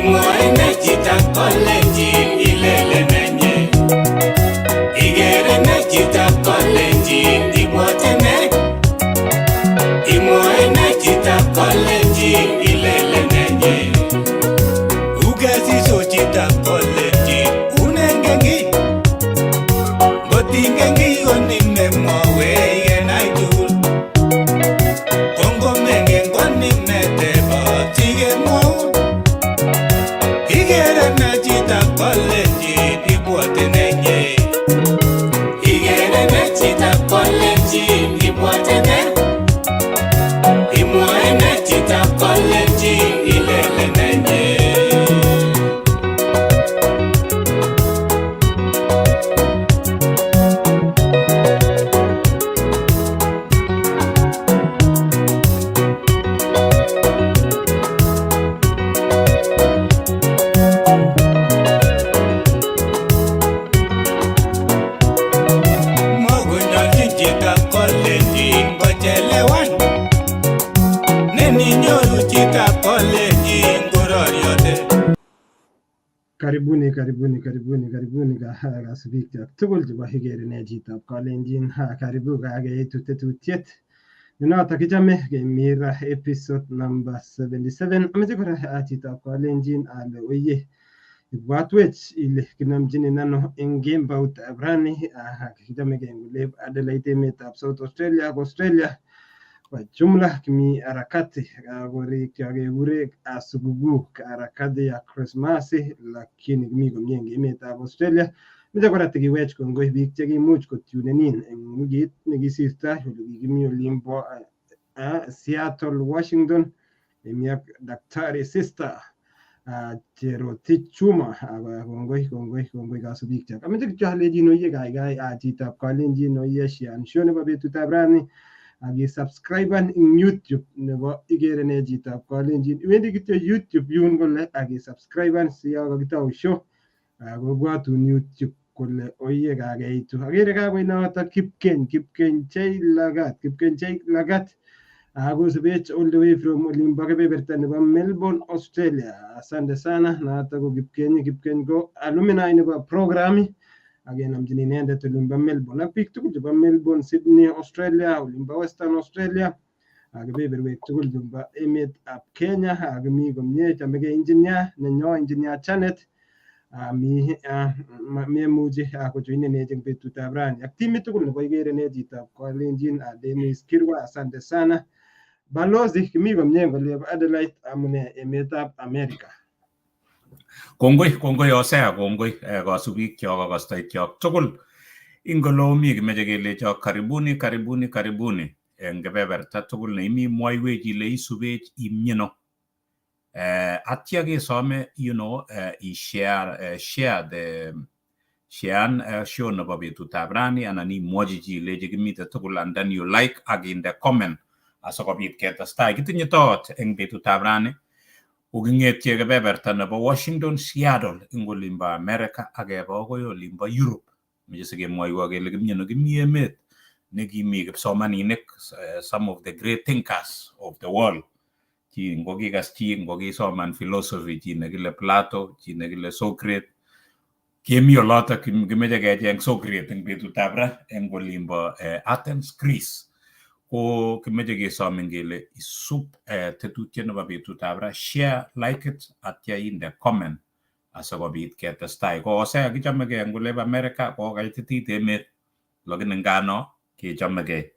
Imwoe ne chitap Kalenjin ilele nenye? Ikere ne chitap Kalenjin ibwote ne? Imwoe ne chitap Kalenjin ilele nenye? Ukesiso chitap Kalenjin unengen kiy? Ngot ingen kiy ko ni memwowech kenai tugul. Ko ngomengen ko ni metebot sikemwoun. Ikere ne chitap Kalenjin ibwote nenye? Ikere ne chitap Kalenjin ibwote ne? Imwoe ne chitap Kalenjin ilele nenye? Mokonyolchin chitap Kalenjin kochelewan. Neninyoru chitap Kalenjin kororiote. Karibuni, karibuni, karibuni, karibuni kasubikyok tugul chebo Ikere ne chitab Kalenjin. Karibu kakeitu tetutiet nenoto kichome kemi ra episode number 77. Ameche kora chitab Kalenjin ale oye ibwatwech ile kinomchinin ano eng kemboutab rani. Kichome kengulep Adelaide emetab South Australia ak Australia kwa jumla. Kimi harakati korik kekure sikukuu harakati ya Krismasi, lakini kimi komie eng emetab Australia. Meche kora tikiwech kongoi biik chekimuch kotunenin eng wikit nekisirtoi ole kikimi olimbo Seattle, Washington, emi ak Daktari Sister Cherotich Chuma. Kongoi, kongoi, kongoi kasubikchok. Ameche kityo alechin oye kaikai chitab Kalenjin oye shian show nebo betutab rani ak isubscriben eng YouTube nebo Ikere ne chitab Kalenjin. Iwendi kityo YouTube yun kole ak isubscriben si yo kakitou show kobwatun YouTube kole oye kakeitu. Akere kakoit noto Kipkeny, Kipkeny J Lagat, Kipkeny J Lagat akosubech all the way from olimbo kebeberta nebo Melbourne, Australia. Asante sana. Noto ko Kipkeny. Kipkeny ko alumni nebo programi akenomchin inendet olimbo Melbourne ak biik tugul chebo Melbourne, Sydney, Australia, olimbo Western Australia ak kebeberwek tugul chebo emetab Kenya. Akimi komie, chomegei engineer nenyo, Engineer Janet, mi memuchi kojoinenech eng betutab rani ak timit tugul nebo Ikere ne chitab Kalenjin. Dennis Kirwa, asante sana. Balozi, kimi komie eng olibo Adelaide, amune emetab America? Kongoi, kongoi Hosea, kongoi kasubikyok ak kastoikyok tugul. Ingolo mi kimeche kelechok karibuni, karibuni, karibuni eng kebeberta tugul neimi mwaiwech ile isubech imieno. Atya kesome i-share share the sharean show nebo betutab rani anan imwochi chi ilechi kimite tugul and then you like ak inde comment asikobit ketestai. Kitinye toot eng betutab rani koking'etye kebeberta nebo Washington, Seattle eng olimbo America ak keba akoi olimbo Europe. Meche sikemwoiwo kele kimiano kimi emet nekimi kipsomaninik, some of the great thinkers of the world. Chi ngokikas chi ngokisoman philosophy, chi nekile Plato, chi nekile Socrates, kemi olotok kimeche kecheng Socrates eng betutab ra eng olimbo Athens, Greece. Ko kimeche kesomin kele isub tetutiet nebo betutab ra, share, like it, atya inde comment asikobit ketestai. Ko Hosea kichomegei eng olebo America kokaititit emet lakini ngano kechomegei.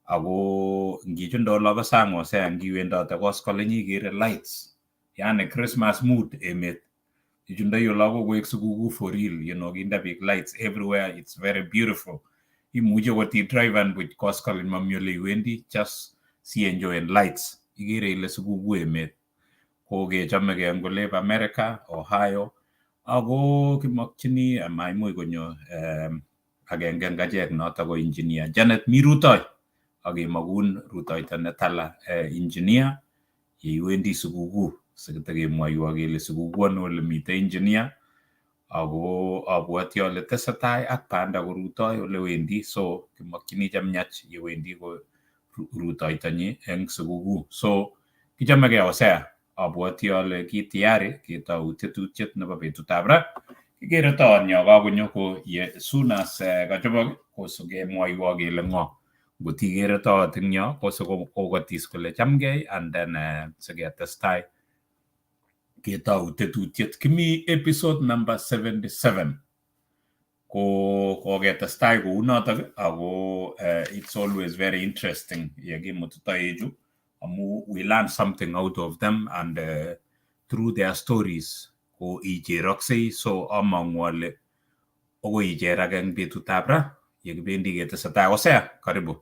Ako ngichunde olobo sang Hosea ngiwendote koskolen ikere lights, yani Christmas mood emet. Ichundoi olo kokoek sikukuu for real, kinde biik lights everywhere, it's very beautiful. Imuche kot idriven buch koskolen mami ole iwendi, just si enjoyen lights. Ikere ile sikukuu emet. Ko kechomegei eng olebo America, Ohio, ako kimokchini maimuch konyo agenge eng achek noto ko Engineer Janet mi rutoi ak kemogun rutoito netala engineer yeiwendi sikukuu sikitekemwoiwo kele sikukuu ano ole mitei engineer ako abwoti ale tesetai ak banda korutoi ole wendi so kimokchini chemyach yewendi ko rutoitonyi eng sikukuu so kichomegei Hosea. Abwoti ale ki tayari ketou tetutiet nebo betutab ra. Kikere toonyo kakonyo ko ye soon as kachobok kosukemwoiwo kele ng'o. Ngot ikere toot eng yo kosikokotis kole chamgei and then siketestai ketou tetutiet. Kimi episode number 77. Ko koketestai kounotok ako it's always very interesting yekimutu toechu amu we learn something out of them and through their stories ko icheroksei. So among'u ale akoi icherak eng betutab ra yekibendi ketesetai. Hosea, karibu.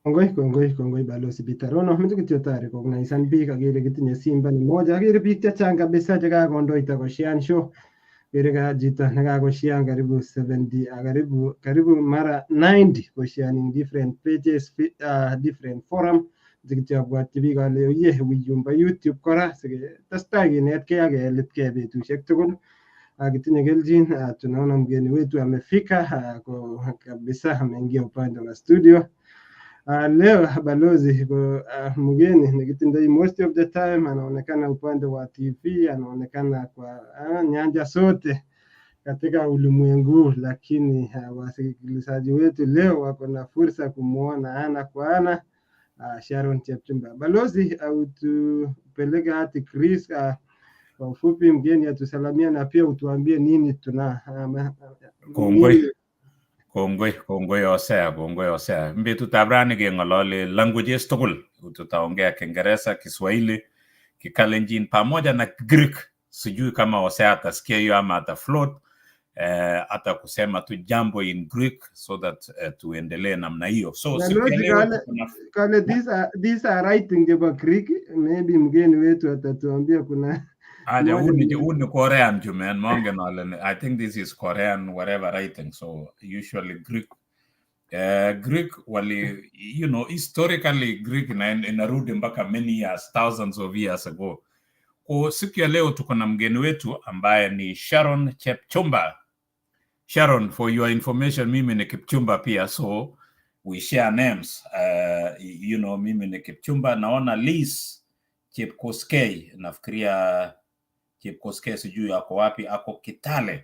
Kongoi, kongoi, kongoi Balozi Peter Rono. Meche kityo recognize biik, akere kitinye Simba ni moja, akere biik chechang kabisa chekakondoita koshean show. Kere ka chito nekakoshean karibu 70, karibu mara 90 koshean in different pages, different forum. Kityo abwatyi biik ale oye wiyumba YouTube kora siketestai kinetkei ak kelitkei betusiek tugul. Kitinye kelchin, tunaona mgeni wetu amefika, kabisa ameingia upande wa studio. Leo balozi ko mgeni nikitindoi most of the time anaonekana upande wa TV, anaonekana kwa nyanja zote katika ulimwengu, lakini wasikilizaji wetu leo wako na fursa kumuona ana kwa ana Sharon Chepchumba. Balozi, utupeleke hadi Chris kwa ufupi, mgeni atusalamia na pia utuambie nini tuna Kongoi. Kongoi, kongoi Hosea, kongoi Hosea. Betutab rani keng'olole languages tugul. Tutaongea Kiingereza, Kiswahili, Kikalenjin pamoja na Greek. Sijui kama Hosea atasikia hiyo ama atafloat hata kusema tu jambo in Greek so that tuendelee namna hiyo. So siku ya leo kale these are writing chebo Greek, maybe mgeni wetu atatuambia kuna Aja, huu ni Korean jumen, mongen ale I think this is Korean whatever writing, so usually Greek Greek wali historically Greek inarudi mpaka many years, thousands of years ago. Kwa siku ya leo tuko na mgeni wetu ambaye ni Sharon Chepchumba. Sharon, for your information, mimi ni Kipchumba pia, so we share names. Mimi ni Kipchumba. Naona Liz Chepkoskei, nafikiria Chepkoskei sijui ako wapi, ako Kitale.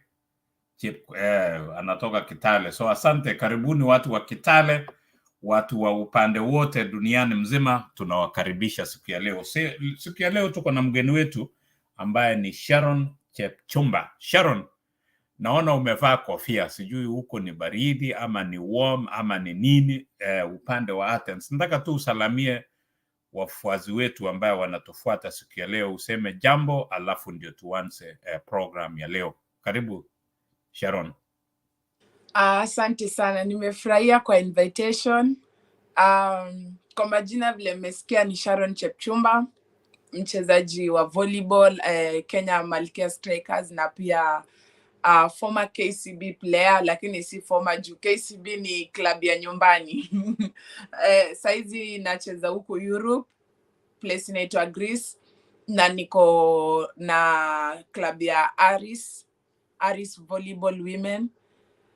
Anatoka Kitale. So asante, karibuni watu wa Kitale, watu wa upande wote duniani mzima, tunawakaribisha siku ya leo. Siku ya leo tuko na mgeni wetu ambaye ni Sharon Chepchumba. Sharon, naona umevaa kofia, sijui huko ni baridi ama ni warm ama ni nini upande wa Athens. Nataka tu usalamie wafuasi wetu ambayo wanatufuata siku ya leo, useme jambo alafu ndio tuanze program ya leo. Karibu Sharon. Asante sana, nimefurahia kwa invitation. Kwa majina vile mmesikia ni Sharon Chepchumba, mchezaji wa volleyball Kenya Malkia Strikers na pia former KCB player, lakini si former juu KCB ni club ya nyumbani. Saizi nacheza huku Europe, place inaitwa Greece, na niko na club ya Aris, Aris Volleyball Women,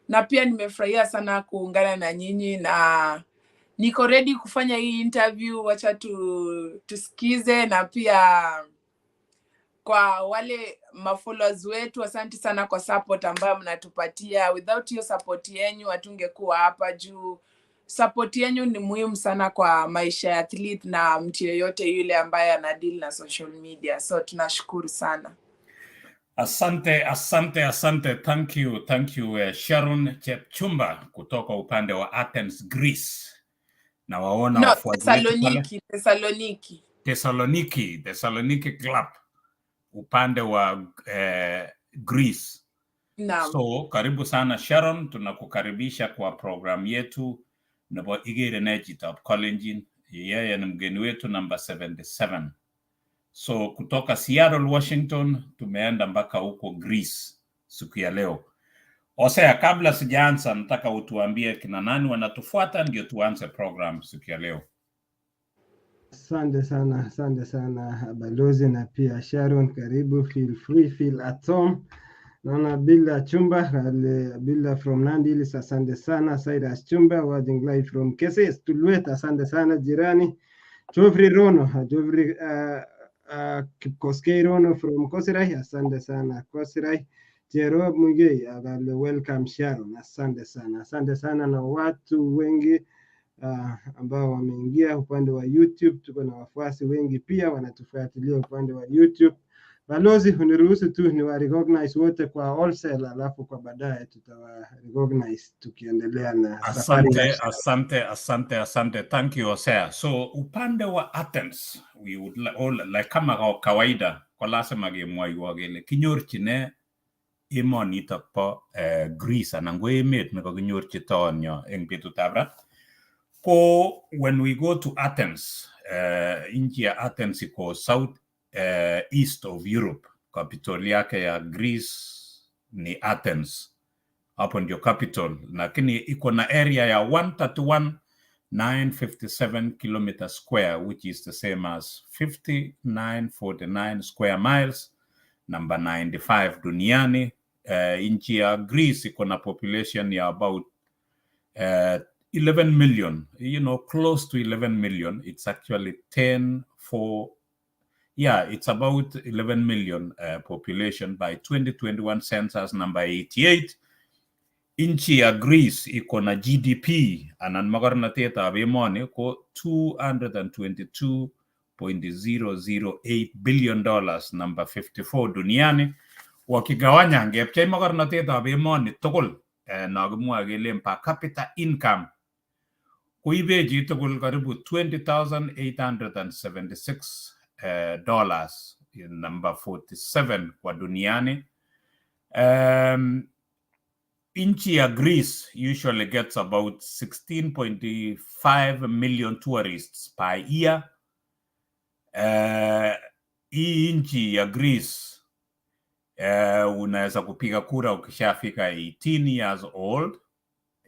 na pia nimefurahia sana kuungana na nyinyi na niko ready kufanya hii interview. Wacha tusikize, na pia kwa wale mafollowers wetu, asante sana kwa support ambayo mnatupatia. Without hiyo support yenyu hatungekuwa hapa juu support yenyu ni muhimu sana kwa maisha ya athlete na mtu yeyote yule ambaye ana deal na social media, so tunashukuru sana. Asante, asante, asante. Thank you Sharon Chepchumba kutoka upande wa Athens, Greece. Na waona No, wafuasi wetu pale Thessaloniki, Thessaloniki. Thessaloniki, Thessaloniki Club upande wa Greece. Naam. So karibu sana Sharon, tunakukaribisha kwa program yetu nebo Ikere Ne Chitab Kalenjin. Yeye ni mgeni wetu namba 77. So kutoka Seattle, Washington tumeenda mpaka huko Greece siku ya leo. Hosea, kabla sijaanza, nataka utuambie kina nani wanatufuata ndio tuanze program siku ya leo. Asante sana, asante sana balozi na pia Sharon, karibu, feel free, feel at home. Naona Bila Chumba, Bila from Nandi Hills, asante sana. Cyrus Chumba watching live from Keses Tulwet, asante sana jirani. Geoffrey Rono, Geoffrey Kipkoskei Rono from Kosirai, asante sana Kosirai. Jerome Muigei akale welcome Sharon, asante sana, asante sana na watu wengi ambao wameingia upande wa YouTube. Tuko na wafuasi wengi pia wanatufuatilia upande wa YouTube. Balozi, uniruhusu tu ni wa recognize wote kwa wholesale, alafu kwa baadaye tutawa recognize tukiendelea na safari Asante, ya asante, asante, asante. Thank you, Hosea. So upande wa Athens, we would all like kama kwa kawaida ko lazima kemwoiwo kele kinyorchine emonitok bo Greece anan ko emet nekakinyorchi toonyo eng betutab ra. Ko when we go to Athens, nchi ya Athens iko south east of Europe. Capital yake ya Greece ni Athens, hapo ndio capital, lakini iko na area ya 131,957 kilometer square, which is the same as 5949 square miles, number 95 duniani. Nchi ya Greece iko na population ya about 11 million, close to 11 million. It's actually 10 4, yeah, it's about 11 million population by 2021 census, number 88. Nchi ya Greece iko na GDP anan mogornotetab emoni ko $222.008 billion, number 54 duniani. Wakigawanya, ngepchei mogornotetab emoni tugul nokimwoe kelen per capita income, koibe chitugul karibu 20,876 dollars, number 47 kwa duniani. Nchi ya Greece usually gets about 16.5 million tourists per year. Hii nchi ya Greece unaweza kupiga kura ukishafika 18 years old.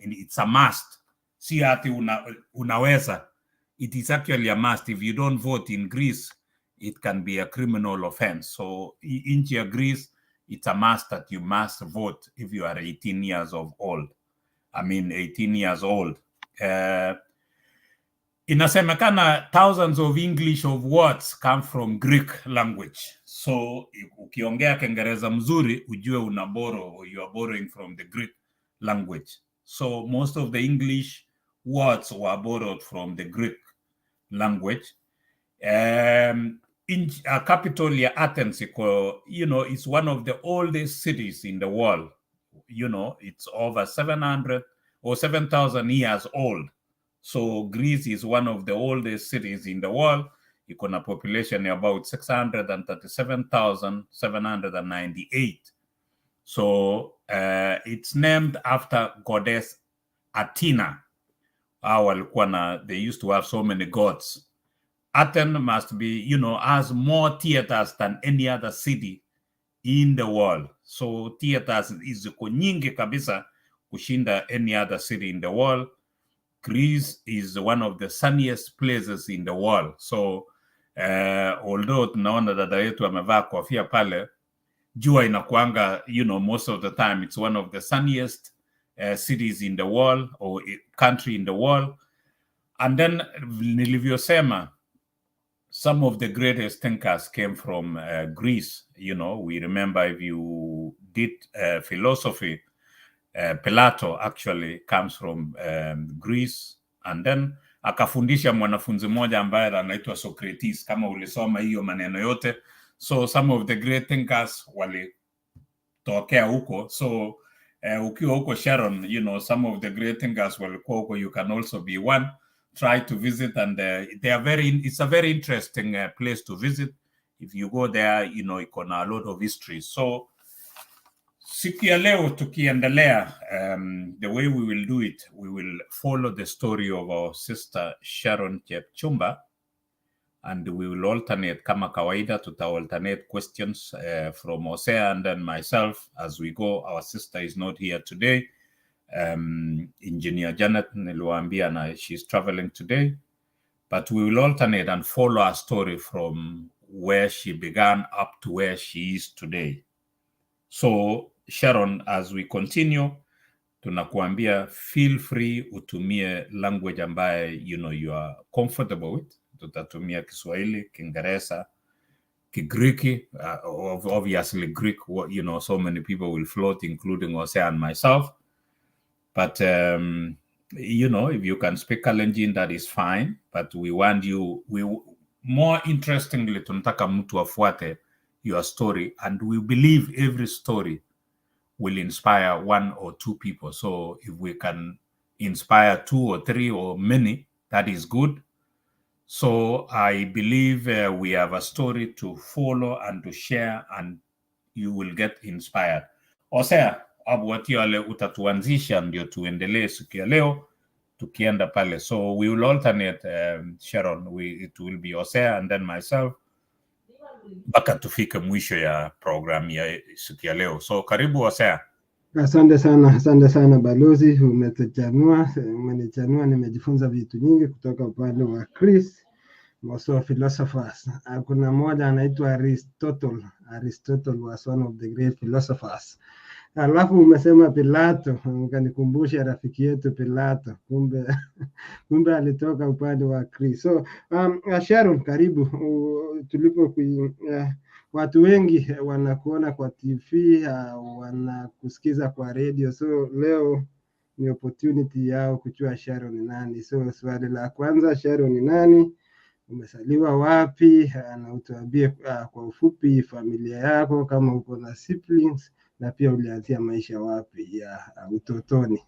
And it's a must. Si ati unaweza. It is actually a must. If you don't vote in Greece, it can be a criminal offense. So nchi ya Greece, it's a must that you must vote if you are 18 years of old. I mean 18 years old. Inasemekana thousands of English of words come from Greek language. So ukiongea Kiingereza mzuri, ujue una borrow or you are borrowing from the Greek language. So most of the English words were borrowed from the Greek language. In capital ya Athens iko, it's one of the oldest cities in the world. It's over 700 or 7,000 years old. So Greece is one of the oldest cities in the world. Iko na population ya about 637,798. So it's named after goddess Athena. Hao walikuwa na, they used to have so many gods. Athens must be, has more theaters than any other city in the world. So theaters ziko nyingi kabisa kushinda any other city in the world. Greece is one of the sunniest places in the world. So although tunaona dada yetu amevaa kofia pale, jua inakuanga, most of the time it's one of the sunniest cities in the world or country in the world. And then nilivyosema, some of the greatest thinkers came from Greece. We remember if you did philosophy, Plato actually comes from Greece, and then akafundisha mwanafunzi mmoja ambaye anaitwa Socrates, kama ulisoma hiyo maneno yote. So some of the great thinkers walitokea huko. So ukiwa huko Sharon, some of the great thinkers walikuwa huko, you can also be one. Try to visit, and they are very it's a very interesting place to visit. If you go there, iko na a lot of history. So siku ya leo tukiendelea, the way we will do it, we will follow the story of our sister Sharon Chepchumba, and we will alternate kama kawaida, tuta alternate questions from Hosea and then myself as we go. Our sister is not here today. Engineer Janet niliwaambia na she's traveling today, but we will alternate and follow her story from where she began up to where she is today. So Sharon, as we continue, tunakuambia feel free utumie language ambaye you are comfortable with. Tutatumia Kiswahili, Kiingereza, Kigiriki, obviously Greek, so many people will float, including Hosea and myself. But, if you can speak Kalenjin, that is fine. But we want you, we more interestingly, tunataka mtu afuate your story, and we believe every story will inspire one or two people. So if we can inspire two or three or many, that is good. So I believe we have a story to follow and to share, and you will get inspired. Hosea, abwati ale utatuanzisha ndio tuendelee siku ya leo tukienda pale. So we will alternate, Sharon. It will be Hosea and then myself mpaka tufike mwisho ya program ya siku ya leo. So karibu, Hosea. Asante sana, asante sana balozi, umetuchanua, umenichanua, nimejifunza vitu nyingi kutoka upande wa Chris, also philosophers. Kuna mmoja anaitwa Aristotle. Aristotle was one of the great philosophers. Alafu umesema Pilato, ukanikumbusha rafiki yetu Pilato, kumbe alitoka upande wa Chris. So Sharon, karibu. Tulipo watu wengi wanakuona kwa TV, wanakusikiza kwa radio, so leo ni opportunity yao kujua Sharon ni nani. So swali la kwanza, Sharon ni nani? Umezaliwa wapi? Na utuambie kwa ufupi familia yako, kama uko na siblings, na pia ulianzia maisha wapi ya utotoni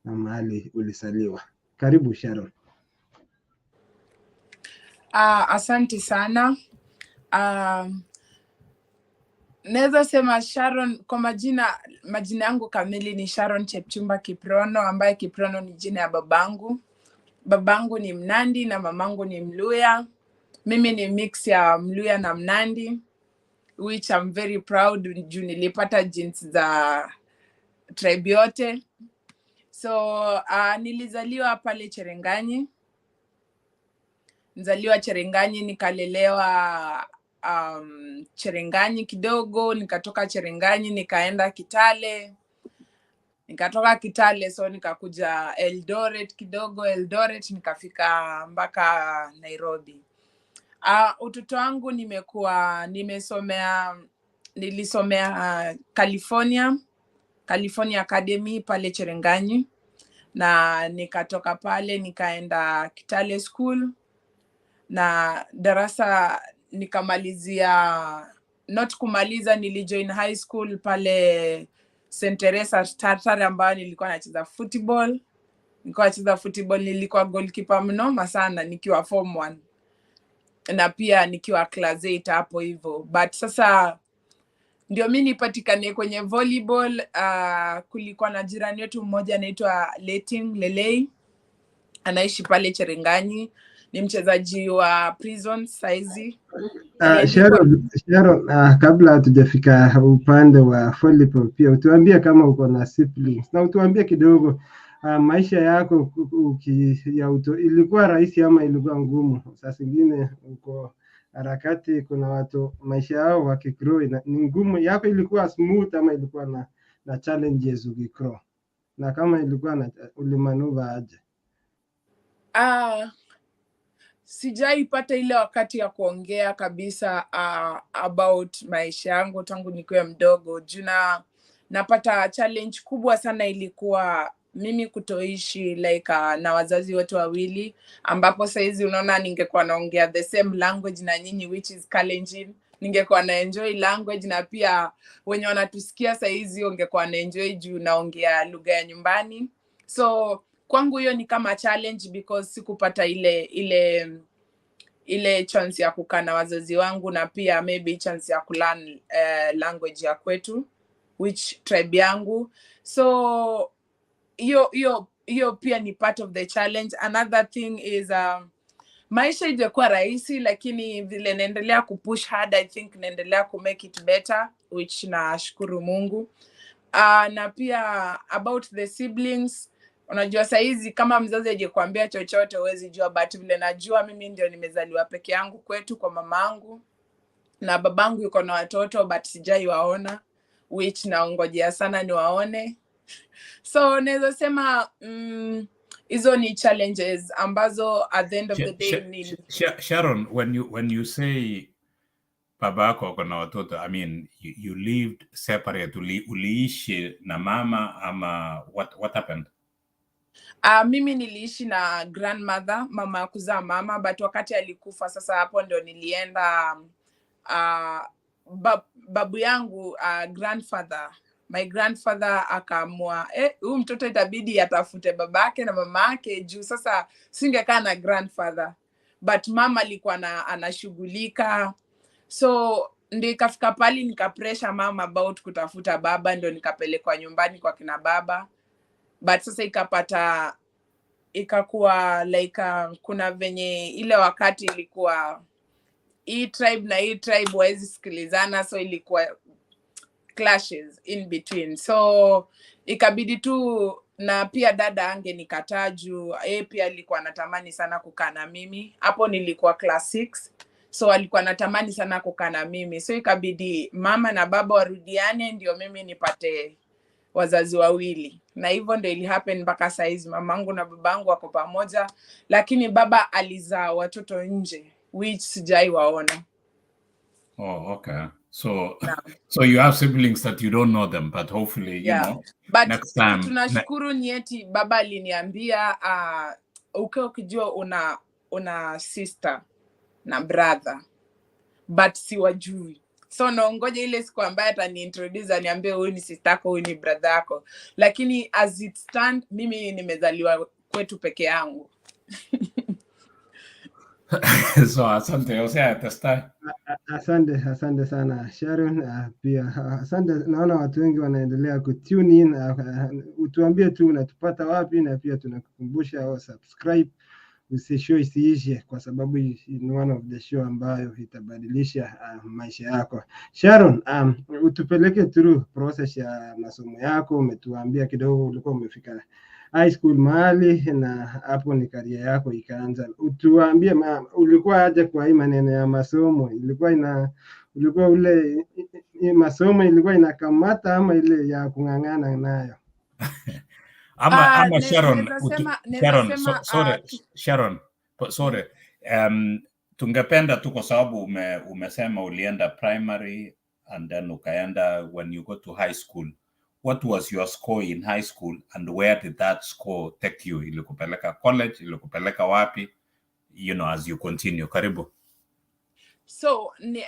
na mahali ulizaliwa. Karibu, Sharon. Asante sana. Naweza sema Sharon kwa majina, majina yangu kamili ni Sharon Chepchumba Kiprono, ambaye Kiprono ni jina ya babangu. Babangu ni Mnandi na mamangu ni Mluya. Mimi ni mix ya Mluya na Mnandi, which I'm very proud juu nilipata genes za tribe yote. So nilizaliwa pale Cherangani, nzaliwa Cherangani, nikalelewa Cherangani kidogo, nikatoka Cherangani nikaenda Kitale, nikatoka Kitale so nikakuja Eldoret kidogo, Eldoret nikafika mpaka Nairobi. Utoto wangu nimekuwa nimesomea nilisomea California, California Academy pale Cherangani, na nikatoka pale nikaenda Kitale School na darasa nikamalizia, not kumaliza, nilijoin high school pale St. Teresa Tartar, ambayo nilikuwa nacheza football. Nilikuwa nacheza football, nilikuwa goalkeeper mnoma sana nikiwa form one na pia nikiwa class 8 hapo hivyo. But sasa ndio mi nipatikane kwenye volleyball, kulikuwa na jirani wetu mmoja anaitwa Leting Lelei, anaishi pale Cherangani, ni mchezaji wa Prison saizi. Aliandikwa Sharon, kabla hatujafika upande wa volleyball, pia utuambie kama uko na siblings na utuambie kidogo maisha yako ilikuwa rahisi ama ilikuwa ngumu? Saa zingine uko harakati, kuna watu maisha yao wakigrow ni ngumu. Yako ilikuwa smooth ama ilikuwa na challenges ukigrow? Na kama ilikuwa na, ulimaneuver aje? Sijaipata ile wakati ya kuongea kabisa about maisha yangu tangu nikiwa mdogo, juu na napata challenge kubwa sana ilikuwa mimi kutoishi like na wazazi wote wawili, ambapo saizi unaona ningekuwa naongea the same language na nyinyi, which is Kalenjin, ningekuwa na enjoy language, na pia wenye wanatusikia saizi wangekuwa na enjoy juu naongea lugha ya nyumbani. So kwangu hiyo ni kama challenge because sikupata ile chance ya kukaa na wazazi wangu na pia maybe chance ya kulearn language ya kwetu, which tribe yangu. So hiyo pia ni part of the challenge. Another thing is maisha ijakuwa rahisi, lakini vile naendelea kupush hard, I think naendelea kumake it better, which nashukuru Mungu. Na pia about the siblings, unajua sahizi kama mzazi ajekwambia chochote huwezi jua, but vile najua mimi ndio nimezaliwa peke yangu kwetu kwa mamangu, na babangu yuko na watoto but sijai waona, which naongojea sana niwaone. So naweza sema Hizo ni challenges ambazo at the end of the day ni Sharon, when you say baba yako ako na watoto, I mean, you lived separate, uliishi na mama ama what happened? Mimi niliishi na grandmother, mama ya kuzaa mama, but wakati alikufa sasa hapo ndo nilienda babu yangu, grandfather, my grandfather akaamua, huyu mtoto itabidi atafute babake na mamake juu sasa singekaa na grandfather, but mama alikuwa anashughulika. So ndio ikafika pali nikapressure mama about kutafuta baba, ndio nikapelekwa nyumbani kwa kina baba. But sasa ikapata ikakuwa like kuna venye ile wakati ilikuwa hii tribe na hii tribe wawezi sikilizana, so ilikuwa clashes in between, so ikabidi tu. Na pia dada angenikataa juu yeye pia alikuwa anatamani sana kukaa na mimi. Hapo nilikuwa class 6, so alikuwa anatamani sana kukaa na mimi, so ikabidi mama na baba warudiane ndio mimi nipate wazazi wawili, na hivyo ndio ili happen mpaka saizi mamangu na babangu wako pamoja, lakini baba alizaa watoto nje, which sijai waona. Oh, okay. So so you have siblings that you don't know them, but hopefully, you know, but next time. Tunashukuru nieti baba aliniambia, ukiwa ukijua una sister na brother, but siwajui, so naongoja ile siku ambaye ataniintroduce, aniambie huyu ni sister yako, huyu ni brother yako. Lakini as it stand, mimi nimezaliwa kwetu peke yangu. So asante, Hosea, testa. Asante, asante sana, Sharon. Pia asante, naona watu wengi wanaendelea kutune in. Utuambie tu unatupata wapi, na pia tunakukumbusha au subscribe, usishow isiishe, kwa sababu ni one of the show ambayo itabadilisha maisha yako. Sharon, utupeleke through process ya masomo yako. Umetuambia kidogo ulikuwa umefika high school mahali na hapo ni career yako ikaanza. Utuambie ulikuwa aje kwa hii maneno ya masomo? Ilikuwa ina ulikuwa ule masomo ilikuwa inakamata ama ile ya kung'ang'ana nayo? Ama ama Sharon, naweza naweza Sharon, sema, sorry, Sharon, sorry. Tungependa tu kwa sababu umesema ulienda primary and then ukaenda, when you go to high school, what was your score in high school and where did that score take you? Ilikupeleka college, ilikupeleka wapi? As you continue. Karibu. So ni,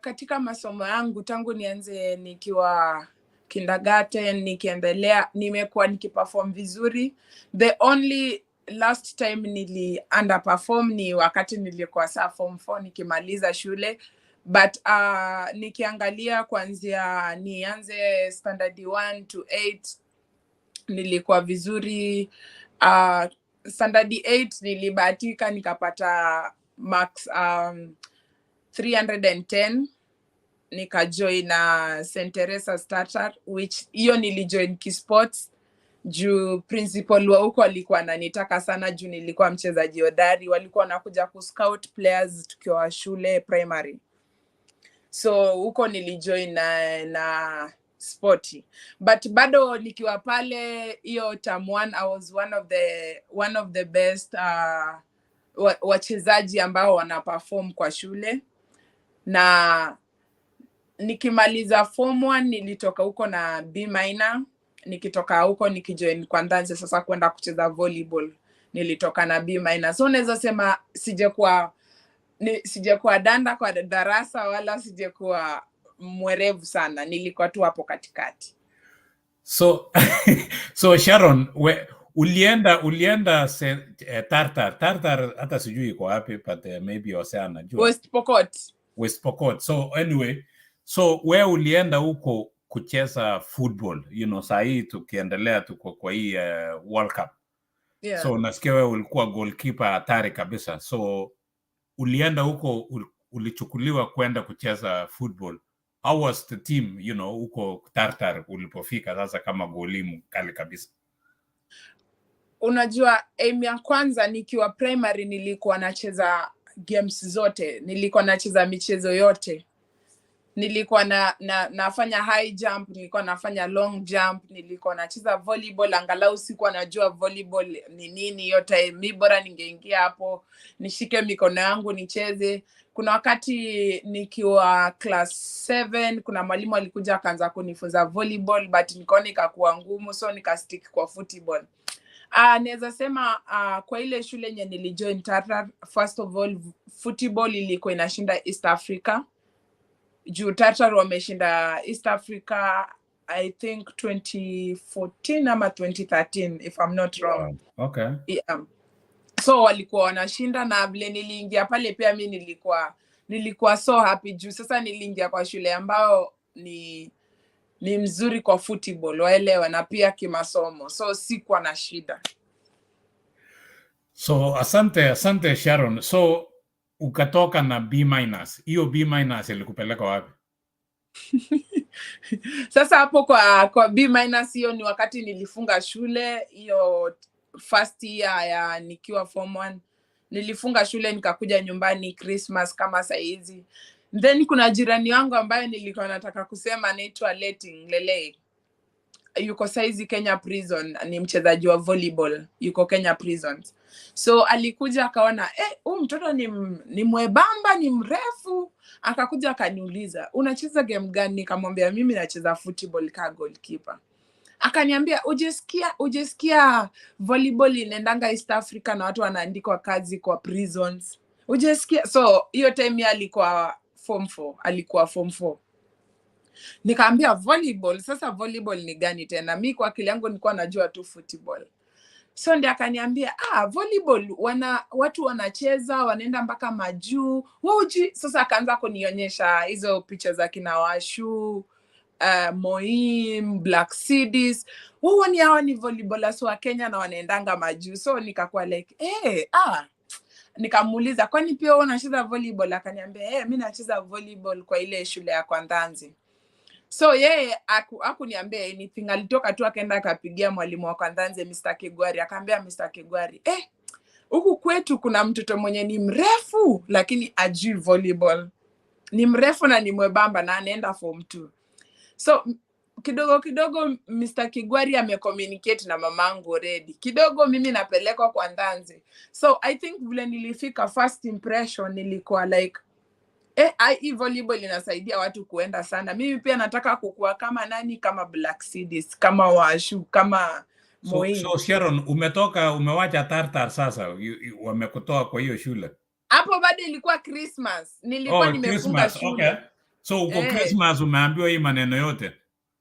katika masomo yangu tangu nianze nikiwa kindergarten nikiendelea, nimekuwa nikiperform vizuri. The only last time nili underperform ni wakati nilikuwa saa form 4 nikimaliza shule, but nikiangalia kuanzia nianze standard 1 to 8 nilikuwa vizuri. Standard 8 nilibahatika nikapata marks 310, nikajoin na St. Teresa Starter, which hiyo nilijoin kisports juu principal wa huko alikuwa ananitaka sana juu nilikuwa mchezaji hodari. Walikuwa wanakuja kuscout players tukiwa shule primary, so huko nilijoin na spoti. But bado nikiwa pale hiyo term one, I was one of the best wachezaji ambao wana perform kwa shule. Na nikimaliza form one nilitoka huko na B minor. Nikitoka huko nikijoin Kwanthanze sasa kwenda kucheza volleyball, nilitoka na B minor. So unaweza sema sijakuwa danda kwa darasa wala sijakuwa mwerevu sana, nilikuwa tu hapo katikati. So Sharon, ulienda Tartar. Tartar hata sijui iko wapi, but maybe Hosea anajua. West Pokot. West Pokot. So anyway, so we ulienda huko kucheza football, saa hii tukiendelea tuko kwa hii World Cup. So nasikia wewe ulikuwa goalkeeper hatari kabisa. So ulienda huko, ulichukuliwa kwenda kucheza football. How was the team, huko Tartar ulipofika sasa kama goli mkali kabisa? Unajua, aim ya kwanza nikiwa primary nilikuwa nacheza games zote, nilikuwa nacheza michezo yote. Nilikuwa na nafanya high jump, nilikuwa nafanya long jump, nilikuwa nacheza volleyball. Angalau sikuwa najua volleyball ni nini hiyo time. Mi bora ningeingia hapo, nishike mikono yangu, nicheze. Kuna wakati nikiwa class 7, kuna mwalimu alikuja akaanza kunifunza volleyball, but nikaona ikakuwa ngumu, so nikastick kwa football. Naweza sema kwa ile shule yenye nilijoin Tartar, first of all, football ilikuwa inashinda East Africa, juu Tartar wameshinda East Africa, I think 2014 ama 2013, if I'm not wrong. Yeah. So walikuwa wanashinda, na vile niliingia pale pia mi nilikuwa so happy juu sasa niliingia kwa shule ambayo ni mzuri kwa football, waelewa, na pia kimasomo, so sikuwa na shida. So asante, asante, Sharon. So ukatoka na B minus. Hiyo B minus ilikupeleka wapi? Sasa hapo kwa B minus, hiyo ni wakati nilifunga shule. Hiyo first year ya nikiwa form one, nilifunga shule, nikakuja nyumbani Christmas kama sahizi. Then kuna jirani wangu ambaye nilikuwa nataka kusema, anaitwa Letting Lelei, yuko saizi Kenya Prison, ni mchezaji wa volleyball, yuko Kenya Prisons. So alikuja akaona, eh, huyu mtoto ni mwebamba, ni mrefu. Akakuja akaniuliza, "Unacheza game gani?" Nikamwambia, "Mimi nacheza football ka goalkeeper." Akaniambia, "Ujesikia volleyball inaendanga East Africa na watu wanaandikwa kazi kwa prisons? Ujesikia?" So hiyo time yeye alikuwa form 4, alikuwa form 4. Nikaambia, "Volleyball? Sasa volleyball ni gani tena?" Mi kwa akili yangu nilikuwa najua tu football. So ndi akaniambia, "Ah, volleyball watu wanacheza, wanaenda mpaka majuu, wewe hujui?" Sasa akaanza kunionyesha hizo picha za kina Washu, Moim, Black Cities. "Wao ni hawa ni volleyballers wa Kenya na wanaendanga majuu." So nikakuwa like, "Hey, ah." Nikamuuliza, "Kwani pia wewe unacheza volleyball?" Akaniambia, "Hey, mi nacheza volleyball kwa ile shule ya Kwanthanze." So yeye hakuniambia anything, alitoka tu akaenda akapigia mwalimu wa Kwanthanze, Mr. Kigwari. Akaambia Mr. Kigwari, "Eh, huku kwetu kuna mtoto mwenye ni mrefu lakini ajui volleyball, ni mrefu na ni mwebamba na anaenda form 2." So kidogo kidogo Mr. Kigwari amecommunicate na mamangu already. Kidogo mimi napelekwa Kwanthanze. So I think vile nilifika, first impression nilikuwa like, "Eh, hii volleyball inasaidia watu kuenda sana. Mimi pia nataka kukua kama nani, kama Black Cities, kama Washu, kama So, Moin." so Sharon, umetoka, umewacha Tartar sasa, wamekutoa kwa hiyo shule. Hapo bado ilikuwa Christmas, nilikuwa Oh, nimefunga Christmas. shule. Okay. So uko Eh. Christmas umeambiwa hii maneno yote.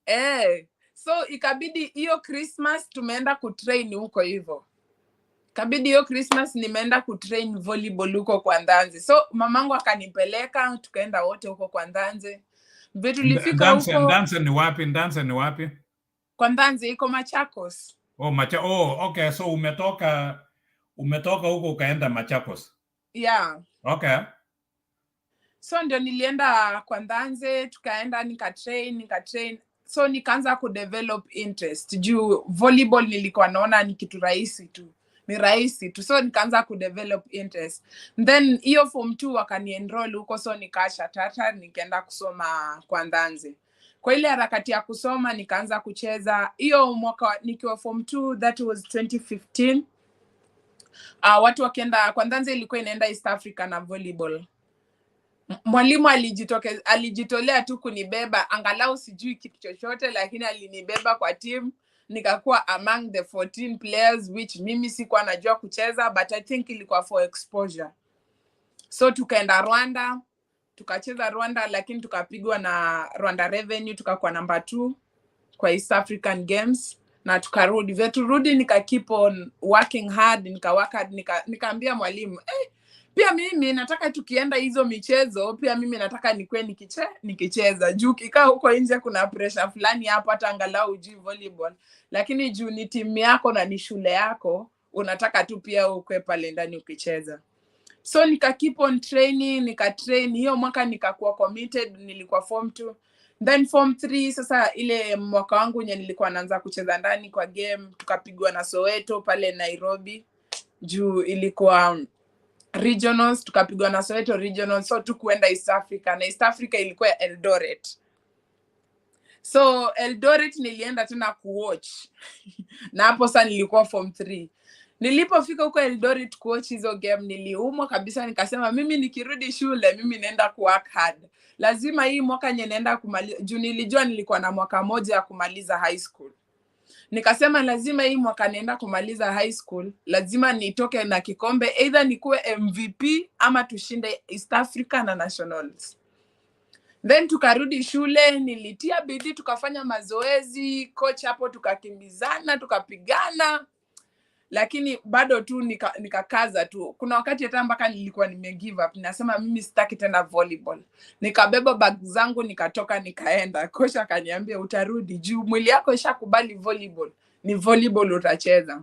Eh, so ikabidi hiyo Christmas tumeenda kutrain huko hivyo. Kabidi hiyo Christmas nimeenda kutrain volleyball huko kwa Ndanze. So mamangu akanipeleka, tukaenda wote huko kwa Ndanze. Vile tulifika Ndanze, huko Ndanze ni wapi? Ndanze ni wapi? Kwa Ndanze iko Machakos. Oh, oh, okay. So umetoka huko ukaenda Machakos. Yeah. Okay. So ndio nilienda kwa Ndanze, tukaenda nikatrain. So nikaanza kudevelop interest juu volleyball nilikuwa naona ni kitu rahisi tu, ni rahisi tu. So nikaanza kudevelop interest. Then hiyo form 2 wakanienroll huko, so nikaacha Tata, nikaenda kusoma kwa Ndanze. Kwa ile harakati ya kusoma nikaanza kucheza hiyo mwaka nikiwa form 2, that was 2015. Watu wakienda kwa Ndanze, ilikuwa inaenda East Africa na volleyball. Mwalimu alijitolea tu kunibeba, angalau sijui kitu chochote, lakini alinibeba kwa team, nikakuwa among the 14 players, which mimi sikuwa najua kucheza, but I think ilikuwa for exposure. So tukaenda Rwanda, tukacheza Rwanda, lakini tukapigwa na Rwanda Revenue, tukakuwa number 2 kwa East African Games na tukarudi. Vile turudi, nika keep on working hard, nika work hard, nikaambia mwalimu, "Eh, pia mimi nataka tukienda hizo michezo, pia mimi nataka nikuwe nikicheza," juu ukikaa huko nje kuna pressure fulani hapo, hata angalau ujui volleyball, lakini juu ni timu yako na ni shule yako, unataka tu pia ukwe pale ndani ukicheza. So nika keep on training, nika train hiyo mwaka, nikakuwa committed. Nilikuwa form 2, then form 3, sasa ile mwaka wangu wenye nilikuwa naanza kucheza ndani kwa game, tukapigwa na Soweto pale Nairobi, juu ilikuwa Regionals, tukapigwa na Soweto Regionals, so tukuenda East Africa, na East Africa ilikuwa Eldoret. So Eldoret nilienda tena kuwatch, na hapo sasa nilikuwa form 3. Nilipofika huko Eldoret kuwatch hizo game, niliumwa kabisa. Nikasema mimi nikirudi shule, mimi naenda kuwork hard. Lazima hii mwaka nye naenda kumaliza, juu nilijua nilikuwa na mwaka moja ya kumaliza high school. Nikasema lazima hii mwaka naenda kumaliza high school, lazima nitoke na kikombe, either nikuwe MVP ama tushinde East Africa na nationals. Then tukarudi shule, nilitia bidii, tukafanya mazoezi, coach hapo, tukakimbizana, tukapigana, lakini bado tu nikakaza tu. Kuna wakati hata mpaka nilikuwa nime give up, nasema mimi sitaki tena volleyball. Nikabeba bag zangu, nikatoka, nikaenda. Coach akaniambia, "Utarudi juu mwili yako ishakubali volleyball, ni volleyball utacheza."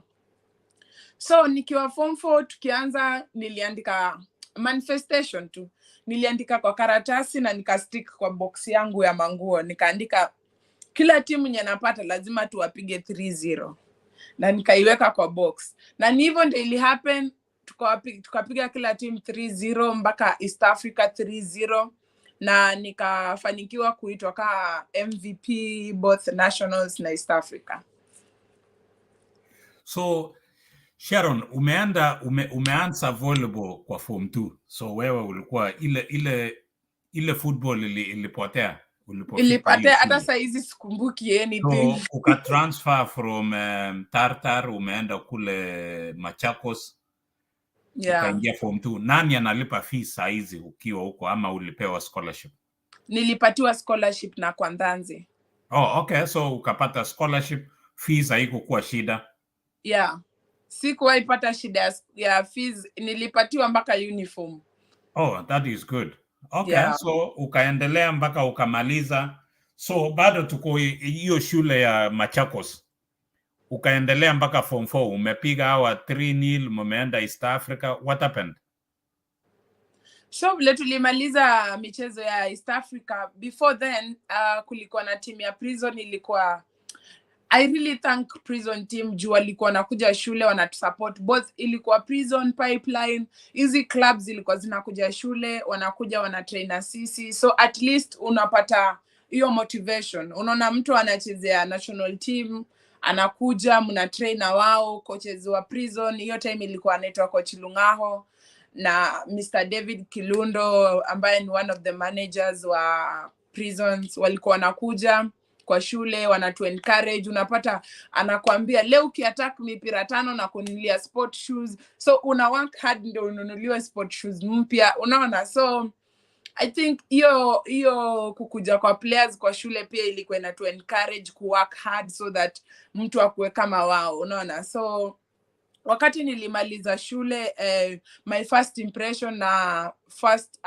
So nikiwa form 4 tukianza, niliandika manifestation tu, niliandika kwa karatasi na nikastick kwa box yangu ya manguo. Nikaandika kila timu yenye napata lazima tuwapige 3-0, na nikaiweka kwa box, na ni hivyo ndio ili happen. Tukapiga kila team 3-0 mpaka East Africa 3-0, na nikafanikiwa kuitwa kaa MVP both nationals na East Africa. So Sharon, umeanza volleyball kwa form 2. So wewe ulikuwa ile football ilipotea ulipofika hiyo Ilipotea, hata shule. sahizi sikumbuki anything. So ukatransfer from Tartar, umeenda kule Machakos, ukaingia form 2. Nani analipa fees saa hizi ukiwa huko, ama ulipewa scholarship? Nilipatiwa scholarship na Kwanthanze. Oh, okay. So ukapata scholarship, fees haikukuwa shida. Yeah, sikuwahi pata shida ya fees, nilipatiwa mpaka uniform. Oh, that is good. Okay, so ukaendelea mpaka ukamaliza. So bado tuko hiyo shule ya Machakos. Ukaendelea mpaka form 4, umepiga hawa 3-0, mumeenda East Africa. What happened? So vile tulimaliza michezo ya East Africa, before then kulikuwa na timu ya Prison ilikuwa. I really thank Prison team juu walikuwa wanakuja shule, wanatusupport. Both ilikuwa Prison, Pipeline, hizi clubs zilikuwa zinakuja shule, wanakuja, wanatrain na sisi. So at least unapata hiyo motivation, unaona mtu anachezea national team anakuja, mna train na wao. Coaches wa Prison hiyo time ilikuwa anaitwa Coach Lungaho na Mr. David Kilundo, ambaye ni one of the managers wa Prisons. Walikuwa wanakuja kwa shule, wanatu encourage. Unapata anakuambia, "Leo ukiattack mipira tano nakununulia sport shoes." So una work hard ndio ununuliwe sport shoes mpya, unaona? So I think hiyo kukuja kwa players kwa shule pia ilikuwa inatu encourage ku work hard so that mtu akuwe kama wao, unaona? So wakati nilimaliza shule, my first impression na first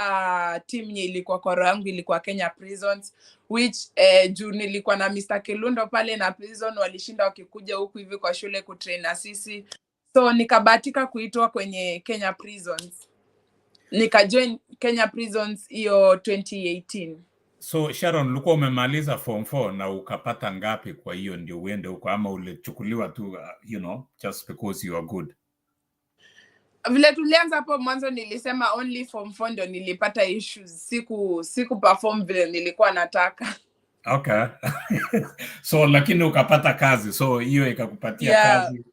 team nye ilikuwa kwa roho yangu ilikuwa Kenya Prisons, which juu nilikuwa na Mr. Kilundo pale na Prison walishinda wakikuja huku hivi kwa shule kutrain na sisi. So nikabahatika kuitwa kwenye Kenya Prisons, nikajoin Kenya Prisons hiyo 2018. So Sharon, ulikuwa umemaliza form 4 na ukapata ngapi kwa hiyo ndio uende huko, ama ulichukuliwa tu just because you are good? Vile tulianza hapo mwanzo, nilisema only form 4 ndio nilipata issues, siku perform vile nilikuwa nataka. Okay. So lakini ukapata kazi, so hiyo ikakupatia kazi,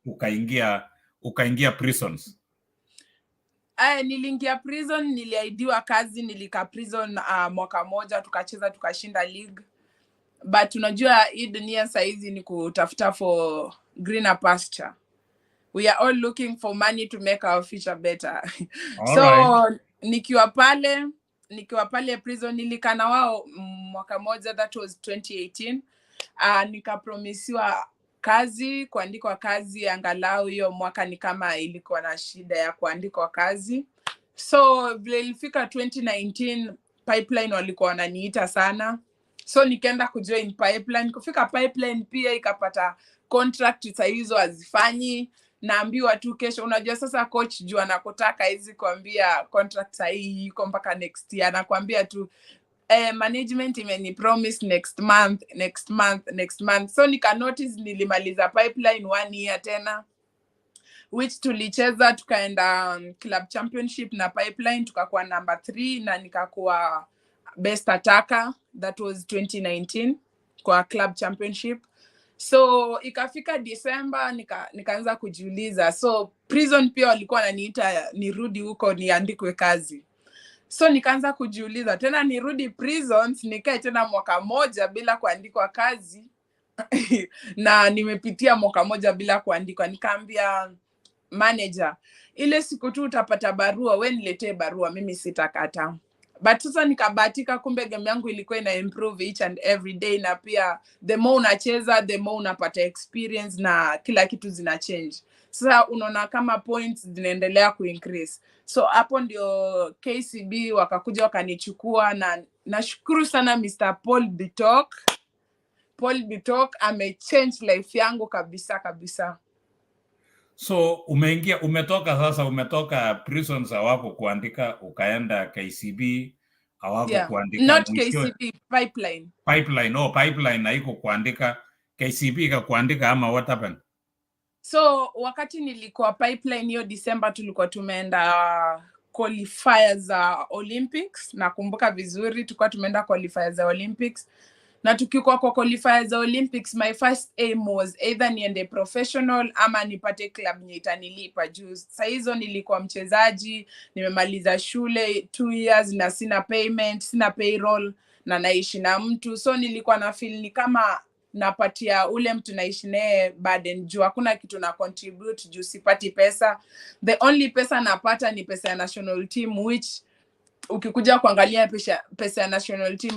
ukaingia Prisons. Aya, niliingia Prison, niliahidiwa kazi, nilikaa Prison mwaka moja, tukacheza, tukashinda league. But unajua hii dunia saizi ni kutafuta for greener pasture. We are all looking for money to make our future better. All So right. nikiwa pale Prison, nilikaa na wao mwaka moja, that was 2018. Nikapromisiwa kazi, kuandikwa kazi angalau hiyo mwaka ni kama ilikuwa na shida ya kuandikwa kazi. So vile ilifika 2019, Pipeline walikuwa wananiita sana, so nikaenda kujoin Pipeline. Kufika Pipeline pia ikapata contract saa hizo hazifanyi, naambiwa tu kesho. Unajua sasa coach juu anakutaka hizi kuambia contract sahii iko mpaka next year, anakuambia tu, "Management imeni promise next month, next month, next month." So nika notice nilimaliza Pipeline one year tena. which tulicheza, tukaenda club championship na Pipeline, tukakuwa number 3 na nikakuwa best attacker. That was 2019 kwa club championship. So ikafika December, nikaanza kujiuliza. So prison pia walikuwa wananiita nirudi huko niandikwe kazi. So nikaanza kujiuliza tena, nirudi prisons nikae tena mwaka moja bila kuandikwa kazi? Na nimepitia mwaka moja bila kuandikwa. Nikaambia manager, "Ile siku tu utapata barua, we niletee barua, mimi sitakata." But sasa nikabahatika, kumbe game yangu ilikuwa ina improve each and every day, na pia the more unacheza, the more unapata experience na kila kitu zina change. Sasa unaona kama points zinaendelea kuincrease. So hapo ndio KCB wakakuja wakanichukua, na nashukuru sana Mr. Paul Bitok. Paul Bitok amechange life yangu kabisa kabisa. So umeingia, umetoka sasa, umetoka prisons, hawako kuandika, ukaenda KCB, hawako kuandika. Not Mwishowe- KCB, Pipeline. Pipeline, oh, Pipeline haiko kuandika, KCB ikakuandika ama what happened? So wakati nilikuwa Pipeline hiyo December, tulikuwa tumeenda qualifiers za Olympics. Nakumbuka vizuri, tulikuwa tumeenda qualifiers za Olympics, na tukikuwa kwa qualifiers za Olympics, my first aim was either niende professional ama nipate club yenye itanilipa, juu saa hizo nilikuwa mchezaji, nimemaliza shule 2 years na sina payment, sina payroll na naishi na mtu. So nilikuwa na feel ni kama napatia ule mtu naishi naye burden, juu hakuna kitu na contribute, juu sipati pesa. The only pesa napata ni pesa ya national team, which ukikuja kuangalia pesa ya national team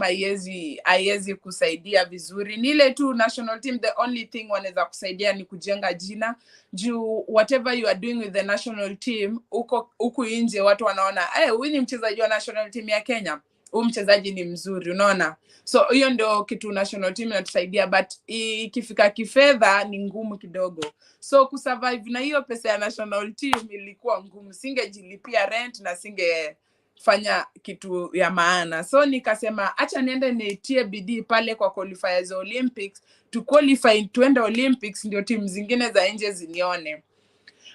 haiwezi kusaidia vizuri. Ni ile tu national team, the only thing wanaweza kusaidia ni kujenga jina, juu whatever you are doing with the national team huko huku nje, watu wanaona, "Hey, huyu ni mchezaji wa national team ya Kenya, huyu mchezaji ni mzuri," unaona? So hiyo ndio kitu national team inatusaidia, but ikifika kifedha ni ngumu kidogo. So kusurvive na hiyo pesa ya national team ilikuwa ngumu. Singejilipia rent na singefanya kitu ya maana. So nikasema acha niende nitie bidii pale kwa qualifiers za Olympics, to qualify tuende Olympics ndio timu zingine za nje zinione.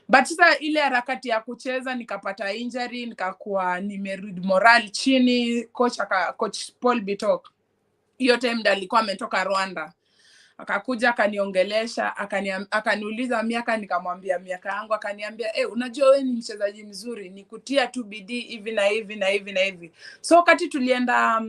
But sasa ile harakati ya kucheza, nikapata injury, nikakuwa nimerudi moral chini. Coach Paul Bitok hiyo time ndo alikuwa ametoka Rwanda, akakuja akaniongelesha, akaniuliza miaka, nikamwambia miaka yangu. Akaniambia, "Hey, unajua wewe ni mchezaji mzuri, ni kutia tu bidii hivi na hivi na hivi na hivi." So wakati tulienda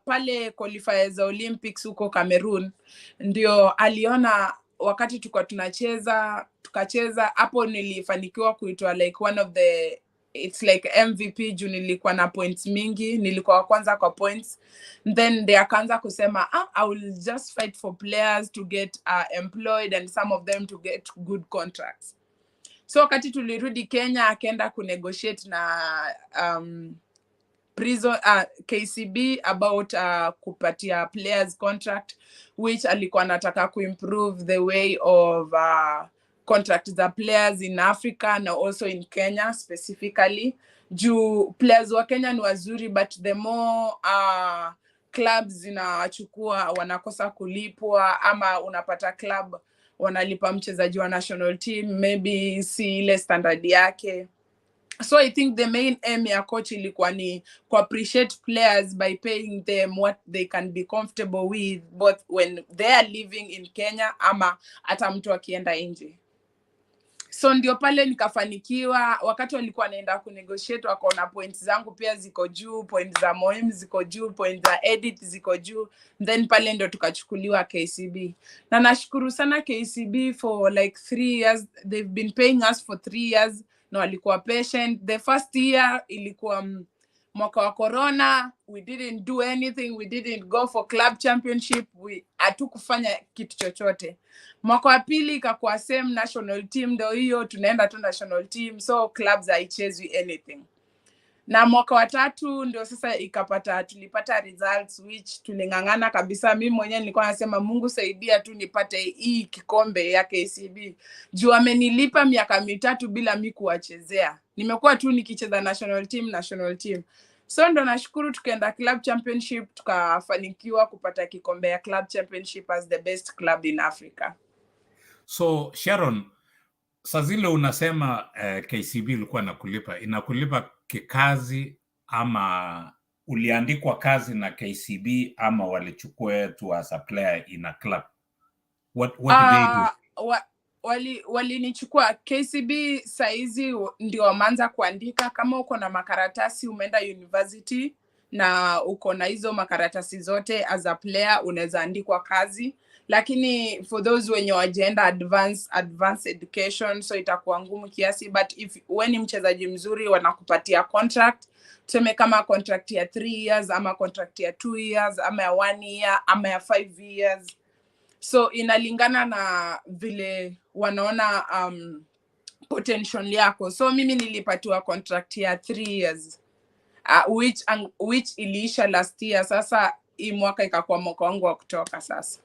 pale qualifiers za Olympics huko Cameroon, ndio aliona wakati tulikuwa tunacheza, tukacheza hapo, nilifanikiwa kuitwa like one of the, it's like MVP, juu nilikuwa na points mingi, nilikuwa wa kwanza kwa points. Then they akaanza kusema, "Ah, I will just fight for players to get employed and some of them to get good contracts." So wakati tulirudi Kenya, akaenda kunegotiate na prison, KCB about kupatia players contract, which alikuwa anataka kuimprove the way of contract za players in Africa na also in Kenya specifically, juu players wa Kenya ni wazuri, but the more clubs zinawachukua, wanakosa kulipwa, ama unapata club wanalipa mchezaji wa national team maybe si ile standard yake. So I think the main aim ya coach ilikuwa ni ku appreciate players by paying them what they can be comfortable with, both when they are living in Kenya ama hata mtu akienda nje. So ndio pale nikafanikiwa. Wakati walikuwa wanaenda kunegotiate, wakaona points zangu pia ziko juu, points za Moim ziko juu, points za Edith ziko juu. Then pale ndo tukachukuliwa KCB, na nashukuru sana KCB for like 3 years. They've been paying us for 3 years na walikuwa patient. The first year ilikuwa mwaka wa corona. We didn't do anything, we didn't go for club championship, we hatukufanya kitu chochote. Mwaka wa pili ikakuwa same, national team ndo hiyo, tunaenda tu national team, so clubs haichezwi anything. Na mwaka wa tatu ndio sasa ikapata, tulipata results, which tuling'ang'ana kabisa. Mi mwenyewe nilikuwa nasema, "Mungu saidia tu nipate hii kikombe ya KCB, juu amenilipa miaka 3 bila mi kuwachezea. Nimekuwa tu nikicheza national team, national team." So ndo nashukuru tukaenda club championship, tukafanikiwa kupata kikombe ya club championship as the best club in Africa. So Sharon, Saa zile unasema KCB ilikuwa nakulipa, inakulipa kikazi ama uliandikwa kazi na KCB ama walichukua tu as a player in a club? What did they do? Walinichukua KCB. Saizi ndio wameanza kuandika. Kama uko na makaratasi, umeenda university na uko na hizo makaratasi zote, as a player unaweza andikwa kazi, lakini for those wenye wajaenda advance education, so itakuwa ngumu kiasi. But if we ni mchezaji mzuri, wanakupatia contract, tuseme kama contract ya 3 years ama contract ya 2 years ama ya one year ama ya 5 years. So inalingana na vile wanaona potential yako. So mimi nilipatiwa contract ya 3 years, which iliisha last year. Sasa hii mwaka ikakuwa mwaka wangu wa kutoka sasa.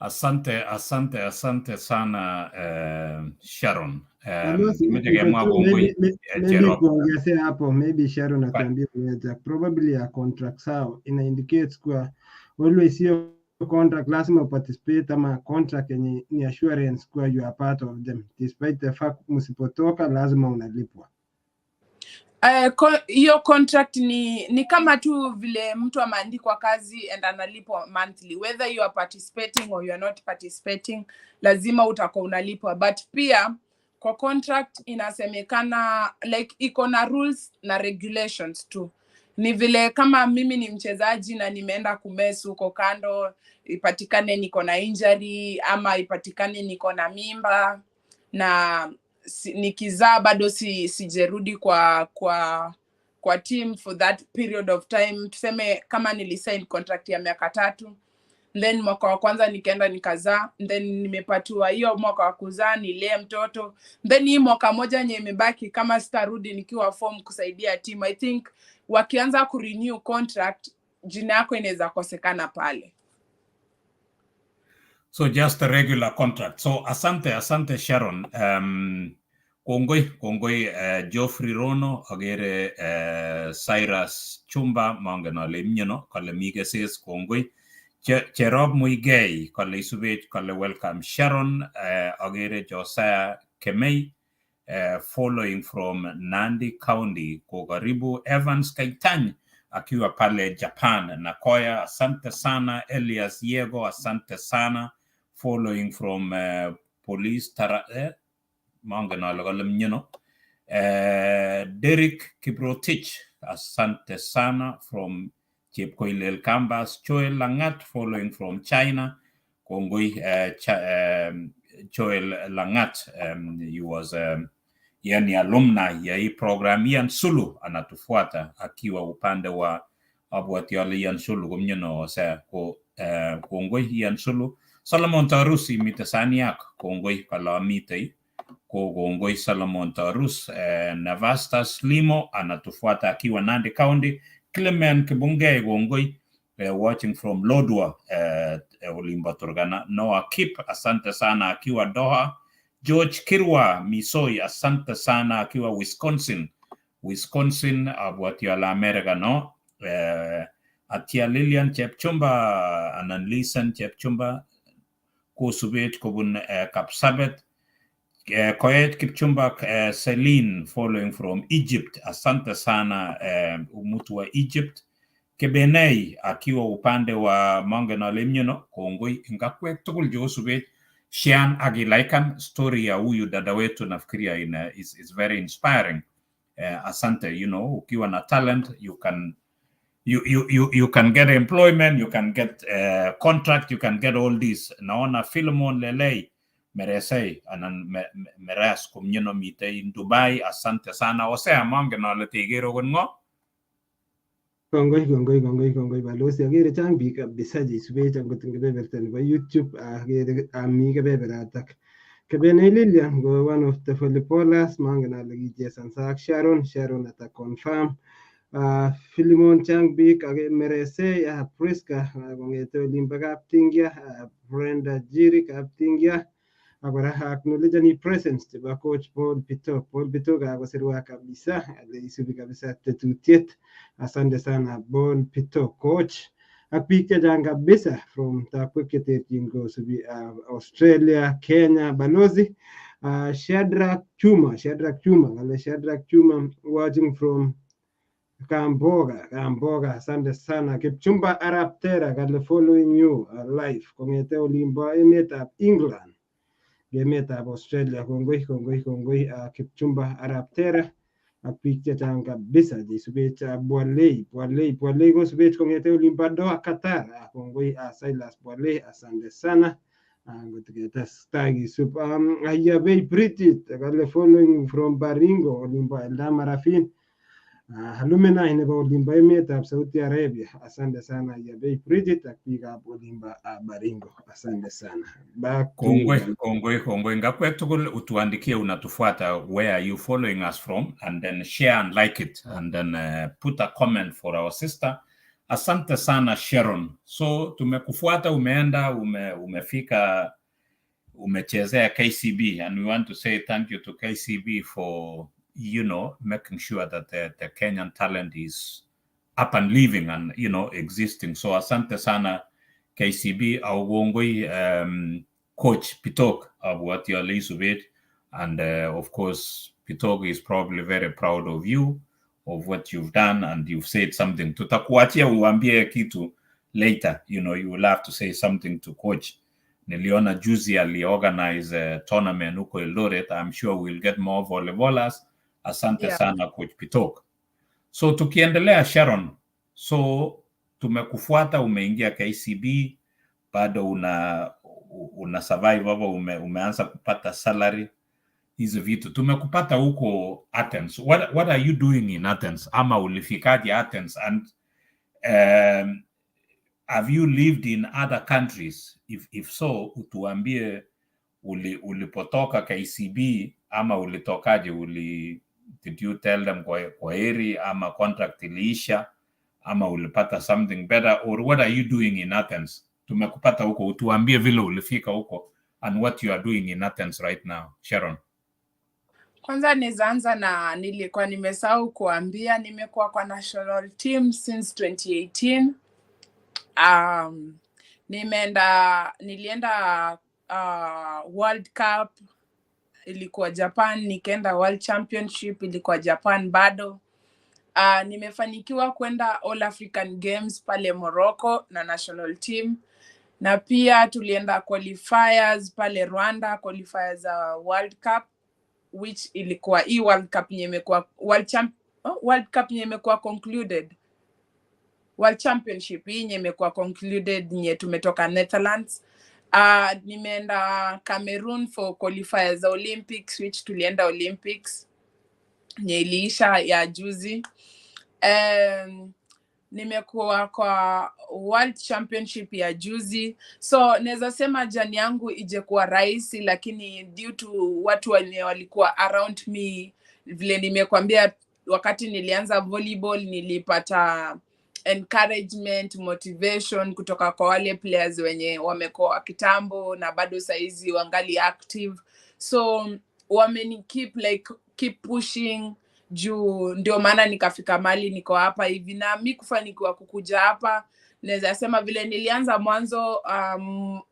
Asante, asante, asante sana, Sharon. Balozi, Kimeche kemwa iko tu kongoi maybe Cherop. Kuongezea hapo, maybe Sharon atuambie kuweza probably ya contract sawa ina indicates kuwa always hiyo contract lazima uparticipate ama contract yenye ni assurance kuwa you are part of them, despite the fact msipotoka lazima unalipwa. Hiyo contract ni kama tu vile mtu ameandikwa kazi and analipwa monthly. Whether you are participating or you are not participating, lazima utakuwa unalipwa. But pia kwa contract inasemekana, like, iko na rules na regulations tu. Ni vile kama mimi ni mchezaji na nimeenda kumess huko kando, ipatikane niko na injury ama ipatikane niko na mimba na nikizaa bado sijerudi kwa team for that period of time, tuseme kama nilisign contract ya miaka 3, then mwaka wa kwanza nikaenda nikazaa, then nimepatiwa hiyo mwaka wa kuzaa nilee mtoto, then hii mwaka moja yenye imebaki, kama sitarudi nikiwa form kusaidia team, I think wakianza kurenew contract, jina yako inaweza kosekana pale. So just a regular contract. So asante, asante, Sharon. Kongoi, kongoi, Geoffrey Rono, agere Cyrus Chumba, mangen ale imyeno, kale mi keses, kongoi. Cherop Muigei, kale isubech, kale welcome Sharon, agere Josiah Kemei, following from Nandi County, ko karibu. Evans Kaitany akiwa pale Japan, Nakoya, asante sana. Elias Yego, asante sana, following from Police Tara, mangen ale kale mnyeno. Derek Kiprotich, asante sana from Chepkoilel Kambas. Joel Langat, following from China. Kongoi, Joel Langat, he was yani alumni ya hii program. Ian Sulu anatufuata akiwa upande wa, abwati ale Ian Sulu komnyeno ose ko kongoi Ian Sulu. Solomon Tarusi mite Saniak, kongoi, kala mitei ko kongoi Solomon Tarus. Navastas Limo anatufuata akiwa Nandi County. Clement Kibungei, kongoi, watching from Lodwar, Olimbo Turkana. Noah Kip, asante sana, akiwa Doha. George Kirwa Misoi, asante sana, akiwa Wisconsin. Wisconsin, abwati ala America no. Atia Lilian Chepchumba anan Lisan Chepchumba kosubech kobun Kapsabet. Koech Kipchumba, Celine following from Egypt. Asante sana, mtu wa Egypt. Kebenei akiwa upande wa mangen ale imyeno, kongoi ngakwek tugul cheosubech. Share ak ilaikan story ya huyu dada wetu, nafikiria is very inspiring. Asante, ukiwa na talent you can you can get employment, you can get contract, you can get all this. Naona Philemon Lelei Meresei anan Meres komnyeno mitei in Dubai, asante sana. Osea mangen ale tekere okot ngo. Kongoi, kongoi, kongoi, kongoi, balozi. Akere chang biik kabisa cheisubech akot eng kebeberta nebo YouTube. Akere ami kebeberatak. Kebenei Lilian ko one of the volleyballers, mangen ale kichesansa ak Sharon, Sharon ata confirm. Philemon, chang biik ak Merese, Priska kong'ete olimbo Kaptingia, Brenda Jiri Kaptingia, ak kora acknowledge presence chebo coach Paul Bitok. Paul Bitok kakosirwa kabisa, ale isubi kabisa tetutiet. Asante sana, Paul Bitok, coach. Ak biik chechang kabisa from takwek cheterchin kosubi Australia, Kenya, balozi. Shadrach Chuma, Shadrach Chuma, kale Shadrach Chuma watching from Kamboga, Kamboga, asante sana. Kipchumba Arap Tera kale following you live kong'ete olimbo emetab England, emetab Australia. Kongoi, kongoi, kongoi Kipchumba Arap Tera ak biik chechang kabisa cheisubech. Bwalei, Bwalei, Bwalei kosubech kong'ete olimbo Doha, Qatar. Kongoi Silas Bwalei, asante sana. Ngot ketestai kisub Ayabei Bridget kale following from Baringo, olimbo Eldama Ravine. Alumni nebo olimbo emetab Saudi Arabia. Asante sana Ayabei Bridget ak biikab olimbo Baringo. Asante sana. Back to you. Kongoi, kongoi, kongoi. Ngakwek tugul utuandikie unatufuata, where are you following us from, and then share and like it, and then put a comment for our sister. Asante sana Sharon. So tumekufuata, umeenda, umefika, umechezea KCB, and we want to say thank you to KCB for making sure that the Kenyan talent is up and living and existing. So asante sana KCB au kongoi coach Bitok abwati ale isubet, and of course Bitok is probably very proud of you, of what you've done, and you've said something. Tutakuachia uambie kitu later. You will have to say something to coach. Niliona juzi aliorganize a tournament huko Eldoret. I'm sure we'll get more volleyballers. Asante sana coach Bitok. So tukiendelea, Sharon, so tumekufuata, umeingia KCB, bado una survive hapo, umeanza kupata salary, hizo vitu. Tumekupata huko Athens. What are you doing in Athens? Ama ulifikaje Athens? And have you lived in other countries? If so, utuambie ulipotoka KCB ama ulitokaje? Did you tell them kwa heri ama contract iliisha ama ulipata something better, or what are you doing in Athens? Tumekupata huko, utuambie vile ulifika huko and what you are doing in Athens right now, Sharon. Kwanza nizaanza na nilikuwa nimesahau kuambia nimekuwa kwa national team since 2018. Nilienda World Cup ilikuwa Japan, nikaenda World Championship ilikuwa Japan bado. Nimefanikiwa kwenda All African Games pale Morocco na national team, na pia tulienda qualifiers pale Rwanda, qualifiers za World Cup, which ilikuwa hii World Cup yenye imekuwa World Cup yenye imekuwa concluded, World Championship hii yenye imekuwa concluded yenye tumetoka Netherlands. Nimeenda Cameroon for qualifiers za Olympics, which tulienda Olympics yenye iliisha ya juzi. Nimekuwa kwa World Championship ya juzi, so naweza sema journey yangu ije kuwa rahisi, lakini due to watu wenye walikuwa around me, vile nimekwambia, wakati nilianza volleyball nilipata encouragement, motivation kutoka kwa wale players wenye wamekuwa kitambo na bado saizi wangali active, so wameni keep like keep pushing juu ndio maana nikafika mahali niko hapa hivi. Na mi kufanikiwa kukuja hapa, naweza sema vile nilianza mwanzo,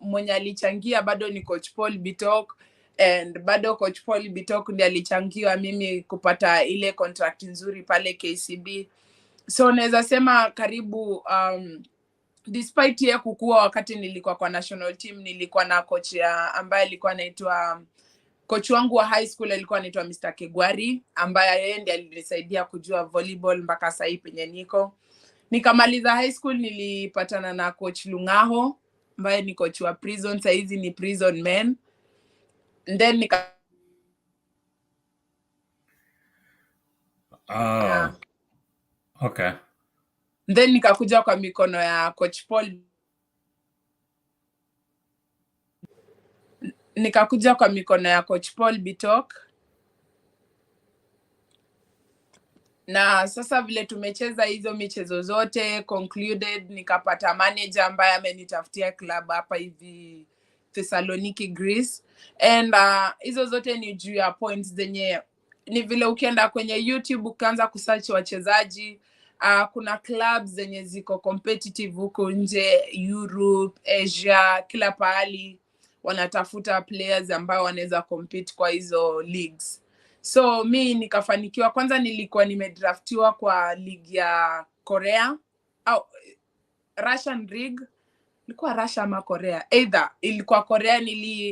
mwenye alichangia bado ni coach Paul Bitok, and bado coach Paul Bitok ndiye alichangiwa mimi kupata ile contract nzuri pale KCB. So naweza sema karibu despite ye kukua, wakati nilikuwa kwa national team nilikuwa na coach ambaye alikuwa anaitwa, coach wangu wa high school alikuwa anaitwa Mr. Kegwari, ambaye yeye ndiye alinisaidia kujua volleyball mpaka sahii penye niko. Nikamaliza high school, nilipatana na coach Lungaho ambaye ni coach wa prison, sahizi ni prison man. Then nika Oh, okay. Then nikakuja kwa mikono ya coach Paul, nikakuja kwa mikono ya coach Paul Bitok, na sasa vile tumecheza hizo michezo zote concluded, nikapata manager ambaye amenitafutia club hapa hivi Thessaloniki, Greece. And hizo zote ni juu ya points zenye ni vile ukienda kwenye YouTube ukaanza kusearch wachezaji, kuna clubs zenye ziko competitive huko nje, Europe, Asia, kila pahali. Wanatafuta players ambao wanaweza compete kwa hizo leagues. So mi nikafanikiwa. Kwanza nilikuwa nimedraftiwa kwa league ya Korea au Russian League. Ilikuwa Russia ama Korea? Either ilikuwa Korea.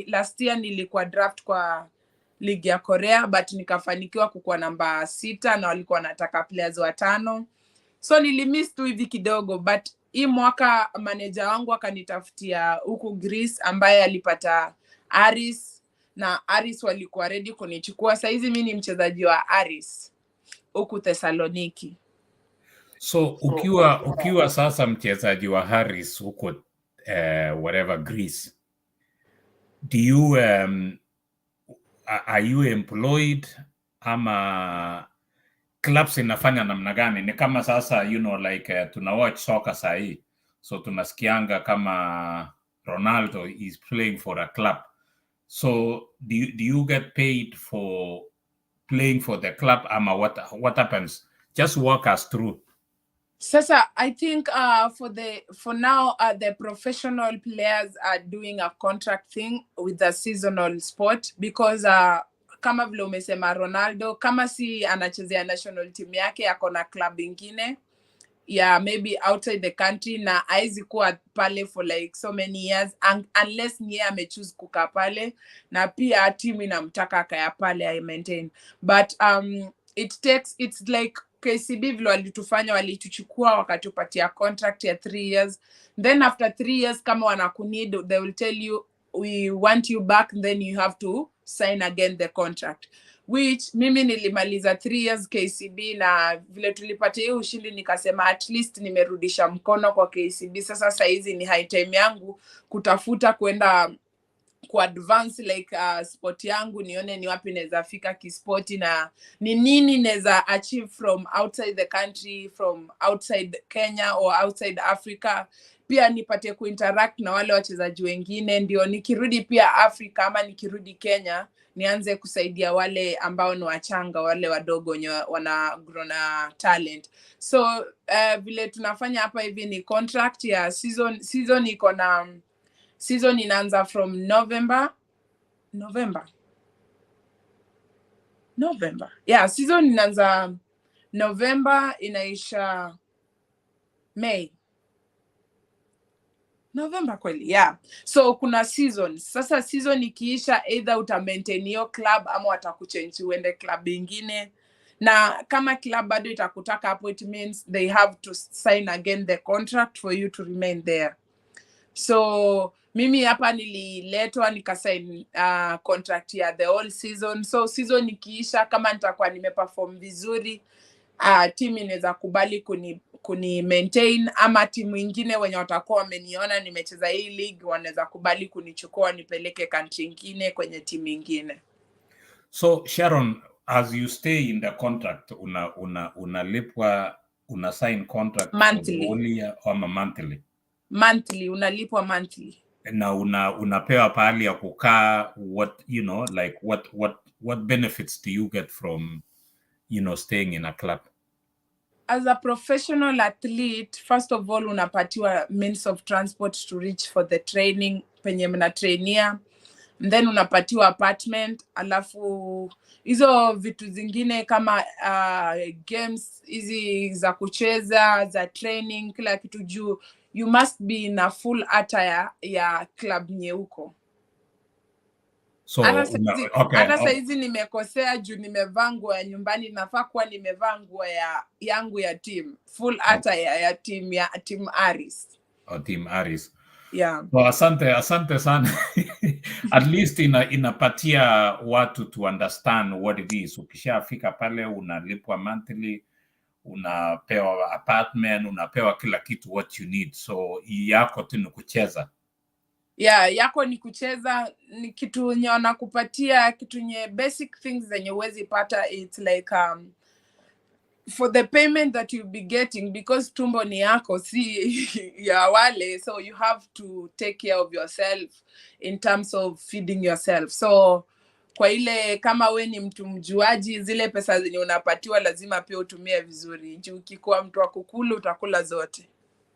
Last year nilikuwa draft kwa ligi ya Korea, but nikafanikiwa kukuwa namba 6 na walikuwa wanataka players watano, so nilimiss tu hivi kidogo. But hii mwaka manager wangu akanitafutia huku Greece, ambaye alipata Aris, na Aris walikuwa ready kunichukua. Sahizi mi ni mchezaji wa Aris huku Thessaloniki. So ukiwa sasa mchezaji wa Aris huko whatever Greece, do you are you employed ama clubs inafanya namna gani? Ni kama sasa like tuna watch soccer sahii, so tunasikianga kama Ronaldo is playing for a club. So do you get paid for playing for the club ama what happens? Just walk us through. Sasa I think for now the professional players are doing a contract thing with the seasonal sport because kama vile umesema Ronaldo, kama si anachezea national team yake, ako na club ingine ya maybe outside the country na haezi kuwa pale for like so many years unless ni yeye amechoose kukaa pale na pia team inamtaka akaya pale I maintain. But it takes it's like KCB vile walitufanya, walituchukua wakatupatia contract ya 3 years. Then after 3 years, kama wanakuneed, they will tell you, "We want you back." Then you have to sign again the contract, which mimi nilimaliza 3 years KCB, na vile tulipata hiyo ushindi nikasema at least nimerudisha mkono kwa KCB. Sasa sahizi ni high time yangu kutafuta kwenda kuadvance like sport yangu, nione ni wapi naweza fika kispoti na ni nini naweza achieve from outside the country, from outside Kenya or outside Africa. Pia nipate kuinteract na wale wachezaji wengine, ndio nikirudi pia Africa ama nikirudi Kenya nianze kusaidia wale ambao ni wachanga, wale wadogo wenye wana grow na talent. So vile tunafanya hapa hivi ni contract ya season. Season iko na season inaanza from November. Yeah, season inaanza November, inaisha May. November kweli, yeah. So kuna season. Sasa season ikiisha, either uta maintain hiyo club ama watakuchange uende club ingine. Na kama club bado itakutaka hapo, it means they have to sign again the contract for you to remain there. So mimi hapa nililetwa nikasign contract ya the whole season. So season ikiisha, kama nitakuwa nimeperform vizuri, team inaweza kubali kuni maintain, ama timu ingine wenye watakuwa wameniona nimecheza hii league wanaweza kubali kunichukua nipeleke country ingine kwenye timu ingine. So Sharon, as you stay in the contract, una unalipwa, una sign contract for the Monthly. Whole year ama monthly? Monthly, unalipwa monthly. Na unapewa pahali ya kukaa, what you know like what benefits do you get from staying in a club? As a professional athlete, first of all unapatiwa means of transport to reach for the training penye mnatrainia. Then unapatiwa apartment, alafu hizo vitu zingine kama games hizi za kucheza, za training, kila kitu, juu you must be in a full attire ya club nyeuko. So Hata una, saizi okay, hata okay. saizi nimekosea juu nimevaa nguo ya nyumbani. Nafaa kuwa nimevaa nguo ya yangu ya team, full attire ya team Aris. Oh, team Aris. Yeah. Well, asante, asante sana. At least inapatia watu to understand what it is. Ukishafika pale unalipwa monthly, unapewa apartment, unapewa kila kitu what you need. So yako tu ni kucheza. Yeah, yako ni kucheza. Ni kitu nye wanakupatia, kitu nye basic things zenye huwezi pata. It's like for the payment that you'll be getting, because tumbo ni yako, si ya wale, so you have to take care of yourself in terms of feeding yourself. So kwa ile kama we ni mtu mjuaji, zile pesa zenye unapatiwa lazima pia utumie vizuri, juu ukikuwa mtu wa kukula utakula zote.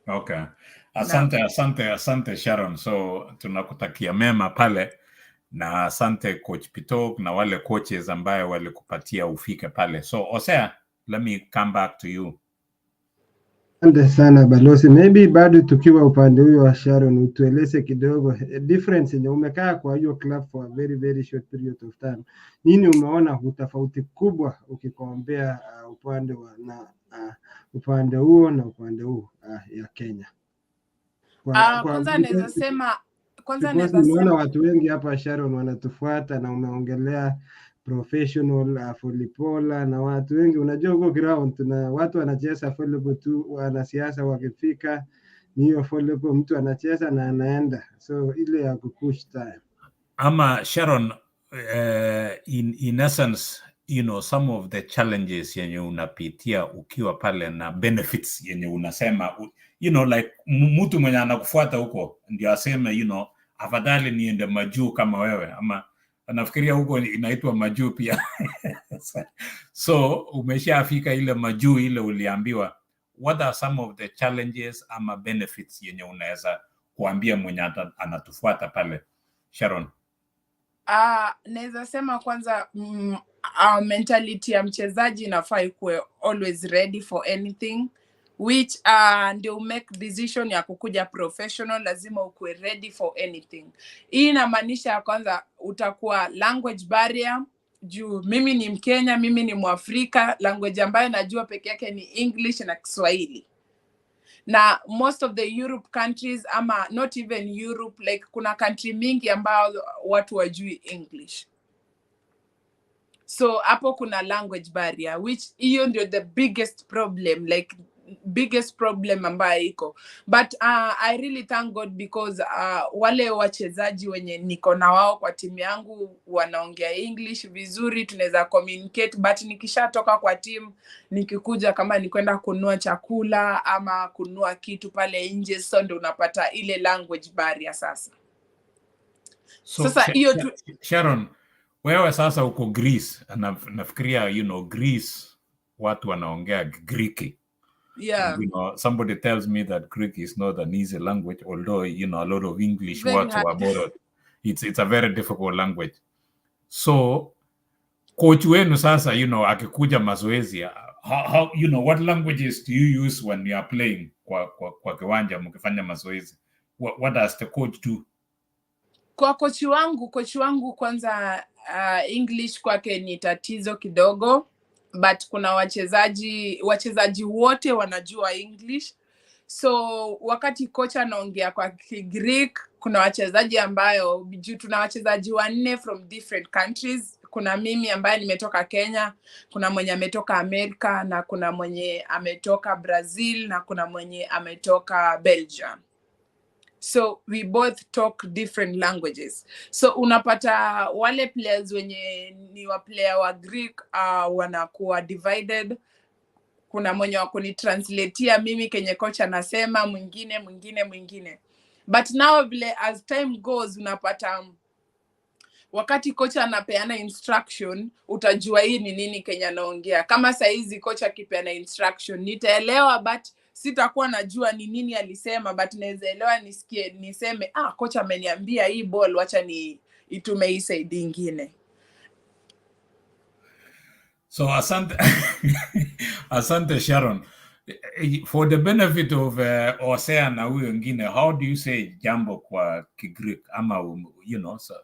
Okay. Naam. Asante, asante, asante Sharon. So tunakutakia mema pale na asante Coach Bitok na wale coaches ambayo walikupatia ufike pale. So Osea, let me come back to you. Asante sana balozi. Maybe bado tukiwa upande huyo wa Sharon, utueleze kidogo difference yenye umekaa kwa hiyo club for a very very short period of time. Nini umeona utofauti kubwa ukicompare upande wa na upande huo na upande huu ya Kenya? Kwa, kwa Kwanza naweza sema kwanza because naweza nimeona sema watu wengi hapa Sharon wanatufuata na umeongelea professional volleyballer na watu wengi, unajua huko ground na watu wanacheza volleyball tu, wanasiasa wakifika ni hiyo volleyball, mtu anacheza na anaenda, so ile ya kupush time. Ama Sharon, in essence, some of the challenges yenye unapitia ukiwa pale na benefits yenye unasema, like mtu mwenye anakufuata huko ndio aseme, afadhali niende majuu kama wewe, ama nafikiria huko inaitwa majuu pia. So umeshafika ile majuu ile uliambiwa, what are some of the challenges ama benefits yenye unaweza kuambia mwenye anatufuata pale, Sharon? Naweza sema kwanza mentality ya mchezaji inafaa ikuwe always ready for anything, which ndio make decision ya kukuja professional, lazima ukuwe ready for anything. Hii inamaanisha ya kwanza utakuwa language barrier, juu mimi ni Mkenya, mimi ni Mwafrika, language ambayo najua peke yake ni English na Kiswahili. Na most of the Europe countries, ama not even Europe, like kuna country mingi ambao watu wajui English, so hapo kuna language barrier, which hiyo ndio the biggest problem, like biggest problem ambayo iko. But I really thank God because wale wachezaji wenye niko na wao kwa timu yangu wanaongea English vizuri, tunaweza communicate. But nikishatoka kwa team, nikikuja kama ni kwenda kununua chakula ama kununua kitu pale nje, so ndo unapata ile language barrier sasa. So, Sasa hiyo tu. Sharon, wewe sasa uko Greece, na nafikiria Greece watu wanaongea Greek. And somebody tells me that Greek is not an easy language, although a lot of English Very words were hard. Borrowed. It's a very difficult language. So coach wenu sasa, akikuja mazoezi, how what languages do you use when you are playing kwa kiwanja mkifanya mazoezi? What does the coach do? Kwa kochi wangu kwanza, English kwake ni tatizo kidogo, but kuna wachezaji wote wanajua English. So wakati kocha anaongea kwa Kigreek, kuna wachezaji ambayo, juu tuna wachezaji wanne from different countries, kuna mimi ambaye nimetoka Kenya, kuna mwenye ametoka Amerika, na kuna mwenye ametoka Brazil, na kuna mwenye ametoka Belgium. So we both talk different languages. So unapata wale players wenye ni wa player wa Greek wanakuwa divided. Kuna mwenye wa kunitranslatea mimi kenye kocha anasema, mwingine, mwingine, mwingine. But now vile as time goes, unapata wakati kocha anapeana instruction, utajua hii ni nini kenye anaongea. Kama sahizi kocha akipeana instruction, nitaelewa, but sitakuwa najua ni nini alisema, but naweza elewa, nisikie, niseme, "Ah, kocha ameniambia hii ball wacha ni itume hii side ingine." So asante, asante Sharon. For the benefit of Osea na huyo wengine, how do you say jambo kwa Kigreek ama so,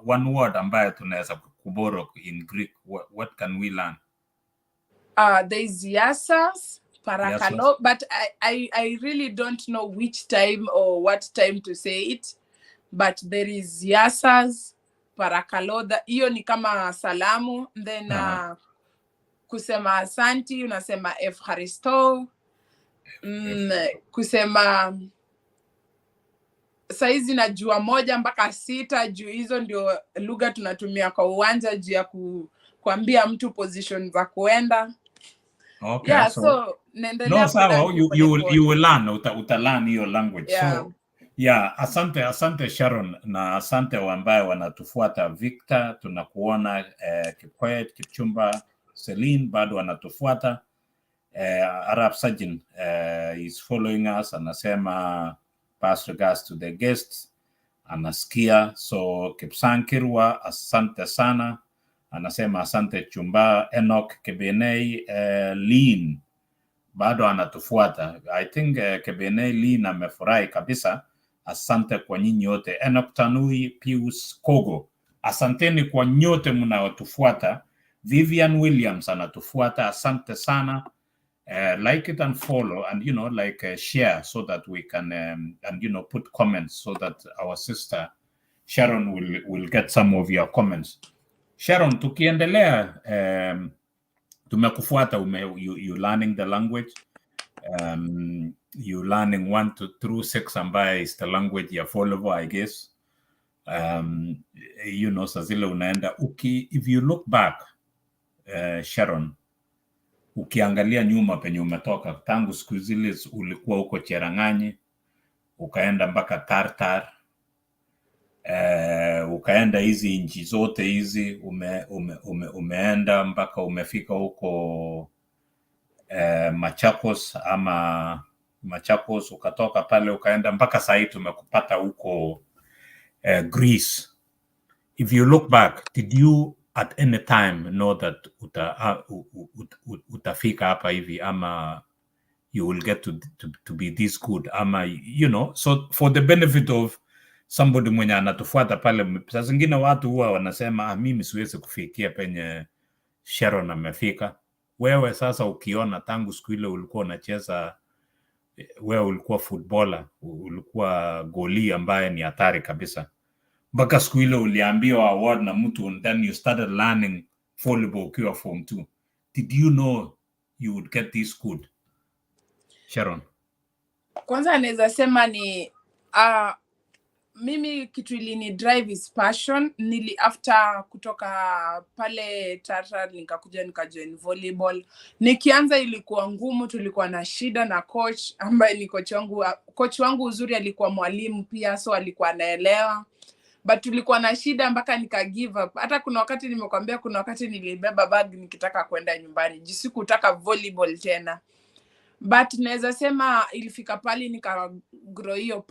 one word ambayo tunaweza kuborrow in Greek, what can we learn? There is yasas, parakalo, but I really don't know which time or what time to say it, but there is yasas, parakalo, hiyo ni kama salamu. Then kusema asanti unasema efharisto. Kusema saizi najua moja mpaka sita, juu hizo ndio lugha tunatumia kwa uwanja juu ya kuambia mtu position za kuenda. Yeah, so naendelea No, sawa, kulearn you will polepole. You will learn, uta learn hiyo language. So yeah, asante, asante Sharon, na asante ambaye wanatufuata. Victor, tunakuona, Kipkoech, Kipchumba, Celine bado wanatufuata. Arab Sajin is following us, anasema best regards to the guests, anasikia. So Kipsang Kirwa, asante sana, anasema asante Chumba. Enoch Kebenei Lin bado anatufuata. I think Kebenei Lin amefurahi kabisa. Asante kwa nyinyi wote. Enoch Tanui, Pius Kogo, asanteni kwa nyote mnaotufuata. Vivian Williams anatufuata, asante sana. Like it and follow and like share so that we can and put comments so that our sister Sharon will get some of your comments. Sharon, tukiendelea, tumekufuata you learning the language, you learning one to through six ambaye is the language ya volleyball, I guess. Saa zile unaenda if you look back, Sharon, ukiangalia nyuma penye umetoka tangu siku zile ulikuwa huko Cherang'anyi, ukaenda mpaka Tartar, ukaenda hizi nchi zote hizi umeenda mpaka umefika huko Machakos ama Machakos, ukatoka pale ukaenda mpaka sahii tumekupata huko Greece. If you look back, did you at any time know that utafika hapa hivi ama you will get to be this good ama so for the benefit of somebody mwenye anatufuata pale, saa zingine watu huwa wanasema, "Ah, mimi siwezi kufikia penye Sharon amefika." Wewe sasa ukiona tangu siku ile ulikuwa unacheza, wewe ulikuwa footballer, ulikuwa goli ambaye ni hatari kabisa, mpaka siku ile uliambiwa award na mtu and then you started learning volleyball ukiwa form 2, did you know you would get this good, Sharon? Kwanza naweza sema ni mimi kitu ilini drive is passion. Nili after kutoka pale Tata nikakuja nikajoin volleyball. Nikianza ilikuwa ngumu, tulikuwa na shida na coach ambaye ni coach wangu. Coach wangu uzuri alikuwa mwalimu pia, so alikuwa anaelewa, but tulikuwa na shida mpaka nika give up. Hata kuna wakati nimekwambia, kuna wakati nilibeba bag nikitaka kwenda nyumbani juu sikutaka volleyball tena. But naweza sema ilifika pali nika grow hiyo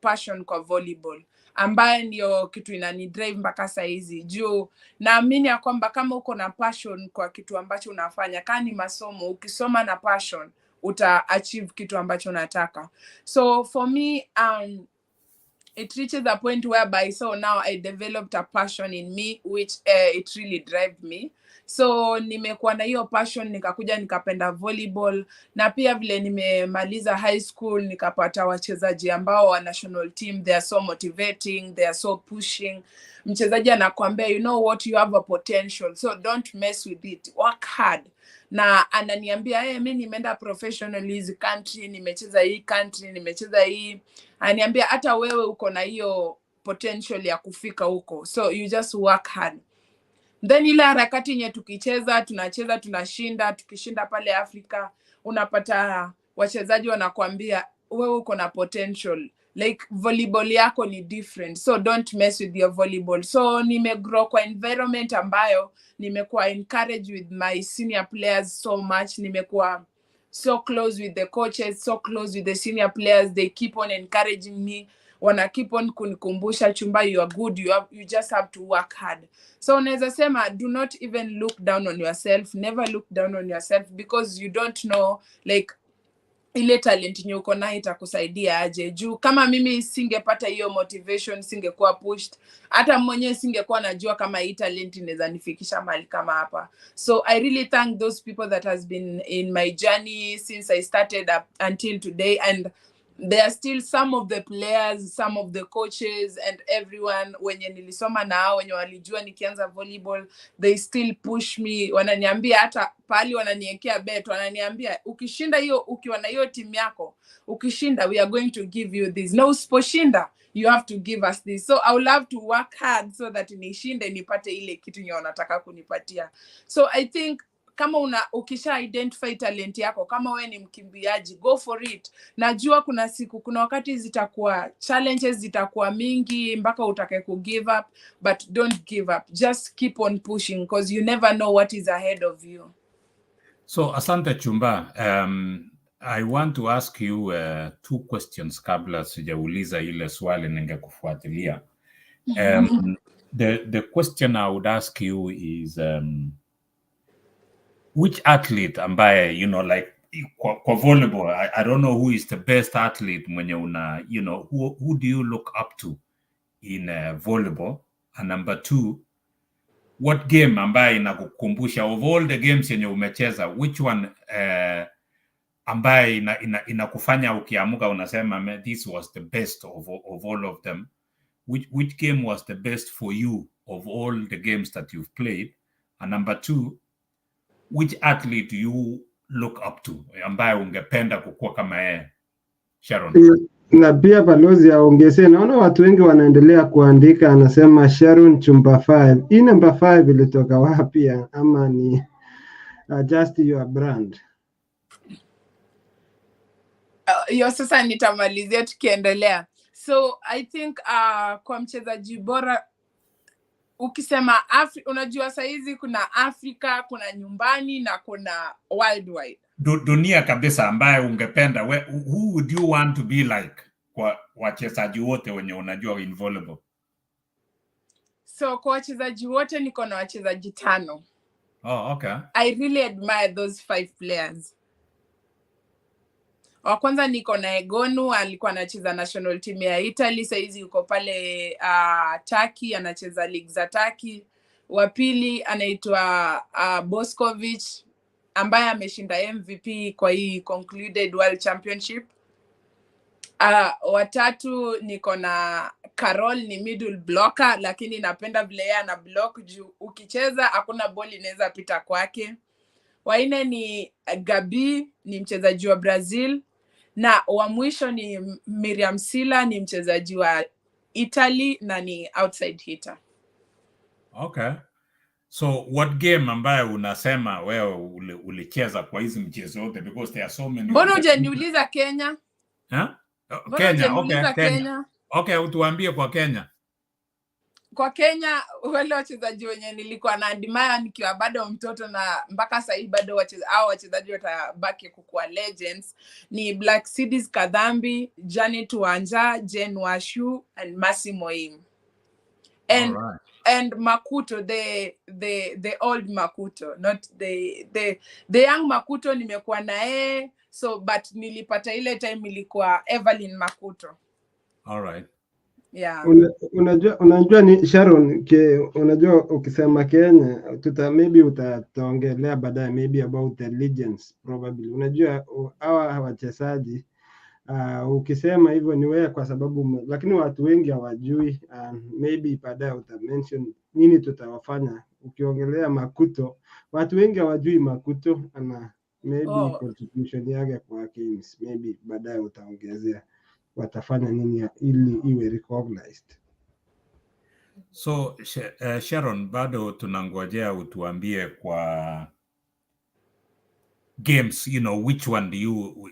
passion kwa volleyball, ambaye ndio kitu inani drive mpaka sahizi, juu naamini ya kwamba kama uko na passion kwa kitu ambacho unafanya, kaa ni masomo, ukisoma na passion uta achieve kitu ambacho unataka. So for me, it reaches a point whereby, so now I developed a passion in me which it really drive me. So nimekuwa na hiyo passion, nikakuja nikapenda volleyball, na pia vile nimemaliza high school nikapata wachezaji ambao wa national team. They are so motivating, they are so pushing. Mchezaji anakuambia, "You know what, you have a potential, so don't mess with it, work hard." Na ananiambia, "Hey, mi nimeenda professional hizi country, nimecheza hii country, nimecheza hii." Ananiambia, "Hata wewe uko na hiyo potential ya kufika huko, so you just work hard." Then ile harakati yenye tukicheza, tunacheza, tunashinda, tukishinda pale Afrika, unapata wachezaji wanakuambia, "Wewe uko na potential, like volleyball yako ni different, so don't mess with your volleyball." So nimegrow kwa environment ambayo nimekuwa encouraged with my senior players so much. Nimekuwa so close with the coaches, so close with the senior players. They keep on encouraging me, wana keep on kunikumbusha, "Chumba, you are good, you just have to work hard." So unaweza sema, do not even look down on yourself. Never look down on yourself, because you don't know like ile talent yenye uko nayo itakusaidia aje, juu kama mimi singepata hiyo motivation, singekuwa pushed, hata mwenyewe singekuwa najua kama hii talent inaweza nifikisha mahali kama hapa. So I really thank those people that has been in my journey since I started up until today, and there are still some of the players, some of the coaches and everyone wenye nilisoma nao, wenye walijua nikianza volleyball, they still push me. Wananiambia, hata pahali wananiekea bet, wananiambia, "Ukishinda hiyo, ukiwa na hiyo timu yako, ukishinda, we are going to give you this, na usiposhinda, you have to give us this." So I will have to work hard so that nishinde, nipate ile kitu yenye wanataka kunipatia. So I think kama una ukisha identify talent yako, kama wewe ni mkimbiaji, go for it. Najua kuna siku, kuna wakati zitakuwa challenges zitakuwa mingi mpaka utake ku give up, but don't give up. Just keep on pushing, because you never know what is ahead of you. So asante, Chumba. I want to ask you two questions kabla sijauliza ile swali ningekufuatilia. The question I would ask you is which athlete ambaye like kwa volleyball, I don't know who is the best athlete mwenye una who do you look up to in volleyball? And number two, what game ambaye inakukumbusha, of all the games yenye umecheza, which one ambaye inakufanya ukiamuka unasema, "Man, this was the best of all of them"? Which game was the best for you of all the games that you've played? And number two, which athlete do you look up to ambaye ungependa kukua kama yeye, Sharon? Na pia balozi aongezee, naona watu wengi wanaendelea kuandika, anasema Sharon Chumba 5. Hii namba 5 ilitoka wapi ama ni just your brand? Hiyo sasa nitamalizia tukiendelea. So I think kwa mchezaji bora, ukisema unajua sahizi kuna Afrika, kuna nyumbani na kuna worldwide. Dunia kabisa, ambaye ungependa who would you want to be like kwa wachezaji wote wenye unajua in volleyball? So kwa wachezaji wote, niko na wachezaji tano. Oh, okay. I really admire those five players. Wa kwanza niko na Egonu, alikuwa anacheza national team ya Italy, sahizi yuko pale Turkey, anacheza league za Turkey. Wa pili anaitwa Boskovic ambaye ameshinda MVP kwa hii concluded World Championship. Watatu niko na Carol, ni middle blocker, lakini napenda vile yeye ana block juu ukicheza hakuna ball inaweza pita kwake. Wanne ni Gabi, ni mchezaji wa Brazil, na wa mwisho ni Miriam Sila, ni mchezaji wa Italy na ni outside hitter. Okay. So what game ambayo unasema wewe ulicheza kwa hizi mchezo yote, because there are so many? Mbona hujaniuliza Kenya? Huh? Mbona Kenya, okay, hujaniuliza Kenya. Kenya? Okay, utuambie kwa Kenya. Kwa Kenya, wale wachezaji wenye nilikuwa na admire nikiwa bado mtoto na mpaka sahii bado hao wachezaji watabaki kukuwa legends ni Black Cities Kadhambi, Janet Wanja, Jane Washu and Mercy Moim. And and Makuto, the old Makuto, not the young Makuto nimekuwa na yeye, so but nilipata ile time ilikuwa Evelyn Makuto. All right. Yeah. Unajua ni Sharon unajua ukisema Kenya tuta maybe utaongelea baadaye maybe about the legends probably. Unajua hawa wachezaji, ukisema hivyo ni wewe kwa sababu lakini watu wengi hawajui. Maybe baadaye uta mention nini tutawafanya. Ukiongelea Makuto, watu wengi hawajui Makuto ana maybe contribution yake kwa games, maybe baadaye utaongezea watafanya nini ili iwe recognized. So Sharon, bado tunangojea utuambie kwa games, which one do you,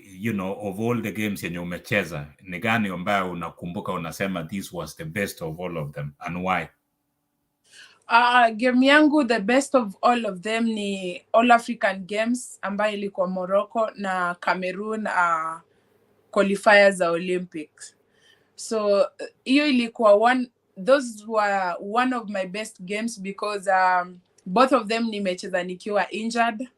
of all the games yenye umecheza, ni gani ambayo unakumbuka unasema this was the best of all of them and why? Game yangu the best of all of them ni All African Games ambayo ilikuwa Morocco na Cameroon, qualifiers za Olympics. So hiyo ilikuwa one those were one of my best games because both of them nimecheza nikiwa injured,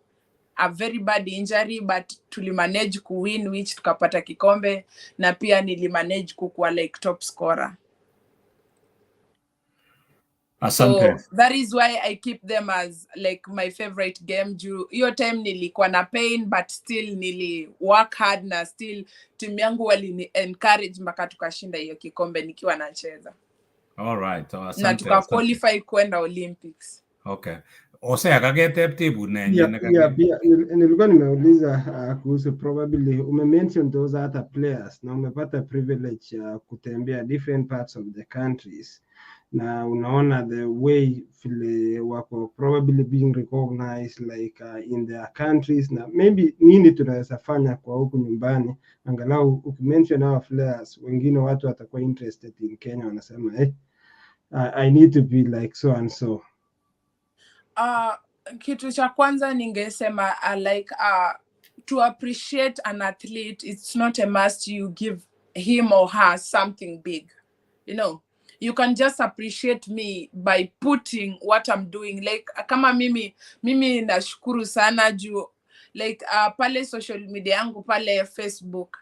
a very bad injury, but tulimanage kuwin, which tukapata kikombe, na pia nilimanage kukuwa like top scorer. Asante. So that is why I keep them as like my favorite game, juu hiyo time nilikuwa na pain but still nili work hard na still timu yangu walini encourage mpaka tukashinda hiyo kikombe nikiwa nacheza All right. Oh, na asante, tuka asante. Qualify kwenda Olympics. Okay. Osea, kaketeb tebut nenyin Pia nilikuwa nimeuliza kuhusu, probably umemention those other players na umepata privilege ya kutembea different parts of the countries na unaona the way vile wako probably being recognized like in their countries, na maybe nini tunaweza fanya kwa huku nyumbani, angalau ukimention our players wengine, watu watakuwa interested in Kenya, wanasema, "Hey, I need to be like so and so." Kitu cha kwanza ningesema, like, to appreciate an athlete, it's not a must you give him or her something big. You can just appreciate me by putting what I'm doing. Like, kama mimi nashukuru sana juu, like, pale social media yangu, pale Facebook,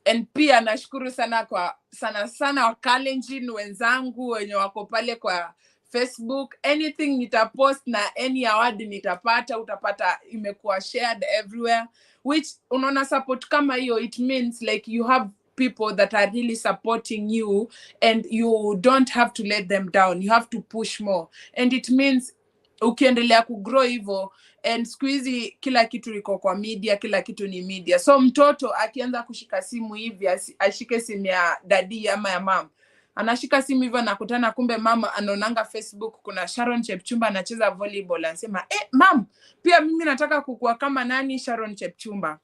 and pia nashukuru sana kwa sana sana Wakalenjin wenzangu wenye wako pale kwa Facebook. Anything nitapost na any award nitapata, utapata imekuwa shared everywhere, which unaona support kama hiyo, it means like you have people that are really supporting you and you don't have to let them down. You have to push more, and it means ukiendelea kugrow hivo, and siku hizi kila kitu iko kwa media, kila kitu ni media. So mtoto akianza kushika simu hivi, ashike simu ya daddy ama ya mum, anashika simu hivyo, anakutana kumbe mama anaonanga Facebook kuna Sharon Chepchumba anacheza volleyball, anasema, "Eh, mum, pia mimi nataka kukua kama nani, Sharon Chepchumba,"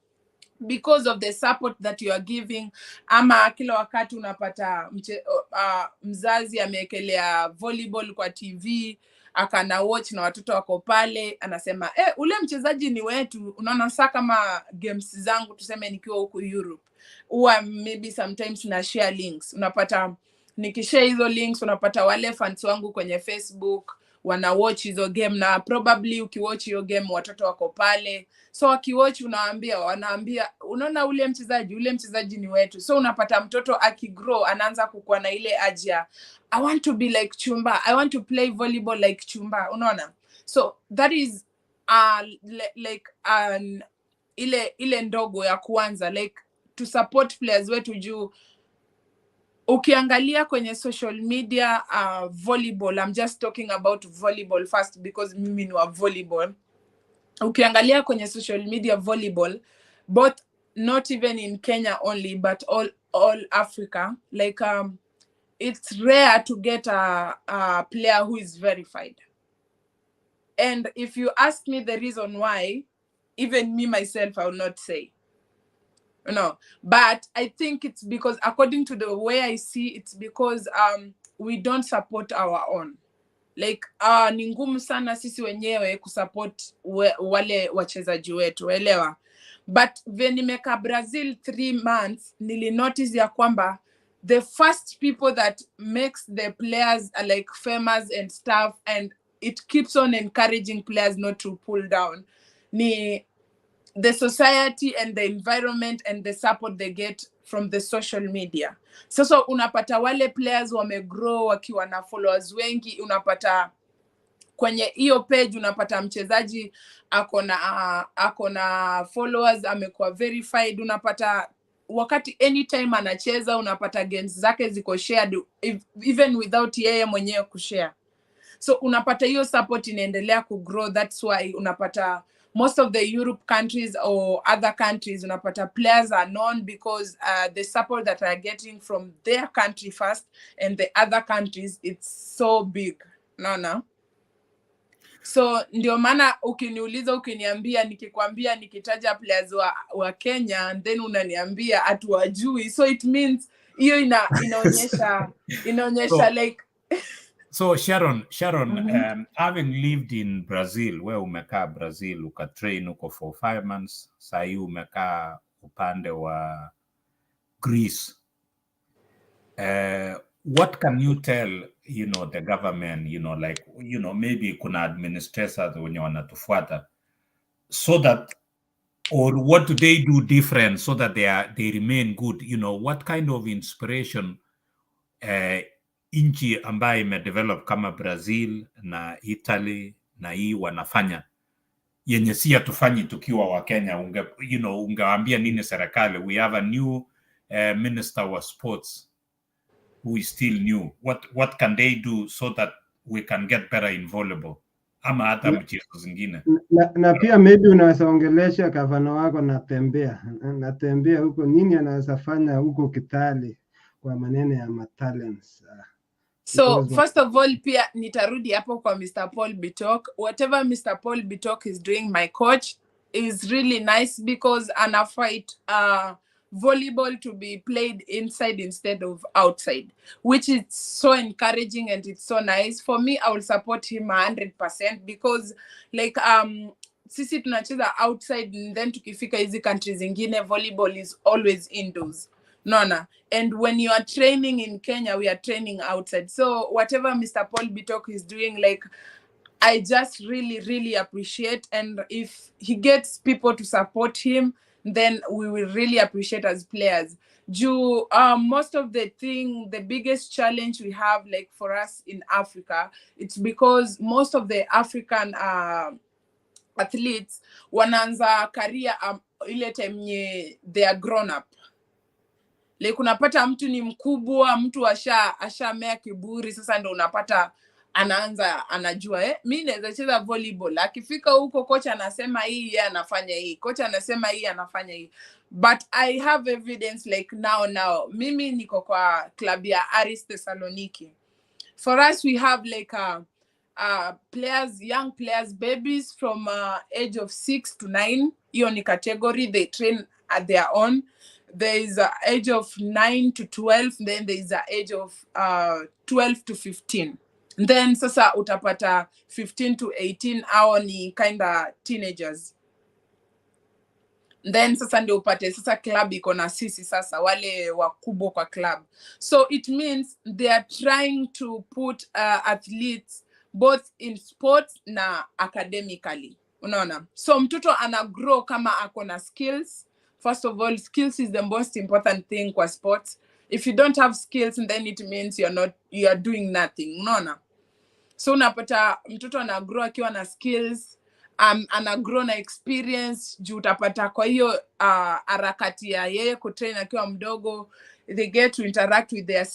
because of the support that you are giving. Ama kila wakati unapata mzazi amewekelea volleyball kwa TV, akana watch na watoto wako pale, anasema, "Eh, ule mchezaji ni wetu." Unaona, saa kama games zangu, tuseme nikiwa huku Europe, huwa maybe sometimes na share links. Unapata nikishare hizo links, unapata wale fans wangu kwenye Facebook wana watch hizo game, na probably ukiwatch hiyo game watoto wako pale, so wakiwatch unawaambia, wanaambia, "Unaona ule mchezaji? Ule mchezaji ni wetu." So unapata mtoto akigrow anaanza kukuwa na ile aja, "I want to be like Chumba. I want to play volleyball like Chumba." Unaona? So that is like an ile ndogo ya kwanza, like to support players wetu, juu ukiangalia kwenye social media, volleyball, I'm just talking about volleyball first because mimi ni wa volleyball, ukiangalia kwenye social media volleyball, both not even in Kenya only but all Africa, like, it's rare to get a player who is verified. And if you ask me the reason why, even me myself, I will not say. But I think it's because, according to the way I see, it's because we don't support our own. Like, ni ngumu sana sisi wenyewe kusupport wale wachezaji wetu, elewa. But when nimekaa Brazil 3 months, nilinotice ya kwamba the first people that makes the players like famous and stuff, and it keeps on encouraging players not to pull down, ni the society and the environment and the support they get from the social media. Sasa unapata wale players wamegrow wakiwa na followers wengi, unapata kwenye hiyo page unapata mchezaji ako na followers, amekuwa verified, unapata wakati anytime anacheza unapata games zake ziko shared even without yeye mwenyewe kushare. So unapata hiyo support inaendelea kugrow. That's why unapata most of the Europe countries or other countries, unapata players are known because the support that are getting from their country first and the other countries, it's so big. Naona, so ndio maana ukiniuliza, ukiniambia, nikikwambia, nikitaja players wa Kenya and then unaniambia hatuwajui, so it means hiyo inaonyesha like So Sharon, having lived in Brazil, where umekaa Brazil, ukatrain huko for 5 months, sahii umekaa upande wa Greece. What can you tell the government, like, maybe kuna administrators wenye wanatufuata, so that, or what do they do different so that they remain good? What kind of inspiration nchi ambayo imedevelop kama Brazil na Italy na hii wanafanya yenye si hatufanyi tukiwa wa Kenya? Ungewaambia nini serikali? We have a new minister of sports who is still new. What can they do so that we can get better in volleyball ama hata mchezo zingine? Na pia maybe unaweza ongelesha gavana wako Natembea huko, nini anaweza fanya huko Kitale kwa maneno ya matalents? So Because first of all, pia nitarudi hapo kwa Mr. Paul Bitok. Whatever Mr. Paul Bitok is doing, my coach, is really nice because ana fight volleyball to be played inside instead of outside, which is so encouraging and it's so nice. For me, I will support him 100% because, like, sisi tunacheza outside and then tukifika hizi country zingine, volleyball is always indoors. Nona. And when you are training in Kenya, we are training outside. So whatever Mr. Paul Bitok is doing, like, I just really, really appreciate. And if he gets people to support him, then we will really appreciate as players. Juu, most of the thing, the biggest challenge we have, like, for us in Africa, it's because most of the African athletes wanaanza career ile time nye they are grown up. Like, unapata mtu ni mkubwa, mtu ashamea kiburi, sasa ndo unapata anaanza anajua, mi naweza cheza volleyball. Akifika huko, kocha anasema hii, yeye anafanya hii, kocha anasema hii, anafanya hii. But I have evidence, like, now mimi niko kwa club ya Aris Thessaloniki. For us, we have, like, players, young players, babies from age of 6 to 9. Hiyo ni category they train at their own. There is a age of 9 to 12, then there is a age of 12 to 15. Then sasa utapata 15 to 18, au ni kinda teenagers. Then sasa ndio upate sasa club iko na sisi sasa wale wakubwa kwa club. So it means they are trying to put athletes both in sports na academically, unaona? So mtoto ana grow kama ako na skills. First of all, skills is the most important thing kwa sports. If you don't have skills, then it means you're not, you are doing nothing, unaona? So unapata mtoto ana grow akiwa na skills, ana grow na experience, juu utapata kwa hiyo harakati ya yeye kutrain akiwa mdogo, they get to interact with their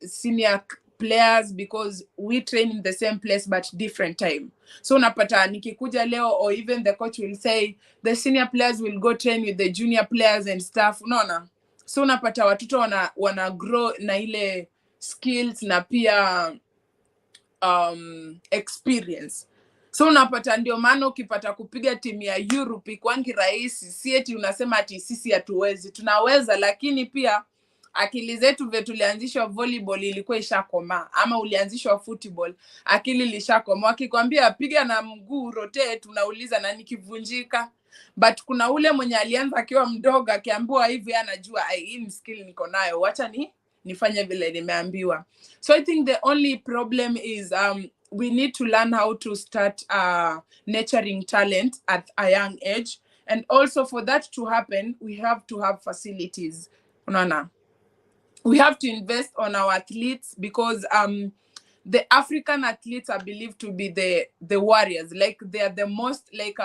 senior players because we train in the same place but different time. So unapata nikikuja leo, or even the coach will say the senior players will go train with the junior players and stuff, unaona? So unapata watoto wana grow na ile skills na pia experience. So unapata ndio maana ukipata kupiga timu ya Europe ikwangi rahisi. Si eti unasema ati sisi hatuwezi, tunaweza, lakini pia akili zetu vye tulianzishwa volleyball ilikuwa ishakomaa, ama ulianzishwa football, akili ilishakomaa. Akikwambia piga na mguu, rotate, unauliza, "Na nikivunjika?" But kuna ule mwenye alianza akiwa mdogo, akiambiwa hivi anajua, "Ai, hii ni skill niko nayo, wacha ni nifanye vile nimeambiwa." So I think the only problem is we need to learn how to start nurturing talent at a young age, and also for that to happen, we have to have facilities, unaona? We have to invest on our athletes because the African athletes are believed to be the warriors. Like, they are the most, like,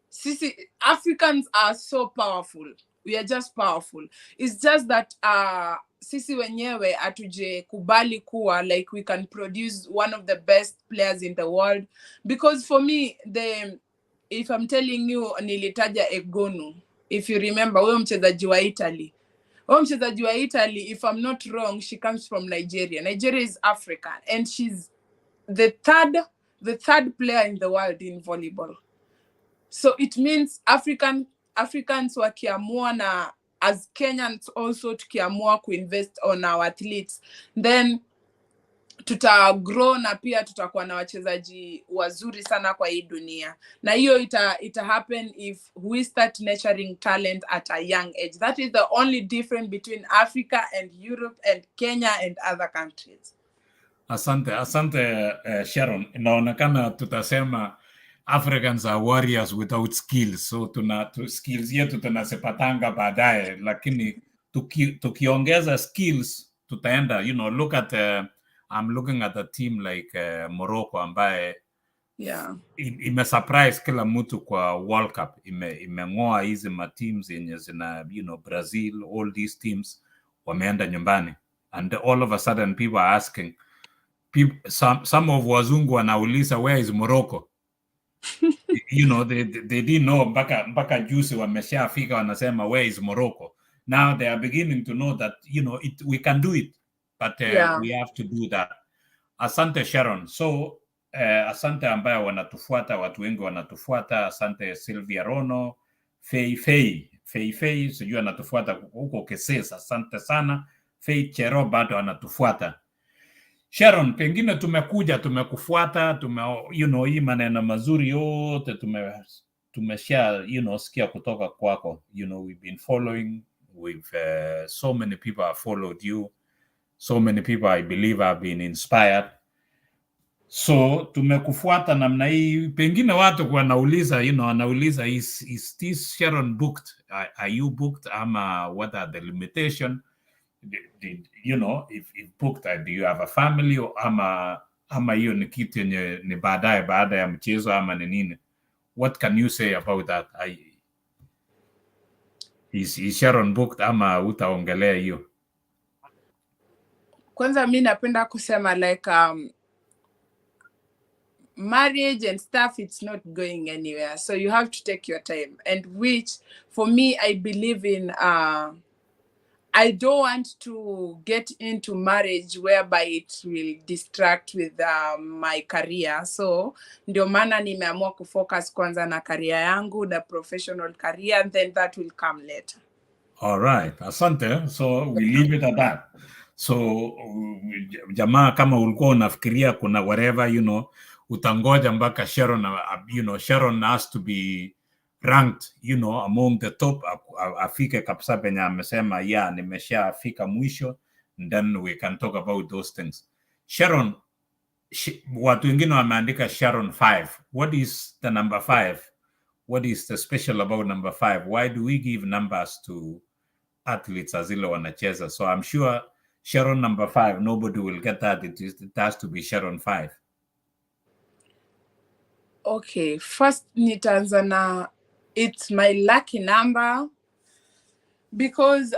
sisi Africans are so powerful. We are just powerful. It's just that sisi wenyewe hatujekubali kuwa, like, we can produce one of the best players in the world. Because for me, the if I'm telling you, nilitaja Egonu, if you remember, huyo mchezaji wa Italy, huyo mchezaji wa Italy, if I'm not wrong, she comes from Nigeria. Nigeria is Africa, and she's the third player in the world in volleyball. So it means Africans wakiamua, na as Kenyans also tukiamua kuinvest on our athletes, then tuta grow na pia tutakuwa na wachezaji wazuri sana kwa hii dunia. Na hiyo ita happen if we start nurturing talent at a young age. That is the only difference between Africa and Europe and Kenya and other countries. Asante, asante, Sharon. Inaonekana tutasema Africans are warriors without skills. So skills yetu tunazipatanga baadaye, lakini tukiongeza skills tutaenda, look at I'm looking at a team like Morocco ambaye imesurprise kila mtu kwa World Cup, imeng'oa hizi ma teams yenye zina Brazil, all these teams wameenda nyumbani, and all of a sudden people are asking people, some of wazungu wanauliza, "Where is Morocco?" They didn't know mpaka juzi wameshafika wanasema, "Where is Morocco?" Now they are beginning to know that we can do it, but we have to do that. Asante, Sharon. So asante ambayo wanatufuata, watu wengi wanatufuata. Asante Sylvia Rono, Fei Fei. Fei Fei sijui anatufuata huko Keses, asante sana. Fei Chero bado anatufuata. Sharon, pengine tumekuja tumekufuata, tume hii maneno mazuri yote tumesha sikia kutoka kwako. We've been following, we've so many people have followed you, so many people, I believe, have been inspired. So tumekufuata namna hii, pengine watu wanauliza, wanauliza, is this Sharon booked? Are you booked ama what are the limitation? Did, if booked, do you have a family or ama hiyo ni kitu yenye ni baadaye baada ya mchezo ama ni nini? What can you say about that? Is Sharon booked ama utaongelea hiyo? Kwanza mi napenda kusema like marriage and stuff, it's not going anywhere, so you have to take your time, and which for me, I believe in, I don't want to get into marriage whereby it will distract with my career. So ndio maana nimeamua kufocus kwanza na career yangu, the professional career, and then that will come later. All right, asante. So we leave it at that. So jamaa, kama ulikuwa unafikiria kuna whatever, utangoja mpaka Sharon, Sharon has to be ranked, among the top, afike kabisa penye amesema, "Yeah, nimeshafika mwisho," and then we can talk about those things. Sharon, watu wengine wameandika Sharon 5. What is the number 5? What is the special about number 5? Why do we give numbers to athletes as ile wanacheza? So I'm sure Sharon number 5, nobody will get that. It has to be Sharon 5. Okay, first nitaanza na it's my lucky number because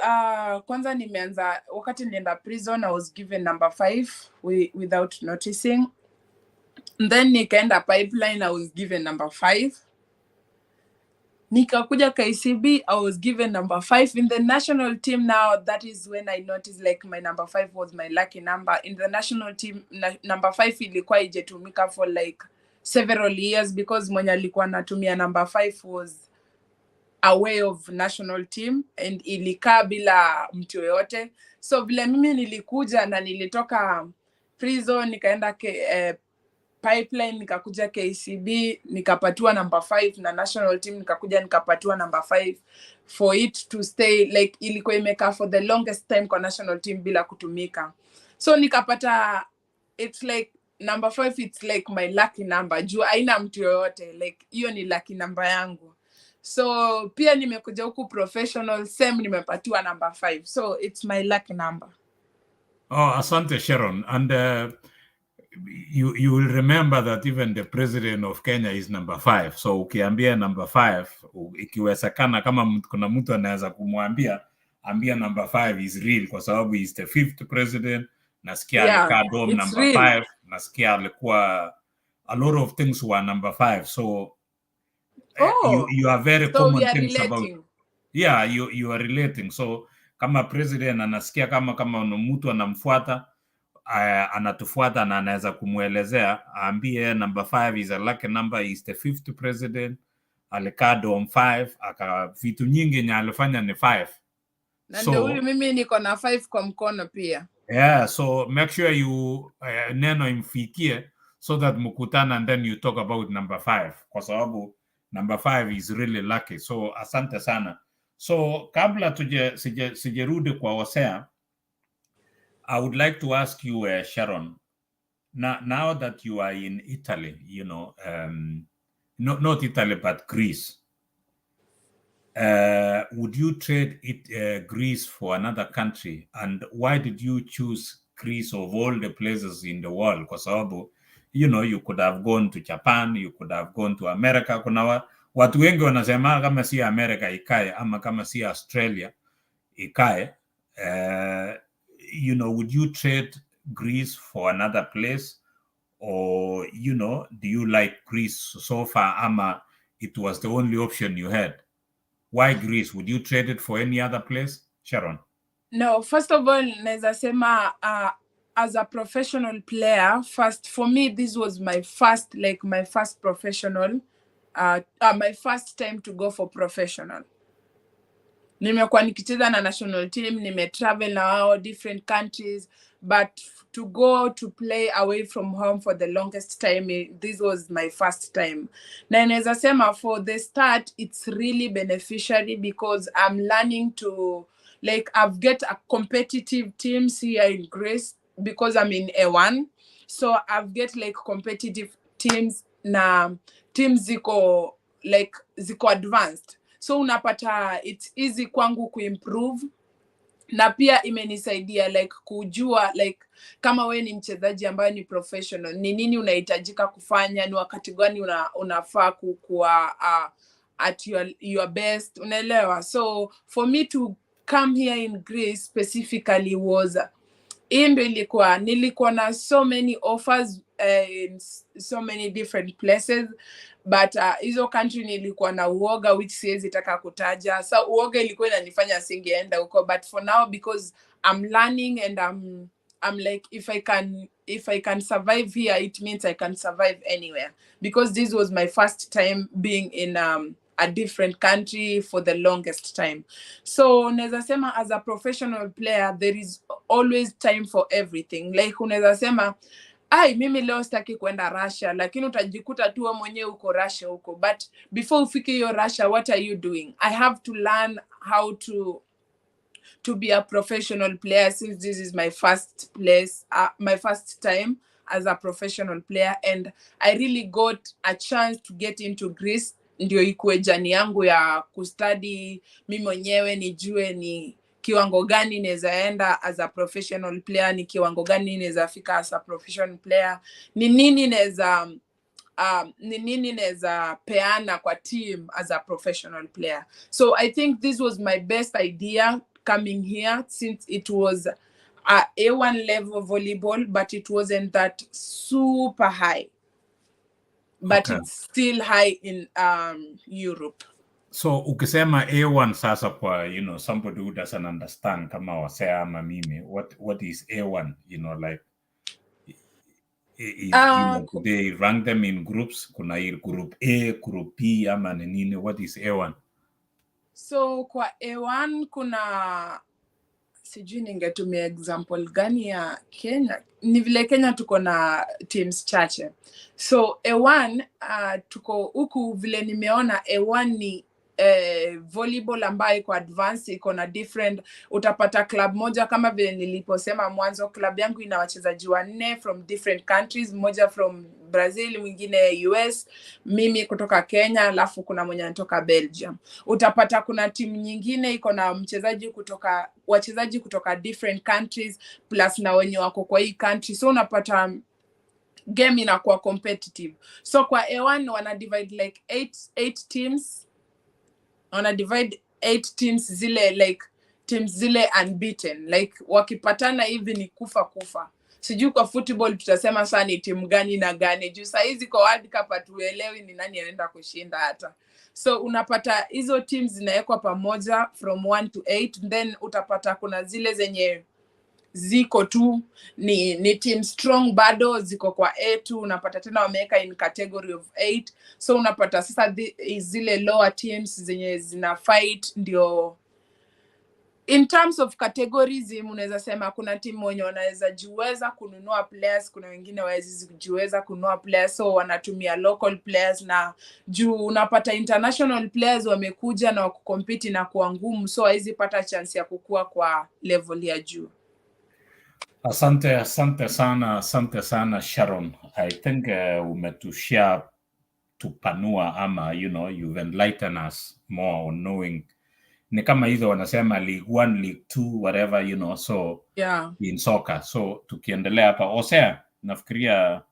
kwanza nimeanza wakati nilienda prison, I was given number 5 without noticing. Then nikaenda Pipeline, I was given number 5. Nikakuja KCB, I was given number 5. In the national team now, that is when I noticed like my number 5 was my lucky number. In the national team, number 5 ilikuwa ijetumika for like several years because mwenye alikuwa anatumia number 5 was away of national team and ilikaa bila mtu yoyote. So vile mimi nilikuja na nilitoka prison, nikaenda Pipeline, nikakuja KCB, nikapatiwa number 5, na national team nikakuja nikapatiwa number 5 for it to stay. Like ilikuwa imekaa for the longest time kwa national team bila kutumika, so nikapata it's like number 5, it's like my lucky number juu haina mtu yoyote. Like hiyo ni lucky number yangu. So pia nimekuja huku professional, same, nimepatiwa number 5, so it's my lucky number. Oh, asante, Sharon. And you will remember that even the president of Kenya is number 5. So ukiambia number 5, ikiwezekana kama kuna mtu anaweza kumwambia, ambia number 5 is real kwa sababu is the fifth president. Nasikia alikaa dom it's number real. 5. Nasikia alikuwa a lot of things were number 5. So you are very So common we are things about relating. Yeah, you are relating. So kama president anasikia kama ni mtu anamfuata, anatufuata na anaweza kumwelezea, aambie number 5 is a lucky number, is the fifth president, alikaa dom 5, aka vitu nyingi yenye alifanya ni 5. Na ndio So huyu mimi niko na 5 kwa mkono pia. Yeah, so make sure you neno imfikie so that mkutana and then you talk about number 5 kwa sababu number 5 is really lucky. So asante sana. So kabla tuje sijerudi kwa Hosea, I would like to ask you, Sharon, now that you are in Italy, not Italy, but Greece, would you trade it, Greece for another country? And why did you choose Greece of all the places in the world? Kwa sababu, you could have gone to Japan, you could have gone to America. Kuna watu wengi wanasema kama si America ikae ama kama si Australia ikae. Would you trade Greece for another place? Or, do you like Greece so far? Ama it was the only option you had? Why Greece? Would you trade it for any other place? Sharon? No, first of all, naweza sema as a professional player, first for me this was my first, like my first professional, my first time to go for professional. Nimekuwa nikicheza na national team, nimetravel na wao different countries, but to go to play away from home for the longest time, this was my first time. Na inaweza sema for the start it's really beneficiary because I'm learning to, like, I've get a competitive teams here in Greece because I'm in A1. So I've get like competitive teams na teams ziko like ziko advanced, so unapata it's easy kwangu kuimprove. Na pia imenisaidia like kujua like kama we ni mchezaji ambaye ni professional, ni nini unahitajika kufanya, ni wakati gani unafaa kuwa at your best, unaelewa? So for me to come here in Greece specifically was, hii ndo ilikuwa, nilikuwa na so many offers in so many different places, but hizo country nilikuwa na uoga, which siwezi taka kutaja. So uoga ilikuwa inanifanya singeenda huko. But for now, because I'm learning and I'm like, if I can survive here, it means I can survive anywhere, because this was my first time being in a different country for the longest time. So unaweza sema as a professional player there is always time for everything. Like unaweza sema, "Ai, mimi leo sitaki kwenda Russia," lakini utajikuta tu wewe mwenyewe uko Russia huko. But before ufike hiyo Russia, what are you doing? I have to learn how to be a professional player since this is my first place, my first time as a professional player, and I really got a chance to get into Greece ndio ikuwe journey yangu ya kustudy mi mwenyewe, nijue ni kiwango gani naweza enda as a professional player, ni kiwango gani naweza fika as a professional player, ni nini naweza peana kwa team as a professional player. So I think this was my best idea coming here, since it was a A1 level volleyball, but it wasn't that super high, but it's still high in Europe. So ukisema A1 sasa kwa somebody who doesn't understand kama wasea ama mimi, what is A1? Like is, they rank them in groups? Kuna hii group A, group B ama ni nini? What is A1? So kwa A1 kuna, sijui ningetumia example gani ya Kenya. Ni vile Kenya tuko na teams chache. So A1, tuko huku, vile nimeona, A1 ni volleyball ambayo iko advance, iko na different, utapata club moja, kama vile niliposema mwanzo, club yangu ina wachezaji wanne from different countries, mmoja from Brazil, mwingine US, mimi kutoka Kenya, alafu kuna mwenye anatoka Belgium. Utapata kuna timu nyingine iko na mchezaji kutoka wachezaji kutoka different countries plus na wenye wako kwa hii country. So unapata game inakuwa competitive. So kwa A1 wana divide like eight teams, wana divide eight teams, zile like teams zile unbeaten, like wakipatana hivi ni kufa kufa. Sijui kwa football tutasema saa ni timu gani na gani, juu sahizi kwa World Cup hatuelewi ni nani anaenda kushinda hata. So unapata hizo teams zinawekwa pamoja from 1 to 8. Then utapata kuna zile zenye ziko tu ni team strong, bado ziko kwa A2. Unapata tena wameweka in category of 8. So unapata sasa zile lower teams zenye zina fight ndio, in terms of categorism, unaweza sema kuna timu wenye wanaweza jiweza kununua players, kuna wengine wawezi jiweza kununua players, so wanatumia local players. Na juu unapata international players wamekuja na wakucompete na kuwa ngumu, so hawezi pata chance ya kukua kwa level ya juu. Asante, asante sana, asante sana, Sharon. I think umetushare tupanua ama you've enlightened us more on knowing ni kama hizo wanasema League One, League Two, whatever, so in soccer. So tukiendelea hapa, Osea, nafikiria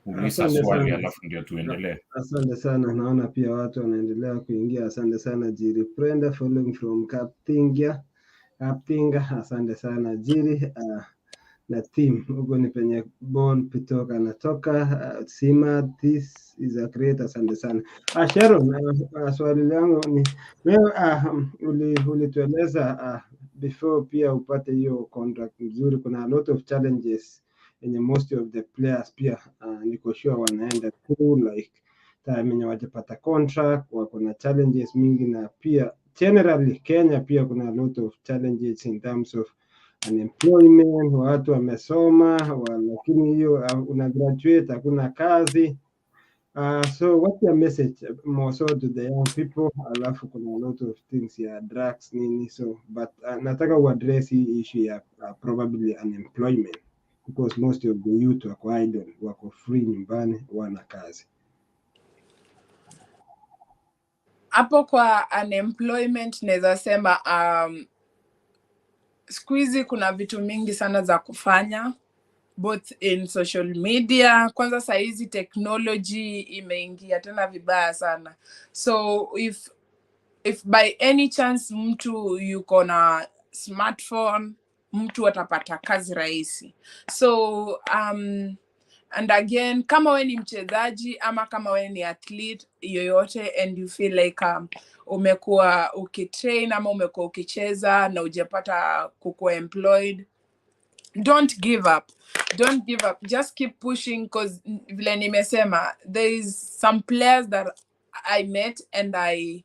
uliza Asante swali sana. Alafu ndio tuendelee. Asante sana, naona pia watu wanaendelea kuingia. Asante sana Jiri Prenda, following from Kaptinga. Kaptinga, asante sana Jiri na team huko ni penye Bon Pitoka anatoka. Sima, this is a great, asante sana. Sharon, swali langu ni wewe, ulitueleza before pia upate hiyo contract mzuri, kuna a lot of challenges yenye most of the players pia niko sure wanaenda through, like time yenye wajapata contract, wako na challenges mingi na pia Generally Kenya pia kuna a lot of challenges in terms of unemployment, watu wamesoma lakini hiyo una graduate hakuna kazi. So what's your message more so to the young people? Alafu kuna a lot of things ya drugs nini, so but nataka uaddress hii issue ya probably unemployment because most of the youth wako idle, wako free nyumbani, wana kazi. Hapo kwa unemployment naweza sema siku hizi kuna vitu mingi sana za kufanya both in social media. Kwanza sahizi technology imeingia tena vibaya sana, so if by any chance mtu yuko na smartphone, mtu atapata kazi rahisi. So and again, kama we ni mchezaji ama kama we ni athlete yoyote and you feel like umekuwa ukitrain ama umekuwa ukicheza na ujapata kukuwa employed, don't give up, don't give up, just keep pushing, cause vile nimesema, there is some players that I met and I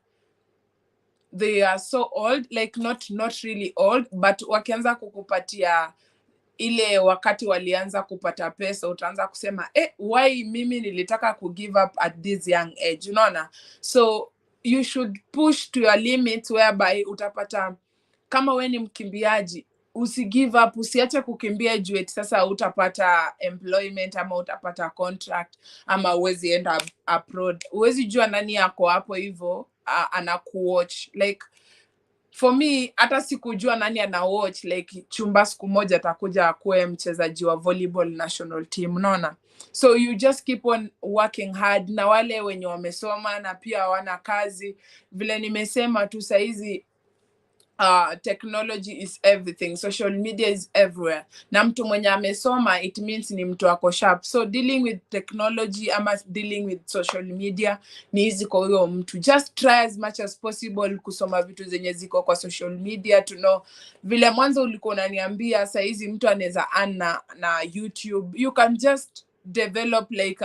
they are so old, like not really old, but wakianza kukupatia ile wakati walianza kupata pesa, utaanza kusema, "Eh, why mimi nilitaka ku give up at this young age?" Unaona? So you should push to your limits, whereby utapata kama we ni mkimbiaji, usi give up, usiache kukimbia juu eti sasa utapata employment ama utapata contract ama uwezi enda abroad. Huwezi jua nani yako hapo hivo anakuwatch. Like for me, hata sikujua nani ana watch, like Chumba siku moja atakuja akuwe mchezaji wa volleyball national team, unaona? So you just keep on working hard. Na wale wenye wamesoma na pia hawana kazi, vile nimesema tu, sahizi technology is everything, social media is everywhere, na mtu mwenye amesoma, it means ni mtu ako sharp. So dealing with technology ama dealing with social media ni easy kwa huyo mtu. Just try as much as possible kusoma vitu zenye ziko kwa social media to know. Vile mwanzo ulikuwa unaniambia, sahizi mtu anaweza earn na YouTube. You can just develop like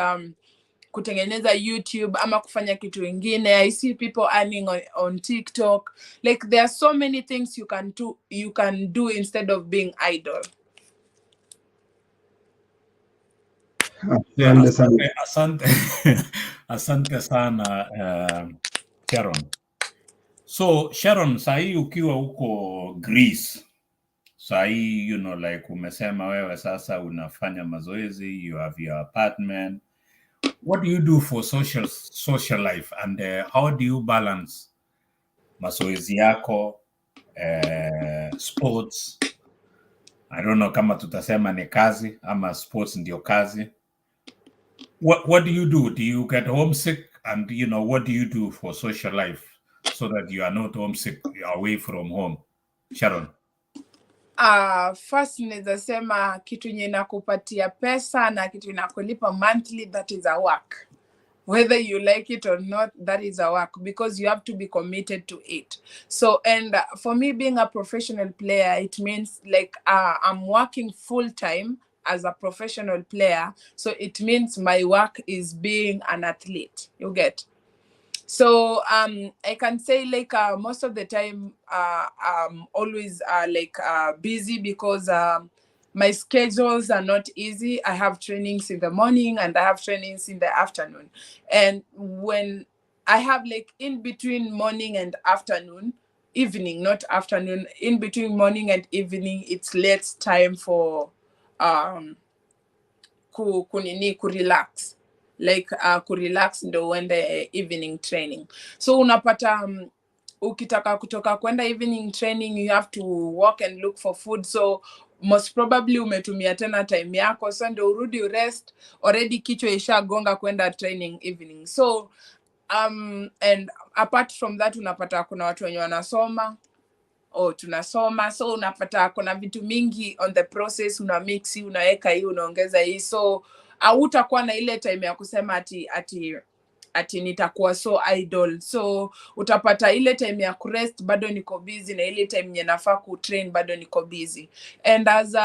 kutengeneza YouTube ama kufanya kitu ingine. I see people earning on TikTok. Like there are so many things you can do instead of being idle. Yeah, Asante sana. Asante, asante, asante sana, Sharon. So Sharon, sahii ukiwa huko Greece, sahii like umesema wewe sasa unafanya mazoezi, you have your apartment. What do you do for social life and how do you balance mazoezi yako, sports? I don't know kama tutasema ni kazi ama sports ndio kazi. What do you do? Do you get homesick? And what do you do for social life so that you are not homesick away from home? Sharon. First naweza sema kitu yenye inakupatia pesa na kitu inakulipa monthly, that is a work. Whether you like it or not, that is a work because you have to be committed to it. So and for me, being a professional player, it means like I'm working full time as a professional player, so it means my work is being an athlete, you get? So I can say like most of the time I'm always like busy because my schedules are not easy. I have trainings in the morning and I have trainings in the afternoon, and when I have like in between morning and afternoon, evening, not afternoon, in between morning and evening, it's late time for ku kunini kurelax, like kurelax ndo uende evening training. So unapata ukitaka kutoka kwenda evening training, you have to walk and look for food, so most probably umetumia tena time yako. So ndo urudi urest, already kichwa ishagonga kwenda training evening. So and apart from that, unapata kuna watu wenye wanasoma, oh, tunasoma, so unapata kuna vitu mingi on the process, una mix, unaweka hii, unaongeza hii, so hautakuwa na ile time ya kusema ati nitakuwa so idle. So utapata ile time ya kurest bado niko busy, na ile time yenye nafaa kutrain bado niko busy. And as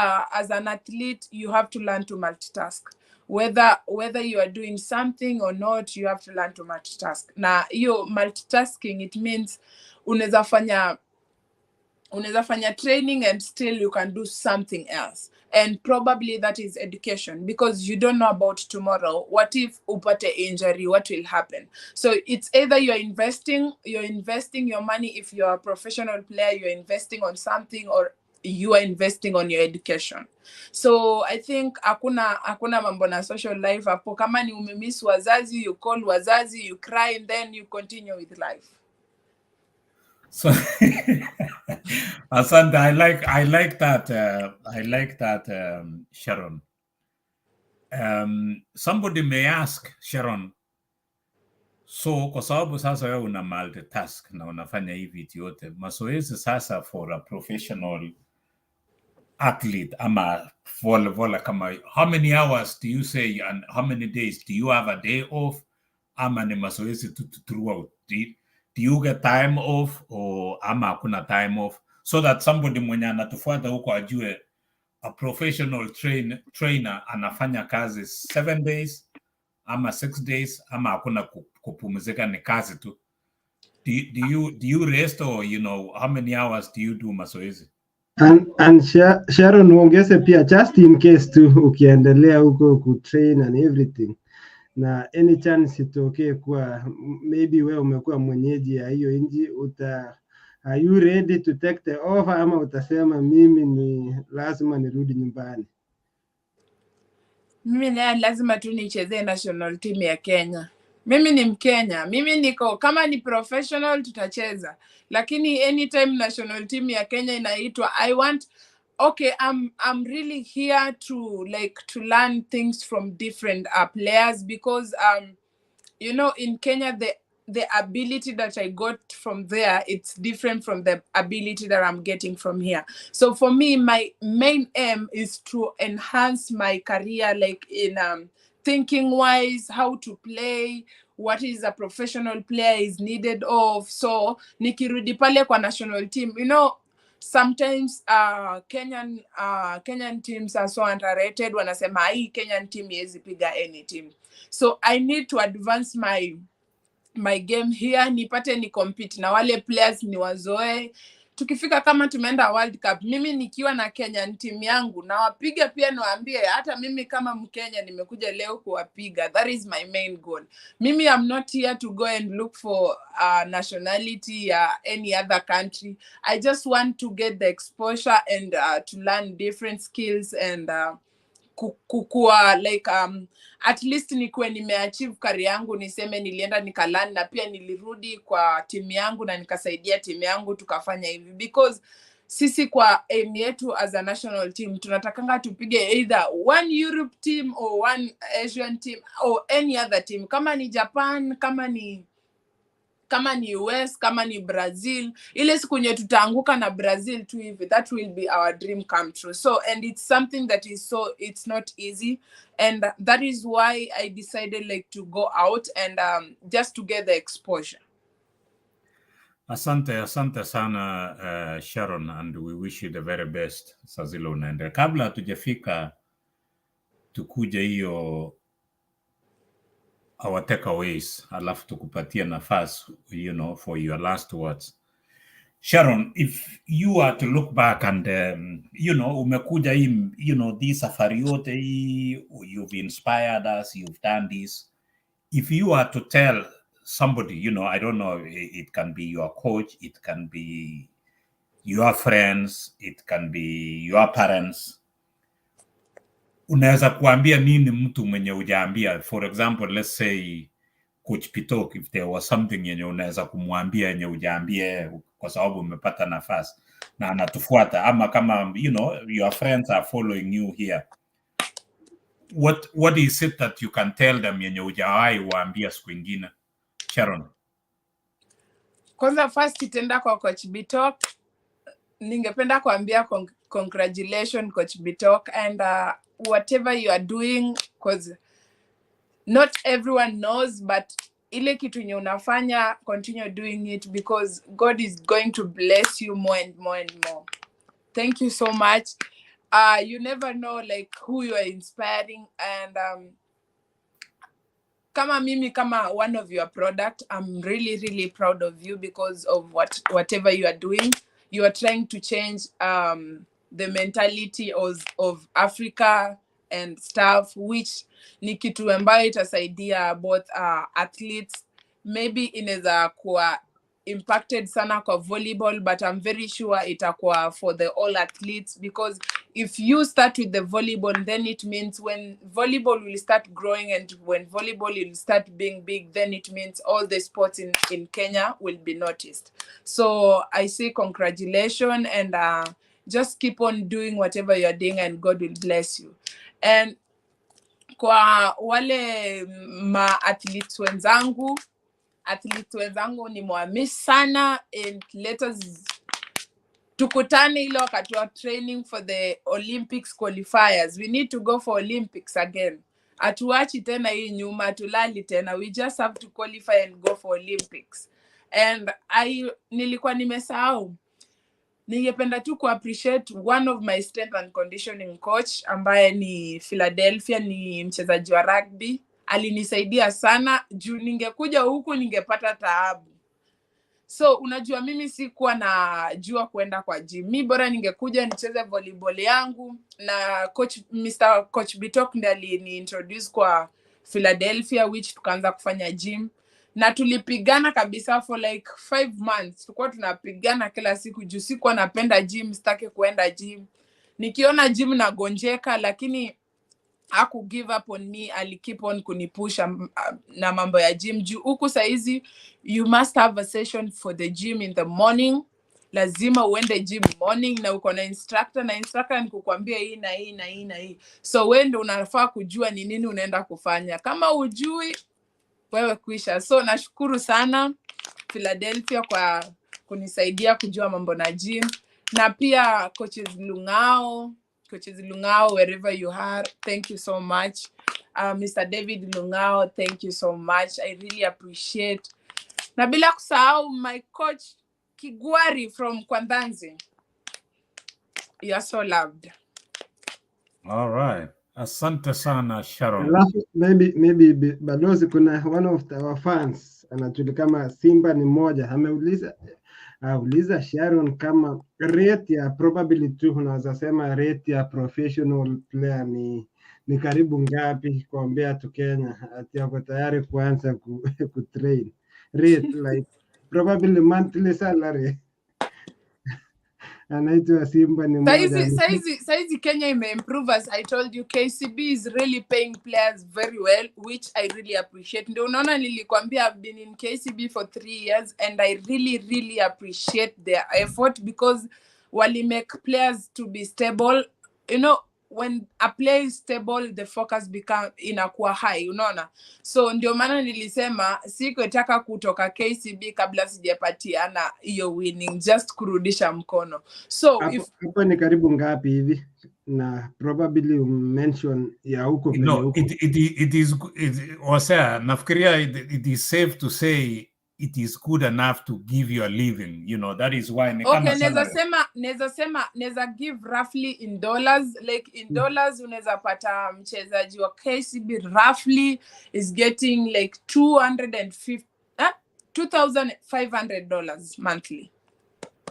an athlete, you have to learn to multitask. Whether you are doing something or not, you have to learn to multitask. Na hiyo multitasking, it means unaweza fanya training and still you can do something else, and probably that is education, because you don't know about tomorrow. What if upate injury? What will happen? So it's either you're investing your money. If you're a professional player, you're investing on something, or you are investing on your education. So I think hakuna mambo na social life hapo. Kama ni umemiss wazazi, you call wazazi, you cry, and then you continue with life. So, asante. I like that. I like that, Sharon. Somebody may ask, Sharon. So kwa sababu sasa wewe una multitask na unafanya hivi vitu yote, mazoezi sasa for a professional athlete ama volleyball kama, how many hours do you say and how many days do you have a day off, ama ni mazoezi tu throughout? Do you get time off or ama hakuna time off, so that somebody mwenye anatufuata huko ajue a professional trainer anafanya kazi 7 days ama 6 days ama hakuna kupumzika, ni kazi tu? Do you rest or how many hours do you do mazoezi? And Sharon, uongeze pia, just in case tu ukiendelea huko kutrain and everything, na any chance itokee kuwa maybe wewe umekuwa mwenyeji ya hiyo nchi, uta are you ready to take the offer ama utasema mimi ni lazima nirudi nyumbani? Mimi naye lazima tu nichezee national team ya Kenya. Mimi ni Mkenya, mimi niko, kama ni professional tutacheza, lakini anytime national team ya Kenya inaitwa, I want, okay, I'm really here to, like, to learn things from different players, because in Kenya, the ability that I got from there, it's different from the ability that I'm getting from here. So for me, my main aim is to enhance my career, like in thinking wise, how to play, what is a professional player is needed of. So nikirudi pale kwa national team, sometimes Kenyan teams are so underrated. Wanasema hii Kenyan team iwezi piga any team. So I need to advance my game here, nipate ni compete na wale players, ni wazoe. Tukifika kama tumeenda World Cup, mimi nikiwa na Kenyan team yangu nawapiga pia, niwaambie hata mimi kama Mkenya nimekuja leo kuwapiga. That is my main goal. Mimi, I'm not here to go and look for nationality ya any other country. I just want to get the exposure and to learn different skills and kukua, like at least nikuwe nimeachieve career yangu, niseme nilienda nikalearn na pia nilirudi kwa timu yangu na nikasaidia timu yangu tukafanya hivi, because sisi kwa aim yetu as a national team tunatakanga tupige either one Europe team or one Asian team or any other team, kama ni Japan, kama ni US, kama ni Brazil. Ile siku nye tutaanguka na Brazil tu hivi, that will be our dream come true. So, and it's something that is so, it's not easy, and that is why I decided, like, to go out and just to get the exposure. Asante, asante sana, Sharon, and we wish you the very best saa zile unaendelea. Kabla hatujafika tukuje hiyo our takeaways, alafu tukupatie nafasi for your last words. Sharon, if you are to look back and umekuja hii this safari yote hii, you've inspired us, you've done this. If you are to tell somebody, I don't know, it can be your coach, it can be your friends, it can be your parents. Unaweza kuambia nini mtu mwenye hujaambia? For example, let's say Coach Bitok, if there was something yenye unaweza kumwambia yenye hujaambia kwa sababu umepata nafasi na anatufuata, ama kama your friends are following you here, what is it that you can tell them yenye hujawahi waambia siku ingine, Sharon? Kwanza, first itaenda kwa Coach Bitok. Ningependa kuambia congratulations, Coach Bitok, and whatever you are doing, 'cause not everyone knows, but ile kitu yenye unafanya, continue doing it, because God is going to bless you more and more and more. Thank you so much. You never know like who you are inspiring. And kama mimi, kama one of your product, I'm really, really proud of you because of whatever you are doing. You are trying to change the mentality of Africa and stuff, which ni kitu ambayo itasaidia both athletes. Maybe inaweza kuwa impacted sana kwa volleyball, but I'm very sure itakuwa for the all athletes, because if you start with the volleyball, then it means when volleyball will start growing and when volleyball will start being big, then it means all the sports in Kenya will be noticed. So I say congratulations, and just keep on doing whatever you're doing, and God will bless you. And kwa wale ma athletes wenzangu ni mwamiss sana, and let us tukutane ile wakati wa training for the Olympics qualifiers. We need to go for Olympics again. Hatuachi tena hii nyuma, hatulali tena. We just have to qualify and go for Olympics. And I nilikuwa nimesahau, ningependa tu kuappreciate one of my strength and conditioning coach ambaye ni Philadelphia, ni mchezaji wa rugby. Alinisaidia sana juu ningekuja huku ningepata taabu. So unajua mimi sikuwa najua kuenda kwa gym. Mi bora ningekuja nicheze volleyball yangu, na coach, Mr. Coach Bitok, ndiye alini introduce kwa Philadelphia, which tukaanza kufanya gym na tulipigana kabisa for like 5 months. Tulikuwa tunapigana kila siku juu sikuwa napenda gym, sitaki kuenda gym. Nikiona gym nagonjeka, lakini haku give up on me. Ali keep on kunipusha na mambo ya gym, juu huku saizi you must have a session for the gym in the morning. Lazima uende gym morning na uko na instructor, na instructor ni kukwambia hii na hii na hii na hii. So wewe ndo unafaa kujua ni nini unaenda kufanya. Kama ujui, wewe kuisha. So nashukuru sana Philadelphia kwa kunisaidia kujua mambo na gym, na pia coaches Lungao, coaches Lungao, wherever you are, thank you so much. Mr. David Lungao, thank you so much, I really appreciate. Na bila kusahau my coach Kigwari from Kwanthanze, you are so loved. All right. Asante sana, Sharon. Alafu maybe balozi, kuna one of our fans anajulikana kama Simba ni mmoja, ameuliza, auliza Sharon kama rate ya, probably tu unaweza sema rate ya professional player ni karibu ngapi kuambia tu Kenya, ati ako tayari kuanza ku train rate, like probably monthly salary. Anaitwa Simba ni mmoja. Saizi Kenya imeimprove. As I told you, KCB is really paying players very well, which I really appreciate. Ndio unaona nilikwambia I've been in KCB for 3 years and I really, really appreciate their effort because wali make players to be stable. When a player is stable, the focus become inakuwa high, unaona? So ndio maana nilisema sikutaka kutoka KCB kabla sijapatiana hiyo winning, just kurudisha mkono. So Hapo if hapo ni karibu ngapi hivi, na probably mention ya huko penye No, huko? it is, o sea, nafikiria it is safe to say it is good enough to give you a living. That is why ni kama Okay, naweza salary. sema, naweza give roughly in dollars, like in dollars unaweza pata mchezaji wa KCB roughly is getting like 250, eh? $2500 monthly.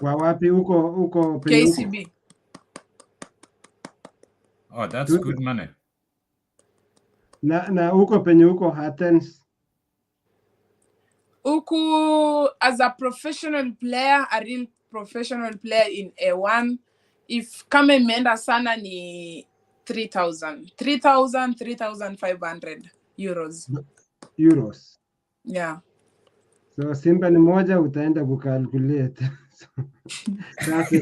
Kwa wapi, huko penye huko? KCB. Oh, that's good money. Na huko penye huko Athens? Huku as a professional player, a real professional player in A1, if kama imeenda sana ni 3000, 3000, €3500. Euros? Yeah. So Simba ni moja utaenda kucalculate. So, sasa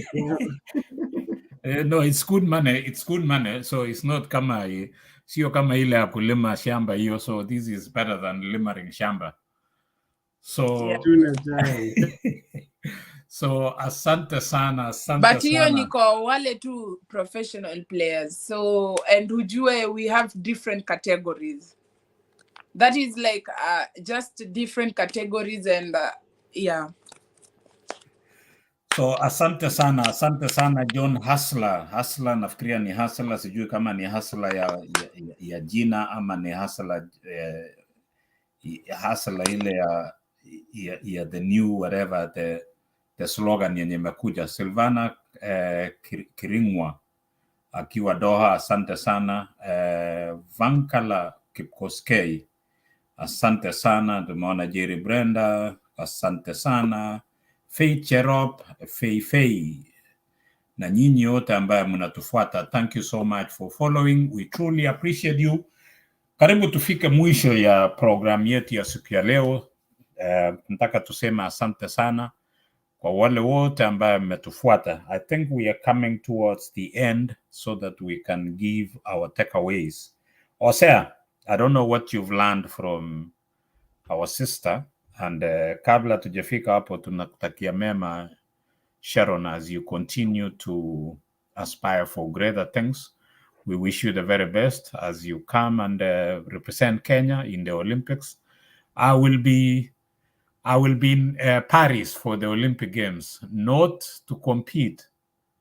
No, it's good money. It's good money. So it's not kama sio kama ile ya kulima shamba hiyo. So this is better than limering shamba. So Tuna chai. So asante sana, asante But hiyo ni sana. kwa wale tu professional players. So and ujue we have different categories, that is like just different categories and yeah. So asante sana, asante sana John Hasla. Hasla nafikiria ni Hasla, sijui kama ni Hasla ya jina ama ni Hasla Hasla ile ya the new whatever the slogan yenye imekuja. Silvana Kiringwa akiwa Doha, asante sana. Vankala Kipkoskei, asante sana. Tumeona Jerry Brenda, asante sana. Faith Cherop, Fei Fei na nyinyi wote ambaye mnatufuata, thank you so much for following. We truly appreciate you. Karibu tufike mwisho ya program yetu ya siku ya leo. Nataka tuseme asante sana kwa wale wote ambaye mmetufuata. I think we are coming towards the end so that we can give our takeaways. Osea, I don't know what you've learned from our sister and kabla tujafika hapo, tunakutakia mema, Sharon, as you continue to aspire for greater things. We wish you the very best as you come and represent Kenya in the Olympics. I will be in Paris for the Olympic Games, not to compete,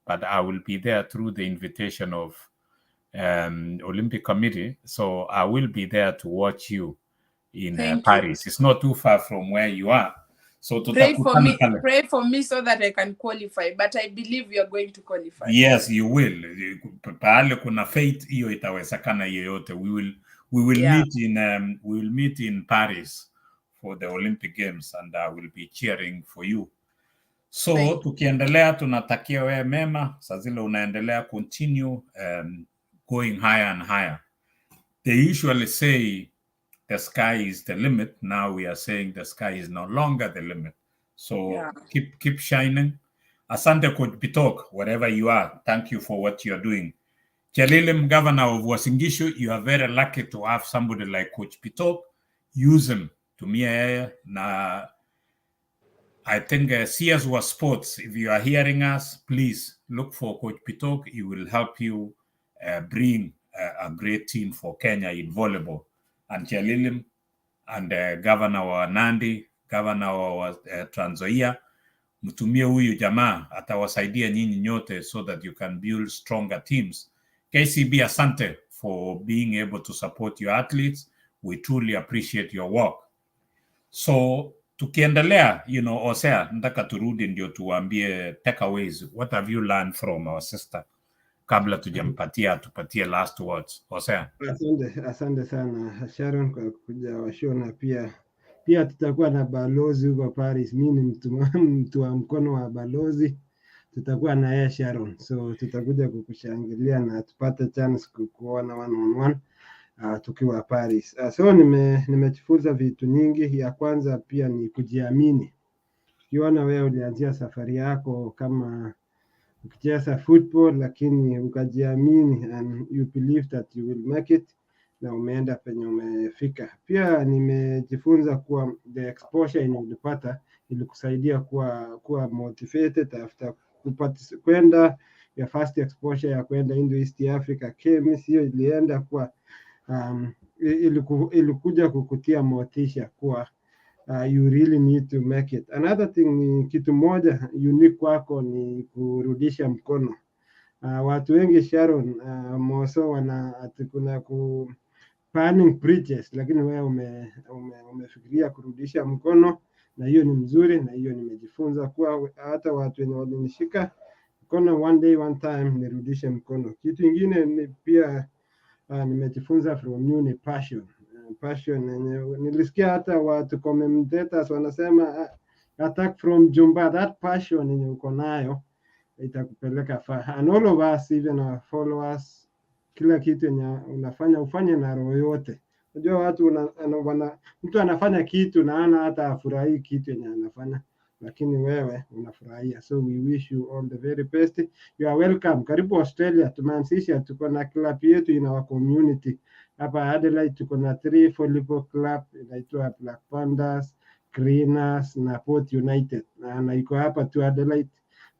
but I will be there through the invitation of Olympic Committee. So I will be there to watch you in Thank you. Paris. It's not too far from where you are. So Pray for tutakutana me. pale. Pray for me so that I can qualify. But I believe we are going to qualify. Yes, you will. Pahali kuna faith, hiyo itawezekana yeyote. We will meet in we will meet in Paris for the Olympic Games and I will be cheering for you. So Thank you. Tukiendelea tunatakia wewe mema, saa zile unaendelea continue going higher and higher. They usually say the sky is the limit. Now we are saying the sky is no longer the limit. So keep shining. Asante, Coach Bitok, wherever you are. Thank you for what you are doing. Chelilim, governor of Uasin Gishu, you are very lucky to have somebody like Coach Bitok. Use him. Tumia yeye na I think CS was Sports. If you are hearing us, please look for Coach Bitok. He will help you bring a great team for Kenya in volleyball. And Chelilim and Governor wa Nandi, Governor wa Trans Nzoia, mtumie huyu jamaa, atawasaidia nyinyi nyote so that you can build stronger teams. KCB, asante for being able to support your athletes. We truly appreciate your work. So tukiendelea, Osea, nataka turudi ndio tuwaambie takeaways. What have you learned from our sister kabla tujampatia tupatie last words? Osea. Asante, asante sana, Sharon, kwa kuja washow na pia tutakuwa na balozi huko Paris. Mi ni mtu wa mkono wa balozi, tutakuwa na yeye, Sharon, so tutakuja kukushangilia na tupate chance kukuona one on one tukiwa Paris. So nimejifunza vitu nyingi. Ya kwanza pia ni kujiamini. Ukiona wewe ulianzia safari yako kama ukicheza football, lakini ukajiamini and you believe that you will make it na umeenda penye umefika. Pia nimejifunza kuwa the exposure yenye ulipata ilikusaidia kuwa motivated after kwenda your first exposure ya kwenda Indo East Africa Games. Hiyo ilienda kuwa ilikuja kukutia motisha kuwa you really need to make it. Another thing ni kitu moja unique kwako ni kurudisha mkono. Watu wengi, Sharon, Moso, wana ati kuna ku burning bridges, lakini wewe umefikiria kurudisha mkono, na hiyo ni mzuri, na hiyo nimejifunza kuwa hata watu wenye walinishika mkono, one day, one time nirudishe mkono. Kitu ingine ni pia nimejifunza from you ni passion. Passion yenye nilisikia hata watu commentators wanasema, attack from Jumba, that passion yenye uko nayo itakupeleka far. And all of us, even our followers, kila kitu yenye unafanya ufanye na roho yote. Unajua watu mtu anafanya kitu na ana hata afurahii kitu yenye anafanya, lakini wewe unafurahia. So we wish you all the very best. You are welcome. Karibu Australia. Tumeanzisha, tuko na club yetu in our community hapa Adelaide. Tuko na three volleyball club inaitwa Black Panthers, Greeners na Port United na iko hapa tu Adelaide.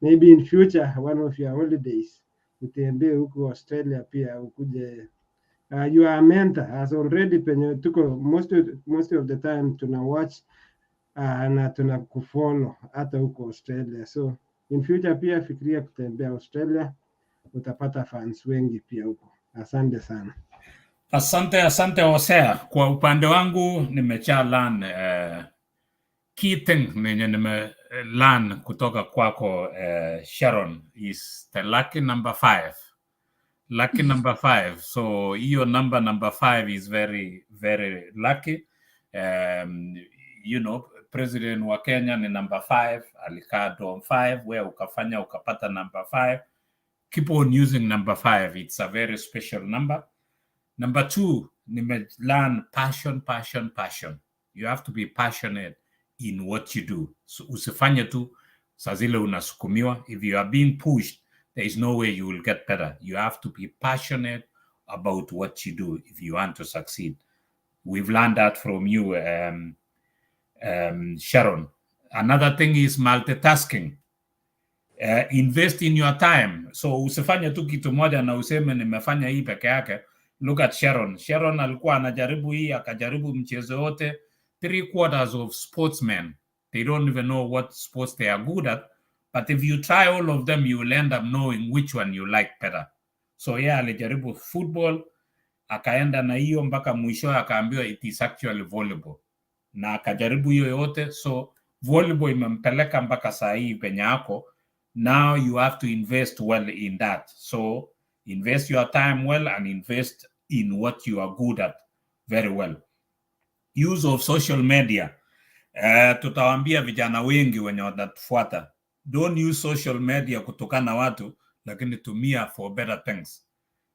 Maybe in future, one of your holidays, utembee huku Australia pia ukuje. You are a mentor as already penye tuko most of the time tuna watch na tuna kufollow hata huko Australia, so In future pia fikiria kutembea Australia, utapata fans wengi pia huko. Asante sana. Asante, asante Hosea. Kwa upande wangu nimesha learn key thing nenye nime learn kutoka kwako, Sharon, is the lucky number five. Lucky number five. So hiyo number five is very very lucky. President wa Kenya ni number five, alikaa dorm five, where ukafanya ukapata number five. Keep on using number five. It's a very special number. Number two, nime learn passion, passion, passion. You have to be passionate in what you do. So usifanye tu saa zile unasukumiwa. If you are being pushed, there is no way you will get better. You have to be passionate about what you do if you want to succeed. We've learned that from you, Sharon. Another thing is multitasking. Invest in your time. So usifanye tu kitu moja na useme nimefanya hii peke yake. Look at Sharon. Sharon alikuwa anajaribu hii, akajaribu mchezo yote. Three quarters of sportsmen, they don't even know what sports they are good at. But if you try all of them, you will end up knowing which one you like better. So yeah, alijaribu football, akaenda na hiyo mpaka mwisho akaambiwa it is actually volleyball, na akajaribu hiyo yote, so volleyball imempeleka mpaka saa hii penye ako. Now you have to invest well in that. So invest your time well and invest in what you are good at very well. Use of social media. Tutawaambia vijana wengi wenye wanatufuata, don't use social media kutukana watu, lakini tumia for better things.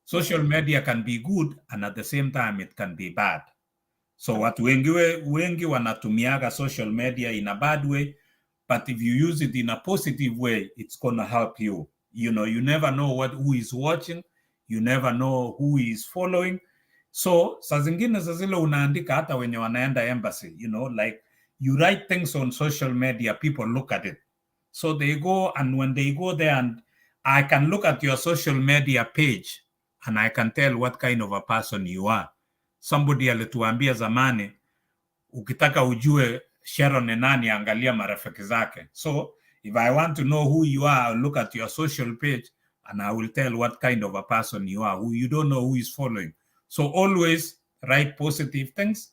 Social media can be good and at the same time it can be bad. So watu wengi wanatumiaga social media in a bad way, but if you use it in a positive way, it's gonna help you. You never know what who is watching, you never know who is following. So saa zingine za zile unaandika hata wenye wanaenda embassy, like you write things on social media, people look at it. So they go, and when they go there, and I can look at your social media page and I can tell what kind of a person you are. Somebody alituambia zamani, ukitaka ujue Sharon ni nani, angalia marafiki zake. So if I want to know who you are, I'll look at your social page and I will tell what kind of a person you are, who you don't know who is following. So always write positive things,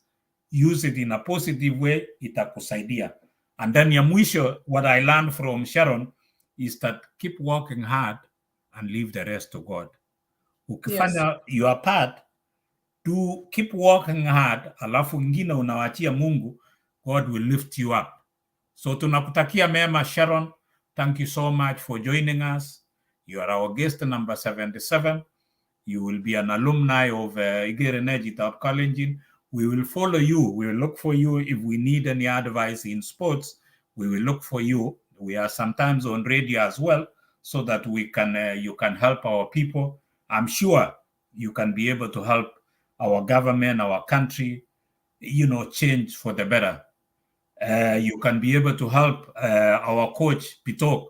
use it in a positive way, itakusaidia. And then ya mwisho, what I learned from Sharon is that keep working hard and leave the rest to God. Ukifanya your part, do keep working hard, alafu ingine unawachia Mungu, God will lift you up. So tunakutakia mema, Sharon. Thank you so much for joining us. You are our guest number 77. You will be an alumni of Igere Chitab Kalenjin. We will follow you. We will look for you if we need any advice in sports. We will look for you. We are sometimes on radio as well, so that we can you can help our people. I'm sure you can be able to help our government, our country, change for the better. You can be able to help our coach, Bitok.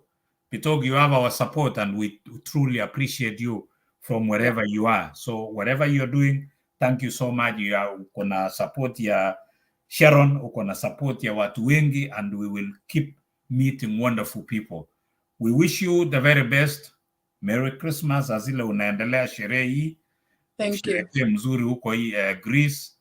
Bitok, you have our support and we truly appreciate you from wherever you are. So whatever you're doing, thank you so much. You are uko na support ya Sharon, uko na support ya watu wengi, and we will keep meeting wonderful people. We wish you the very best. Merry Christmas saa zile unaendelea sherehe hii. Thank you. Sherekee mzuri huko hii Greece.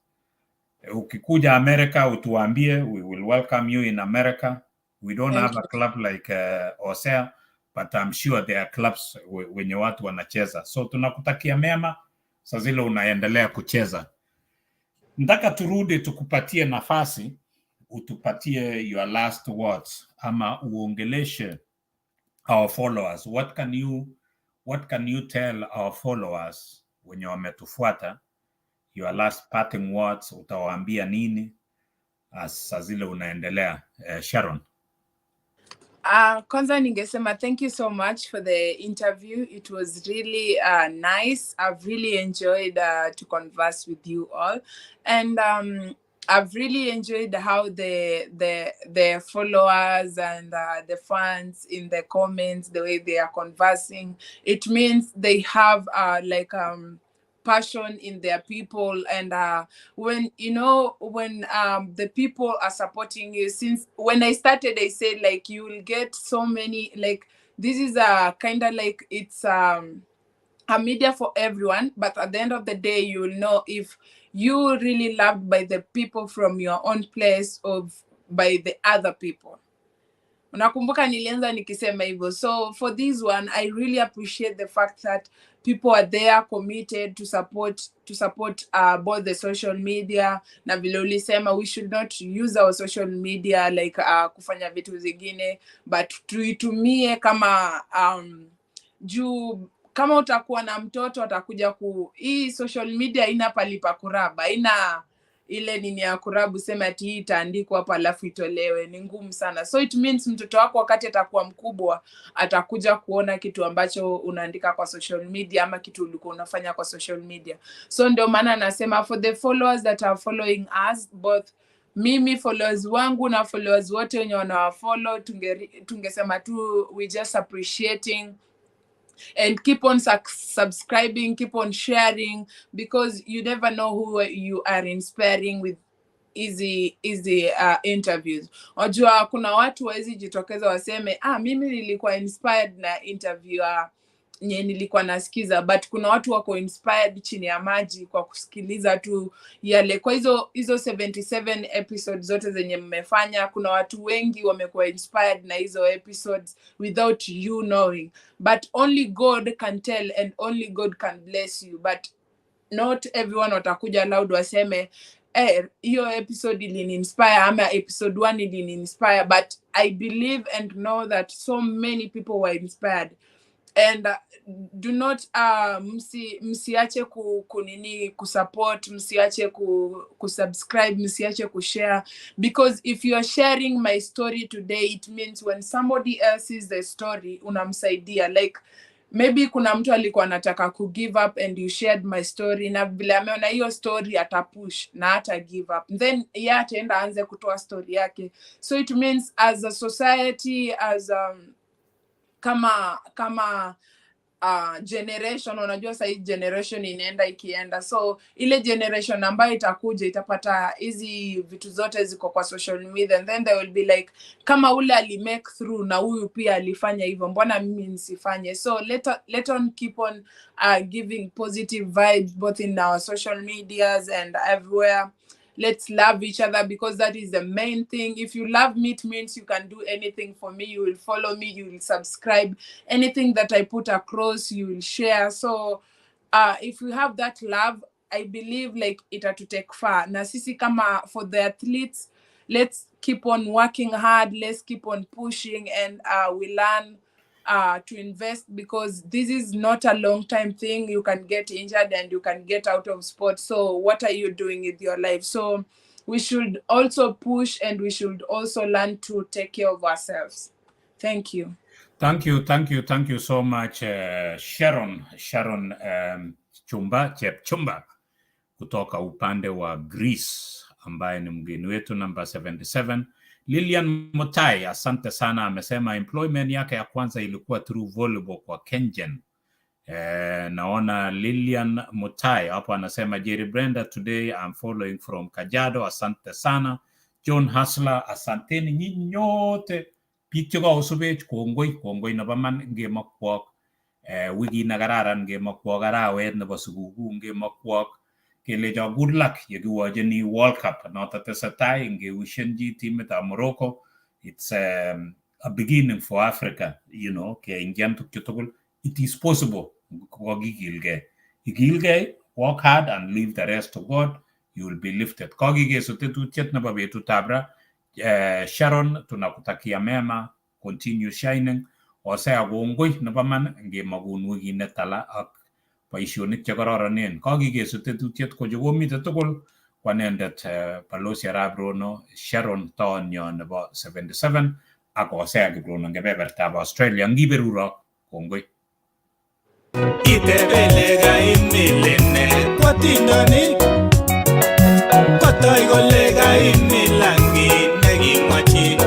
Ukikuja America utuambie, we will welcome you in America. We don't Thank have a club like Osea, but I'm sure there are clubs wenye watu wanacheza. So tunakutakia mema saa zile unaendelea kucheza. Nataka turudi tukupatie nafasi utupatie your last words ama uongeleshe our followers. What can you tell our followers wenye wametufuata? Your last parting words, utawaambia nini saa zile unaendelea, Sharon? Kwanza ningesema thank you so much for the interview. It was really nice. I've really enjoyed to converse with you all, and I've really enjoyed how the followers and the fans in the comments, the way they are conversing. It means they have like passion in their people. And when you know, when the people are supporting you, since when I started, I said like you will get so many, like this is a kind of like it's a media for everyone, but at the end of the day you will know if you really loved by the people from your own place or by the other people. Unakumbuka nilianza nikisema hivyo. So for this one, I really appreciate the fact that people are there committed to support both the social media, na vile ulisema we should not use our social media like kufanya vitu zingine, but tuitumie kama juu kama utakuwa na mtoto atakuja ku hii social media ina palipa kuraba, haina ile nini ya kurabu sema ati hii itaandikwa hapa alafu itolewe, ni ngumu sana. So it means mtoto wako wakati atakuwa mkubwa atakuja kuona kitu ambacho unaandika kwa social media ama kitu ulikuwa unafanya kwa social media. So ndio maana nasema for the followers that are following us, both mimi followers wangu na followers wote wenye wanawafollow, tungesema tu we just appreciating and keep on subscribing, keep on sharing, because you never know who you are inspiring with hizi interviews. Unajua kuna watu wawezi jitokeza waseme, "Ah, mimi nilikuwa inspired na interview ya nye nilikuwa nasikiza," but kuna watu wako inspired chini ya maji kwa kusikiliza tu yale. Kwa hizo 77 episodes zote zenye mmefanya, kuna watu wengi wamekuwa inspired na hizo episodes without you knowing. But only God can tell and only God can bless you, but not everyone watakuja loud waseme, "Eh, hiyo episode ilini-inspire," ama "Episode 1 ilini-inspire." But I believe and know that so many people were inspired. And do not msiache kunini, kusupport, msiache kusubscribe, msiache kushare, because if you are sharing my story today, it means when somebody else sees the story, unamsaidia. Like maybe kuna mtu alikuwa anataka ku give up and you shared my story, na vile ameona hiyo story atapush na hata give up, then ye ataenda aanze kutoa story yake. So it means as a society, as kama generation, unajua sahii generation inaenda ikienda, so ile generation ambayo itakuja itapata hizi vitu zote ziko kwa social media, and then they will be like, "Kama ule alimake through na huyu pia alifanya hivyo, mbona mimi nisifanye?" So let on keep on giving positive vibes both in our social medias and everywhere. Let's love each other, because that is the main thing. If you love me, it means you can do anything for me. You will follow me, you will subscribe, anything that I put across you will share. So if we have that love, I believe like itatutake far. Na sisi kama for the athletes, let's keep on working hard, let's keep on pushing, and we learn to invest, because this is not a long time thing. You can get injured and you can get out of sport. So what are you doing with your life? So we should also push and we should also learn to take care of ourselves. Thank you. Thank you, thank you, thank you so much, Sharon Chumba Chepchumba kutoka upande wa Greece, ambaye ni mgeni wetu namba 77. Lilian Mutai, asante sana, amesema employment yake ya kwanza ilikuwa through volleyball kwa Kengen. Naona Lilian Mutai hapo anasema, "Jerry Brenda, today I'm following from Kajiado." Asante sana. John Hasler, asanteni nyinyi nyote biik chekosubech, kongoi, kongoi nebo man. Ngemokwok wikit nekararan, ngemokwok arawet nebo sikukuu, ngemokwok kelecho good luck yekiwocheni World Cup noto tesetai, ngewishenji timitab Morocco. It's a beginning for Africa keingian tukchu tugul. It is possible kokikilgei, ikilgei, work hard and leave the rest to God, you will be lifted. Kokikesu tetutiet nebo betutab ra. Sharon, tunakutakia mema, continue shining. Hosea, kongoi nebo man, ngemakun wikit netala ak boisionik chekororonen. Kokikesu tetutiet ko chekomite tugul kwanendet Balozi Arap Rono, Sharon toonyo nebo 77 ak Hosea Kiprono kebebertab Australia. Ngiberurok, kongoi. Itebele kaimilene kwatindonik kotoi kole kaimilan kit nekimwachi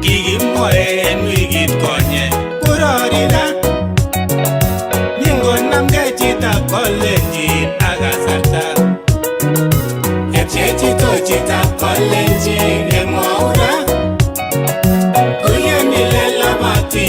kikimwoe en wikit konye korori ra ningonamgei chitab. Kalenjin ak kasarta. Kepchechi tochitab Kalenjin kemwou ra. Kuyoni le labati